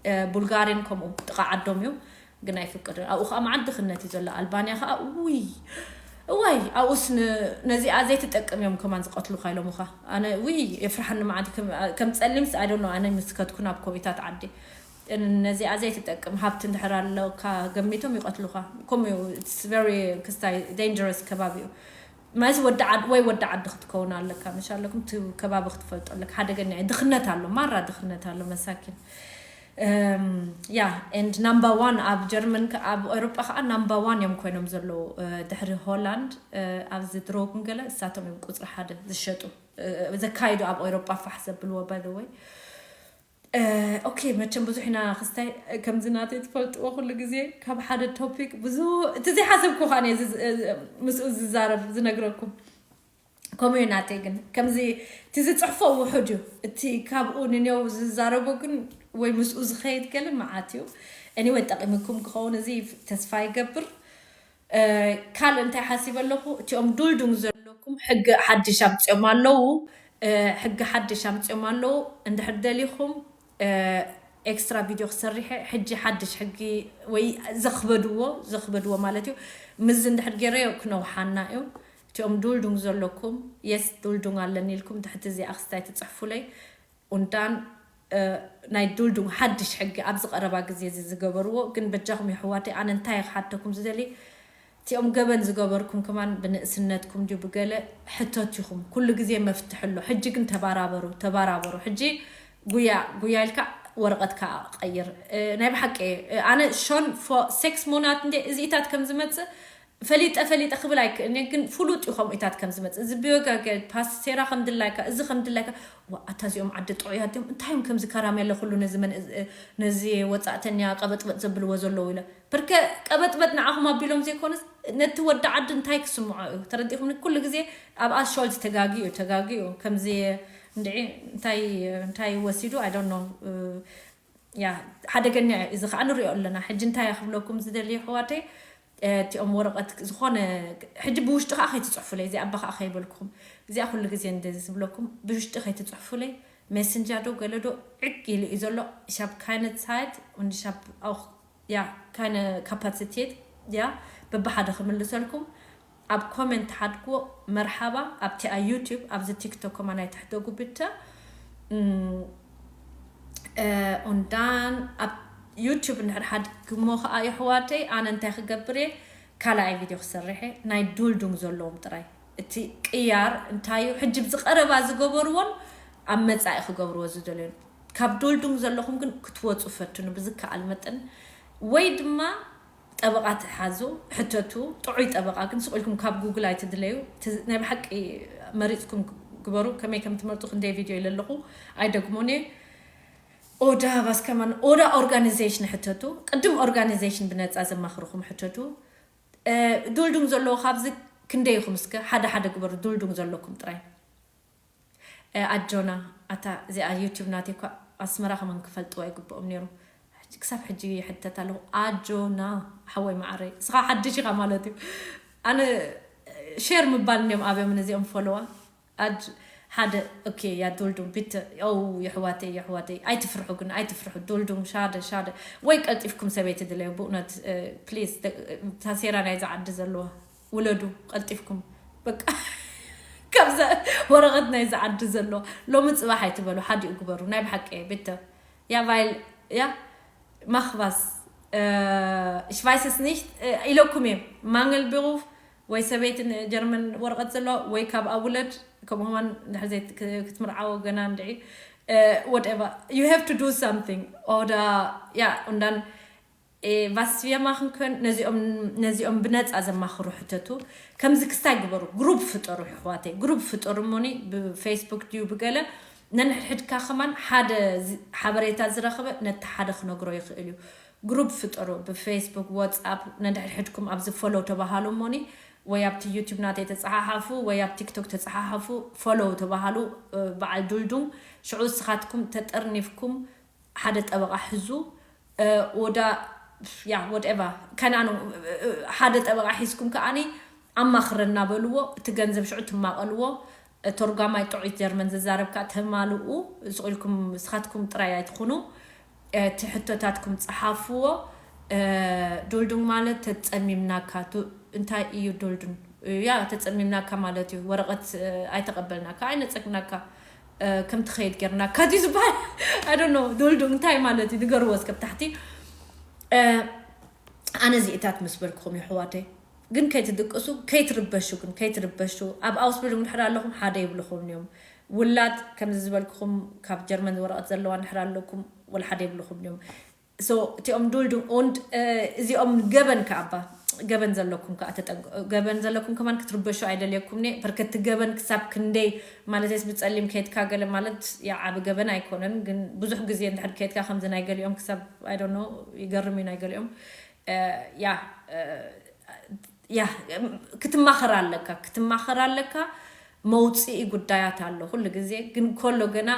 እ፣ ቡልጋሪን ከምኡ ጥቓ ዓዶም እዩ፣ ግን ኣይፍቀደሎም። ኣብኡ ከዓ መዓት ድኽነት እዩ ዘሎ። ኣልባንያ ከዓ ውይ፣ እዋይ፣ ኣብኡስ ን-፣ ነዚኣ ዘይትጠቅም እዮም ከማን ዝቐትሉኻ ኢሎምኻ። ኣነ ውይ፣ የፍርሓኒ መዓት ከም፣ ከም ጸሊምስ፣ I don't know፣ ኣነ ምስ ከድኩ ናብ ኮሚታት ዓዲ። ነዚኣ ዘይትጠቅም ሃብቲ እንድሕር ኣለካ ገሚቶም ይቐትሉኻ። ከምኡ እዩ፣ it's very ክስታይ dangerous ከባቢ እዩ። ማይስ ወዲ ዓድ-፣ ወይ ወዲ ዓዲ ክትከውን ኣለካ፣ ምሽ ኣለኩም፣ እቲ ከባቢ ክትፈልጦ ኣለካ። ሓደገኛ እዩ። ድኽነት ኣሎ፣ ማራ ድኽነት ኣሎ፣ መሳኪን። እም፣ ያ፣ and number one ኣብ ጀርመን ከ-፣ ኣብ ኤውሮጳ ከዓ number one እዮም ኮይኖም ዘለዉ። እ፣ ድሕሪ ሆላንድ፣ እ፣ ኣብዚ ድሮግን ገለ እሳቶም እዮም ቁጽሪ ሓደ ዝሸጡ፣ እ፣ ዘካይዱ ኣብ ኤውሮጳ ፋሕ ዘብልዎ፣ by the way። እ፣ ኦኬ፣ መቸም ብዙሕ ኢና ክስታይ፣ እ፣ ከምዚ ናተይ ትፈልጥዎ ኩሉ ግዜ ካብ ሓደ ቶፒክ ብዙ፣ እቲ ዘይሓሰብኩ ከዓ እየ ዝዝ-፣ እ፣ ምስኡ ዝዛረብ ዝነግረኩም። ከምኡ እዩ ናተይ። ግን ከምዚ እቲ ዝጽሕፎ ውሑድ እዩ፣ እቲ ካብኡ ንኔው ዝዛረቦ ግን ወይ ምስኡ ዝኸይድ ገለ መዓት እዩ። Anyway፣ ጠቒምኩም ክኸውን እዚ ተስፋ ይገብር። እ፣ ካልእ እንታይ ሓሲበ ኣለኹ? እቲኦም ዱልዱም ዘለኩም ሕጊ ሓድሽ ኣምጺኦም ኣለዉ። እ፣ ሕጊ ሓድሽ ኣምጺኦም ኣለዉ። እንድሕር ደሊኹም፣ እ፣ ኤክስትራ ቪድዮ ክሰርሕ እየ። ሕጂ ሓድሽ ሕጊ ወይ ዘኽበድዎ፣ ዘኽበድዎ ማለት እዩ። ምዚ እንድሕር ገይረዮ ክነውሓና እዩ። እቲኦም ዱልዱም ዘለኩም፣ የስ ዱልዱም ኣለኒ ኢልኩም ትሕቲ እዚኣ ክስታይ ትጽሕፉለይ። ኡንዳን፣ እ፣ ናይ ዱልዱም ሓድሽ ሕጊ ኣብዚ ቀረባ ግዜ እዚ ዝገበርዎ፣ ግን በጃኹም የሕዋተይ፣ ኣነ እንታይ ክሓተኩም ዝደሊ፣ እቲኦም ገበን ዝገበርኩም ከማን ብንእስነትኩም ድዩ ብገለ ሕተት ኢኹም። ኩሉ ግዜ መፍትሒ ኣሎ። ሕጂ ግን ተባራበሩ፣ ተባራበሩ። ሕጂ ጉያ፣ ጉያ ኢልካ ወረቐትካ ቀይር። እ፣ ናይ ብሓቂ፣ እ፣ ኣነ ሾን ፎ-፣ ሴክስ ሞናት እንደ እዚኢታት ከም ዝመጽእ ፈሊጠ፣ ፈሊጠ ክብል ኣይክእልን እየ፣ ግን ፍሉጥ እዩ ከምኡኢታት ከም ዝመጽእ። እዚ ብዮጋ ገ-፣ ፓስት ሴራ ከም ድላይካ፣ እዚ ከም ድላይካ፣ ዋ፣ ኣታ እዚኦም ዓዲ ጥዑያት ድዮም? እንታይ እዮም ከምዚ ካራሜለ ኩሉ ነዚ መን-፣ ነዚ ወጻእተኛ ቀበጥበጥ ዘብልዎ ዘለዉ ኢለ። ብርከ ቀበጥበጥ ንዓኹም ኣቢሎም ዘይኮነስ፣ ነቲ ወዲ ዓዲ እንታይ ክስምዖ እዩ? ተረዲእኹምኒ? ኩሉ ግዜ ኣብኣ ሾልት ተጋጊ እዩ፣ ተጋጊ እዩ። ከምዚ እንድዒ እንታይ፣ እንታይ ወሲዱ? I don't know። ያ፣ ሓደገኛ እዩ። እዚ ኸዓ ንሪኦ ኣለና። ሕጂ እንታይ እየ ክብለኩም ዝደሊ፣ ኣሕዋተይ? እ፣ እቲኦም ወረቐት ዝኾነ፣ ሕጂ ብውሽጢ ኸዓ ከይትጽሕፉለይ፣ እዚኣ ኣባ ኸዓ ከይበልኩኹም። እዚኣ ኩሉ ግዜ እንደዚ ዝብለኩም፣ ብውሽጢ ከይትጽሕፉለይ። ሜሴንጀር ዶ ገለ ዶ ዕግ ኢሉ እዩ ዘሎ። Ich habe keine Zeit und ich habe auch, ja, keine Kapazität, ja፣ በብሓደ ክምልሰልኩም። ኣብ ኮሜንት ሓድግዎ፣ መርሓባ። ኣብቲ ኣብ ዩቲዩብ፣ ኣብዚ ቲክቶክ ከማን ኣይትሕደጉ ብተ። እም፣ እ፣ ኡንዳን ኣብ ዩቲዩብ እንድሕር ሓድግሞ ኸዓ፣ የሕዋተይ፣ ኣነ እንታይ ክገብር እየ? ካልኣይ ቪድዮ ክሰርሕ እየ። ናይ ዱልዱም ዘለዎም ጥራይ። እቲ ቅያር እንታይ እዩ? ሕጂ ብዝቐረባ ዝገበርዎን ኣብ መጻኢ ክገብርዎ ዝደልዮን። ካብ ዱልዱም ዘለኹም ግን ክትወጹ ፈትኑ ብዝከኣል መጠን። ወይ ድማ ጠበቓ ትሓዙ፣ ሕተቱ፣ ጥዑይ ጠበቓ። ግን ስቕ ኢልኩም ካብ ጉግል ኣይትድለዩ። ት-፣ ናይ ብሓቂ መሪጽኩም ግበሩ። ከመይ ከም ትመርጡ ክንደይ ቪድዮ ኢለ ኣለኹ፣ ኣይደግሞን እየ። ኦዳ ባስከማን፣ ኦዳ ኦርጋናይዜሽን ሕተቱ። ቅድም ኦርጋናይዜሽን ብነጻ ዘማኽርኹም ሕተቱ። እ፣ ዱልዱም ዘለዎ ካብዚ ክንደይ ኢኹም እስከ? ሓደ ሓደ ግበሩ፣ ዱልዱም ዘለኩም ጥራይ። እ፣ ኣጆና፣ ኣታ እዚኣ ዩቲዩብ ናተይ እኳ ኣስመራ ከማን ክፈልጥዋ ይግብኦም ነይሩ። ሕጂ፣ ክሳብ ሕጂ ይሕተት ኣለኹ። ኣጆና፣ ሓወይ መዓረይ፣ እስኻ ሓድሽ ኢኻ ማለት እዩ። ኣነ ሼር ምባል እንዲዮም ኣብዮም ነዚኦም ፎሎዋ። ኣጅ-፣ ሓደ፣ ኦኬ፣ ያ ዱልዱም፣ ቢተ፣ ኦ፣ የሕዋተይ፣ የሕዋተይ፣ ኣይትፍርሑ ግን፣ ኣይትፍርሑ። ዱልዱም፣ ሻደ፣ ሻደ። ወይ ቀልጢፍኩም ሰበይቲ ድለዩ፣ ብእውነት፣ እ፣ ፕሊዝ፣ ደ-፣ እታ ሴራ ናይዛ ዓዲ ዘለዋ፣ ውለዱ፣ ቀልጢፍኩም። በቃ፣ ካብዛ ወረቐት ናይዛ ዓዲ ዘለዋ። ሎሚ ጽባሕ ኣይትበሉ፣ ሓዲኡ ግበሩ። ናይ ብሓቂ፣ ቢተ። ያ፣ ቫይል፣ ያ፣ ማኽባስ፣ እ፣ ich weiß es nicht፣ እ፣ ኢለኩም እየ። ማንገል ብሩፍ፣ ወይ ሰበይቲ ንጀርመን ወረቐት ዘለዋ፣ ወይ ካብ ኣብ ውለድ፣ ከምኡ ከማን እንድሕር ዘይት-፣ ክ-፣ ክትምርዓዎ ገና እንድዒ፣ እ፣ whatever፣ you have to do something። ኦዳ፣ ያ፣ ኡንዳን Was wir machen können ነዚኦም ነዚኦም ብነፃ ዘማኽሩ ሕተቱ። ከምዚ ክስታይ ግበሩ፣ ግሩፕ ፍጠሩ፣ ሕዋተይ ግሩፕ ፍጠሩ። እሞኒ ብፌስቡክ ድዩ ብገለ ነንሕድሕድካ ከማን ሓደ ሓበሬታ ዝረኸበ ነቲ ሓደ ክነግሮ ይኽእል እዩ። ግሩፕ ፍጠሩ ብፌስቡክ፣ ዋትስኣፕ፣ ነንሕድሕድኩም ኣብዚ ፎሎው ተባሃሉ። እሞኒ ወይ ኣብቲ ዩቲዩብ ናተይ ተፀሓሓፉ ወይ ኣብ ቲክቶክ ተፀሓሓፉ፣ ፎሎው ተባሃሉ። በዓል ዱልዱም ሽዑ ንስኻትኩም ተጠርኒፍኩም ሓደ ጠበቓ ሕዙ። ወዳ ያ ወድኤቨር ከናኑ ሓደ ጠበቓ ሒዝኩም ከኣኒ ኣማኽረና በልዎ። እቲ ገንዘብ ሽዑ ትማቐልዎ። ተርጓማይ ጥዑይ ጀርመን ዝዛረብ ከኣ ተማልኡ። ስቕ ኢልኩም ንስኻትኩም ጥራይ ኣይትኹኑ። እቲ ሕቶታትኩም ጸሓፍዎ። ዱልዱም ማለት ተጸሚምናካ እንታይ እዩ ዱልዱም? ያ ተጸሚምናካ ማለት እዩ። ወረቐት ኣይተቐበልናካ ኣይነጸግናካ። ከም ትኸይድ ጌርናካ ድዩ ዝበሃል? I don't know። ዱልዱም እንታይ ማለት እዩ ንገርዎ እስከ ብታሕቲ። ኣነ እዚእታት ምስ በልኩኹም የሕዋተይ ግን ከይትድቅሱ ከይትርበሹ ግን ከይትርበሹ። ኣብ ኣውስብርግ እንድሕር ኣለኹም ሓደ ይብልኹም እዮም። ውላድ ከምዚ ዝበልኩኹም ካብ ጀርመን ወረቐት ዘለዋ እንድሕር ኣለኩም ወላ ሓደ ይብልኹም እዮም። So እቲኦም ዱልዱም und እዚኦም ገበን ከኣባ ገበን ዘለኩም ከኣ ተጠንቀ ገበን ዘለኩም ከማን ክትርበሹ ኣይደልየኩም ኔ በርከቲ ገበን ክሳብ ክንደይ ማለትስ ብጸሊም ከይድካ ገለ ማለት ያ ዓቢ ገበን ኣይኮነን። ግን ብዙሕ ግዜ እንድሕር ከይድካ ከምዚ ናይ ገሊኦም ክሳብ I don't know ይገርም እዩ ናይ ገሊኦም። ያ ያ ክትማኸር ኣለካ ክትማኸር ኣለካ። መውፅኢ ጉዳያት ኣሎ ኩሉ ግዜ ግን ኮሎ ገና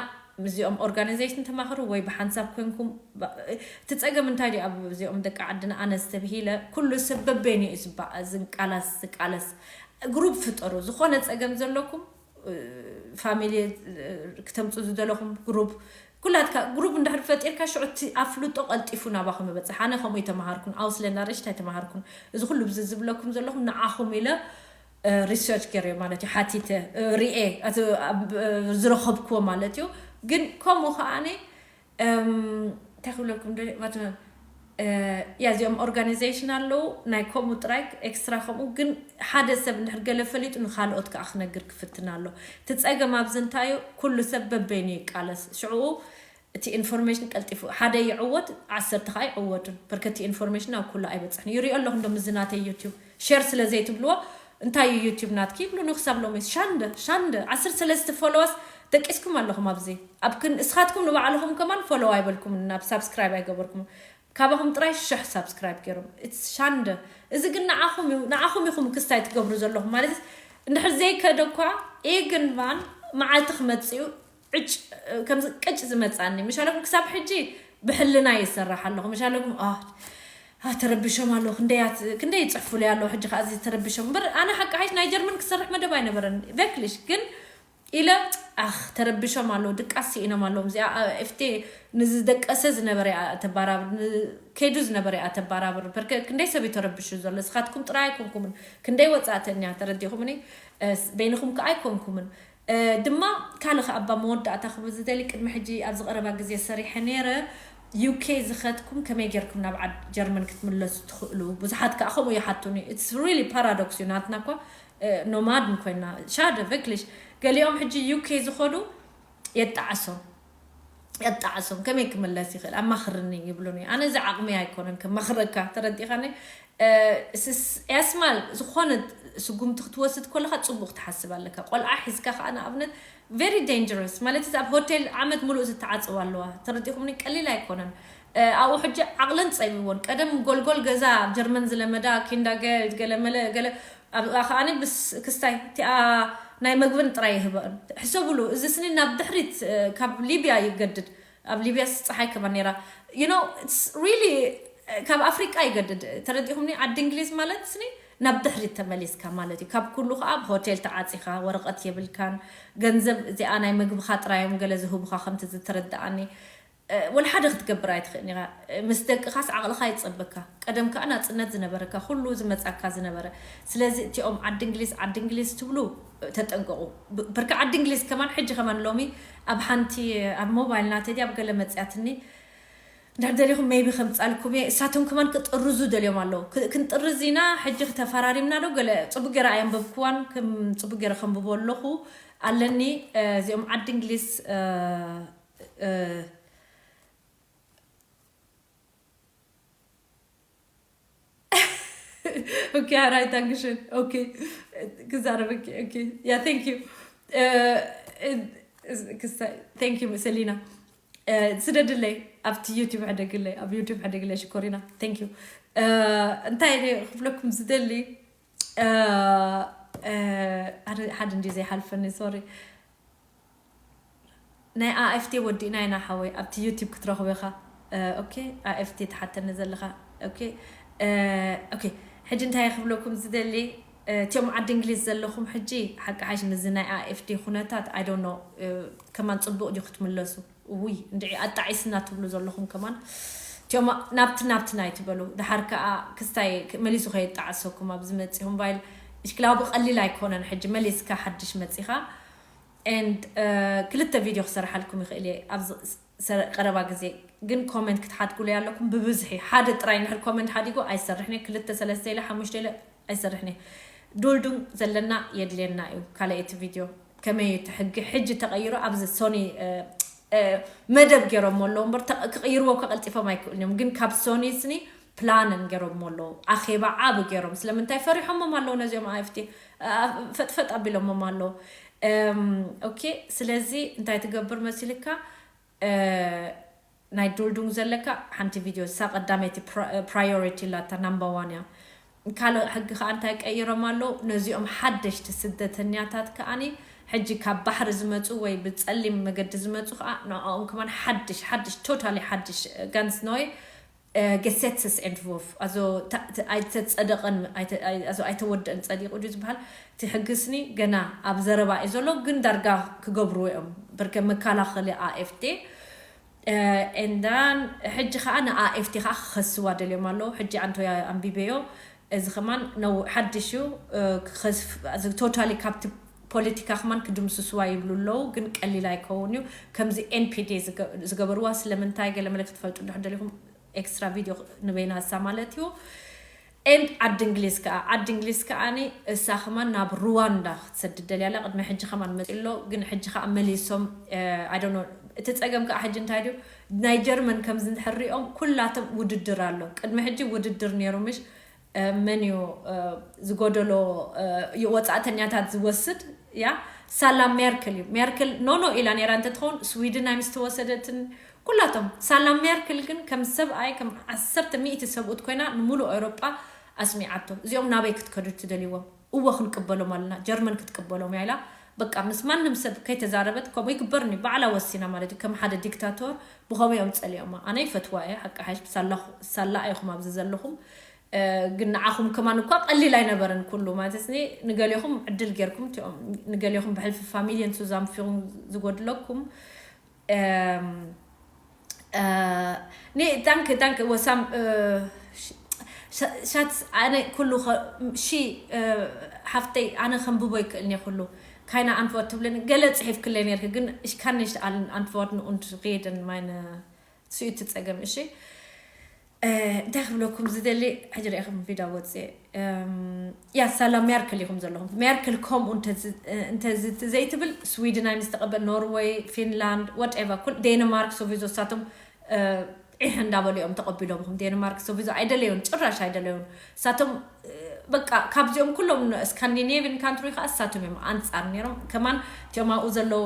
ምስዚኦም ኦርጋናይዜሽን ተማኸሩ ወይ ብሓንሳብ ኮንኩም። እቲ ፀገም እንታይ ድዩ ኣብ እዚኦም ደቂ ዓድና ኣነስ ተብሂለ ኩሉ ሰብ በበይኑ እዩ ዝበኣ ዝንቃላስ ዝቃለስ። ግሩፕ ፍጠሩ ዝኾነ ፀገም ዘለኩም ፋሚሊ ክተምፁ ዝደለኹም ግሩፕ ኩላትካ ግሩፕ እንድሕር ፈጢርካ ሽዑ እቲ ኣፍልጦ ቀልጢፉ ናባኹም ይበፅሕ። ኣነ ከምኡ ይተምሃርኩን ኣውስለንዳ ርሽት ኣይተምሃርኩን። እዚ ኩሉ ብዚ ዝብለኩም ዘለኹም ንዓኹም ኢለ ሪሰርች ገይረ ማለት እዩ ሓቲተ ሪኤ ዝረኸብክዎ ማለት እዩ። ግን ከምኡ ከዓኒ እንታይ ክብለኩም ደልየ ማለት ያ እዚኦም ኦርጋናይዜሽን ኣለዉ ናይ ከምኡ ጥራይ ኤክስትራ ከምኡ ግን ሓደ ሰብ እንድሕር ገለ ፈሊጡ ንካልኦት ከዓ ክነግር ክፍትን ኣሎ። እቲ ፀገም ኣብዚ እንታይ እዩ ኩሉ ሰብ በበይኑ ይቃለስ ሽዕኡ እቲ ኢንፎርሜሽን ቀልጢፉ ሓደ ይዕወት ዓሰርተ ከዓ ይዕወቱን በርከቲ ኢንፎርሜሽን ናብ ኩሉ ኣይበፅሕን ይሪኦ ኣለኹ እንዶ ምዝናተይ ዩቲዩብ ሸር ስለ ዘይትብልዎ እንታይ እዩ ዩቲዩብ ናትኪ ይብሉኒ ክሳብ ሎሚ ሻንደ ሻንደ ዓሰርተ ሰለስተ ፎሎወርስ ደቂስኩም ኣለኹም ኣብዚ ኣብ ክን እስኻትኩም ንባዕልኹም ከማን ፎሎው ኣይበልኩምን ናብ ሳብስክራይብ ኣይገበርኩም ካባኹም ጥራይ ሽሕ ሳብስክራይብ ገይሮም ኢትስ ሻንደ እዚ ግን ንዓኹም እዩ ንዓኹም ኢኹም ክስታይ ትገብሩ ዘለኹም ማለት እንድሕር ዘይከደ እኳ ኢግንቫን መዓልቲ ክመፅእ እዩ ዕጭ ከምዚ ቅጭ ዝመፃኒ ምሻለኩም ክሳብ ሕጂ ብሕልና ይሰርሕ ኣለኹ ምሻለኩም ተረብሾም ኣለዉ ክንደይ ይፅሕፉለይ ኣለዉ ሕጂ ከዓ እዚ ተረብሾም እምበር ኣነ ሓቂ ሓይሽ ናይ ጀርመን ክሰርሕ መደብ ኣይነበረን ቨክልሽ ግን ኢለ ኣኽ ተረብሾም ኣለዉ ድቃስ ስኢኖም ኣለዎም እዚኣ ኤፍቴ ንዝደቀሰ ዝነበረ እያ ተባራብር ከይዱ ዝነበረ እያ ተባራብር በርከ ክንደይ ሰብ እዩ ተረብሹ ዘሎ ስኻትኩም ጥራይ ኣይኮንኩምን ክንደይ ወፃእተኛ ተረዲኹምኒ በይንኹም ከዓ ኣይኮንኩምን ድማ ካልእ ከኣ እባ መወዳእታ ክብል ዝደሊ ቅድሚ ሕጂ ኣብዚ ቀረባ ግዜ ሰሪሐ ነይረ ዩኬ ዝኸድኩም ከመይ ጌርኩም ናብ ዓድ ጀርመን ክትምለሱ ትኽእሉ ብዙሓት ከኣ ከምኡ ይሓቱኒ it's really paradox እዩ ናትና እኳ ኖማድን ኮይና ሻደ ቨክሊሽ ገሊኦም ሕጂ ዩኬ ዝኸዱ የጣዕሶም የጣዕሶም ከመይ ክምለስ ይኽእል ኣማኽርኒ ይብሉኒ ኣነ እዚ ዓቕሚ ኣይኮነን ከማኽረካ ተረዲኻኒ ያስማል ዝኾነ ስጉምቲ ክትወስድ ከለካ ፅቡቅ ትሓስብ ኣለካ ቆልዓ ሒዝካ ከዓ ንኣብነት very dangerous ማለት እዚ ኣብ ሆቴል ዓመት ሙሉእ ዝተዓፀዋ ኣለዋ ተረዲኹምኒ ቀሊል ኣይኮነን ኣብኡ ሕጂ ዓቕለን ፀቢዎን ቀደም ጎልጎል ገዛ ኣብ ጀርመን ዝለመዳ ኪንዳገል ገለመለ ገለ ኣብኣ ከዓኒ ብስ ክስታይ እቲኣ ናይ መግብን ጥራይ ይህበን ሕሰብሉ እዚ ስኒ ናብ ድሕሪት ካብ ሊብያ ይገድድ ኣብ ሊብያ ፀሓይ ከማ ነራ you know it's really ካብ ኣፍሪቃ ይገድድ ተረዲኹምኒ ዓዲ እንግሊዝ ማለት ስኒ ናብ ድሕሪት ተመሊስካ ማለት እዩ ካብ ኩሉ ከዓ ብ ሆቴል ተዓፂኻ ወረቐት የብልካን ገንዘብ እዚኣ ናይ ምግብኻ ጥራዮም ገለ ዝህቡኻ ከምቲ ዝተረድኣኒ ወላ ሓደ ክትገብር ኣይትኽእልን ኢኻ ምስ ደቅኻስ ዓቕልኻ ይፀበካ ቀደም ከዓ ናፅነት ዝነበረካ ኩሉ ዝመፃካ ዝነበረ ስለዚ እቲኦም ዓዲ እንግሊዝ ዓዲ እንግሊዝ ትብሉ ተጠንቀቑ በርካ ዓዲ እንግሊዝ ከማን ሕጂ ከማን ሎሚ ኣብ ሓንቲ ኣብ ሞባይል ናተይ ኣብ ገለ መፅያትኒ እንድሕር ደሊኹም ሜይቢ ከምፃልኩም እየ እሳቶም ከማን ክጥርዙ ደልዮም ኣለዉ ክንጥርዝ ኢና ሕጂ ክተፈራሪምና ዶ ገለ ፅቡቅ ገይረ ኣየንበብክዋን ከም ፅቡቅ ገይረ ከንብቦ ኣለኹ ኣለኒ እዚኦም ዓዲ እንግሊዝ Okay, all right, dankeschön. Okay, ክዛረበኪ። Okay, yeah, thank you. Uh, ክስታይ thank you ሰሊና። ስደድለይ ኣብቲ ዩቲብ ሕደግለይ ኣብ ዩቲብ ሕደግለይ ሽኮሪና። Thank you። እንታይ ክፍለኩም ዝደሊ ሓደ እንዲ ዘይሓልፈኒ፣ ሶሪ። ናይ AFT ወዲእና ኢና ሓወይ፣ ኣብቲ ዩቲብ ክትረኽቦ ኢኻ። Okay፣ AFT ትሓተኒ ዘለኻ። Okay፣ okay። ሕጂ እንታይ ክብለኩም ዝደሊ፣ እቲኦም ዓዲ እንግሊዝ ዘለኹም ሕጂ ሓቂ ሓሽ ምስዚ ናይ AFT ኩነታት I don't know፣ ከማን ጽቡቕ ድዩ ክትምለሱ? ውይ እንድዒ ኣጣዒስና ትብሉ ዘለኹም ከማን እቲኦም ናብቲ ናብቲ ናይ ትበሉ። ድሓር ከኣ ክስታይ መሊሱ ከየጣዕሰኩም ኣብዚ መጺኹም ባይል እሽክላ ብቐሊል ኣይኮነን። ሕጂ መሊስካ ሓድሽ መጺኻ and ክልተ ቪድዮ ክሰርሓልኩም ይኽእል እየ ኣብዚ ቀረባ ግዜ። ግን ኮመንት ክትሓድጉለይ ኣለኩም ብብዝሒ። ሓደ ጥራይ እንድሕር ኮመንት ሓዲጉ ኣይሰርሕን እየ። ክልተ ሰለስተ ኢለ ሓሙሽተ ኢለ ኣይሰርሕን እየ። ዱልዱም ዘለና የድልየና እዩ። ካልኣይቲ ቪድዮ ከመይ እቲ ሕጊ ሕጂ ተቐይሩ ኣብዚ ሶኒ መደብ ገይሮሞ ኣለዉ እምበር ክቕይርዎ ከቐልጢፎም ኣይክእልን እዮም። ግን ካብ ሶኒ ስኒ ፕላንን ገይሮሞ ኣለዉ። ኣኼባ ዓብ ገይሮም ስለምንታይ ፈሪሖሞም ኣለዉ ነዚኦም AFT ፈጥፈጥ ኣቢሎሞም ኣለዉ። Okay፣ ስለዚ እንታይ ትገብር መሲልካ? ናይ ዱልዱም ዘለካ ሓንቲ ቪድዮ እሳ ቀዳመይቲ ፕራዮሪቲ ላታ ናምበር ዋን እያ። ካልእ ሕጊ ከዓ እንታይ ቀይሮም ኣለዉ? ነዚኦም ሓደሽቲ ስደተኛታት ከዓኒ ሕጂ ካብ ባሕሪ ዝመፁ ወይ ብፀሊም መገዲ ዝመፁ ከዓ ንዕኦም ከማን ሓድሽ ሓድሽ ቶታሊ ሓድሽ ጋንስ ኖይ ገሴትስስ ኤንትቮፍ ኣይተፀደቀን ኣይተወደአን ፀዲቁ ድዩ ዝበሃል? እቲ ሕግስኒ ገና ኣብ ዘረባ እዩ ዘሎ፣ ግን ዳርጋ ክገብርዎ እዮም። በርከ መከላኸሊ AFT ኤንዳን ሕጂ ከዓ ን AFT ከዓ ክኸስዋ ደልዮም ኣለዉ። ሕጂ ኣንቶያ ኣንቢበዮ። እዚ ከማን ሓድሽ እዩ። ቶታሊ ካብቲ ፖለቲካ ከማን ክድምስስዋ ይብሉ ኣለዉ፣ ግን ቀሊል ኣይከውን እዩ። ከምዚ NPD ዝገበርዋ ስለምንታይ ገለ መለ ክትፈልጡ እንድሕር ደሊኹም ኤክስትራ ቪድዮ ንበይና እሳ ማለት እዩ። ኤንድ ዓዲ እንግሊዝ ከዓ ዓዲ እንግሊዝ ከዓኒ እሳ ከማን ናብ ሩዋንዳ ክትሰድድ ደልያ ኣላ። ቅድሚ ሕጂ ከማን መፂ ኣሎ፣ ግን ሕጂ ከዓ መሊሶም ኣይዶኖ። እቲ ፀገም ከዓ ሕጂ እንታይ ድዩ ናይ ጀርመን ከምዚ እንድሕር ሪኦም ኩላቶም ውድድር ኣሎ። ቅድሚ ሕጂ ውድድር ነይሩ ምሽ መን እዩ ዝጎደሎ ወፃእተኛታት ዝወስድ? ያ ሳላ ሜርክል እዩ። ሜርክል ኖኖ ኢላ ነይራ እንተትኸውን ስዊድን ኣይምስተወሰደትን። ኩላቶም ሳላ ሜርክል ግን ከም ሰብኣይ ከም ዓሰርተ ሚእቲ ሰብኡት ኮይና ንምሉእ ኤውሮጳ ኣስሚዓቶ። እዚኦም ናበይ ክትከዱ ትደልይዎም? እወ ክንቅበሎም ኣለና፣ ጀርመን ክትቅበሎም እያ ኢላ። በቃ ምስ ማንም ሰብ ከይተዛረበት ከምኡ ይግበርኒ ባዕላ ወሲና ማለት እዩ። ከም ሓደ ዲክታቶር ብኸመይ እዮም ጸሊኦማ? ኣነ ይፈትዋ እየ ሓቂ ሓይሽ ሳላ ኢኹም ኣብዚ ዘለኹም። ግን ንዓኹም ከማን እኳ ቀሊል ኣይነበረን ኩሉ ማለት ኒ ንገሌኹም ዕድል ጌርኩም እቲኦም ንገሌኹም ብሕልፊ ፋሚልየን ሱዛም ፊኹም ዝጎድለኩም ኒ ዳንክ ዳንክ ወሳም ሻት ኣነ ኩሉ ሺ ሓፍተይ ኣነ ከንብቦ ይክእልኒ ኩሉ ካይና ኣንትወርት ትብለኒ ገለ ፅሒፍ ክለ ነርክ ግን ich kann nicht allen antworten und reden meine ስኡ እቲ ጸገም እሺ። እንታይ ክብለኩም ዝደሊ ሕጂ ርኢኹም ቪዳ ወፅእ ያ ሳላ ሜርክል ኢኹም ዘለኹም ሜርክል ከምኡ እንተዘይትብል ስዊድን ኣይምስተቐበል ኖርወይ ፊንላንድ ወትኤቨር ኩል ዴንማርክ ሶቪዞ ሳቶም ዒሕ እንዳበሉ እዮም ተቐቢሎም ኹም ዴንማርክ ሶቪዞ ኣይደለዩን ጭራሽ ኣይደለዩን ሳቶም በቃ ካብዚኦም ኩሎም ስካንዲኔቪን ካንትሪ ከዓ ሳቶም እዮም ኣንፃር ነይሮም ከማን እቲኦም ኣብኡ ዘለዎ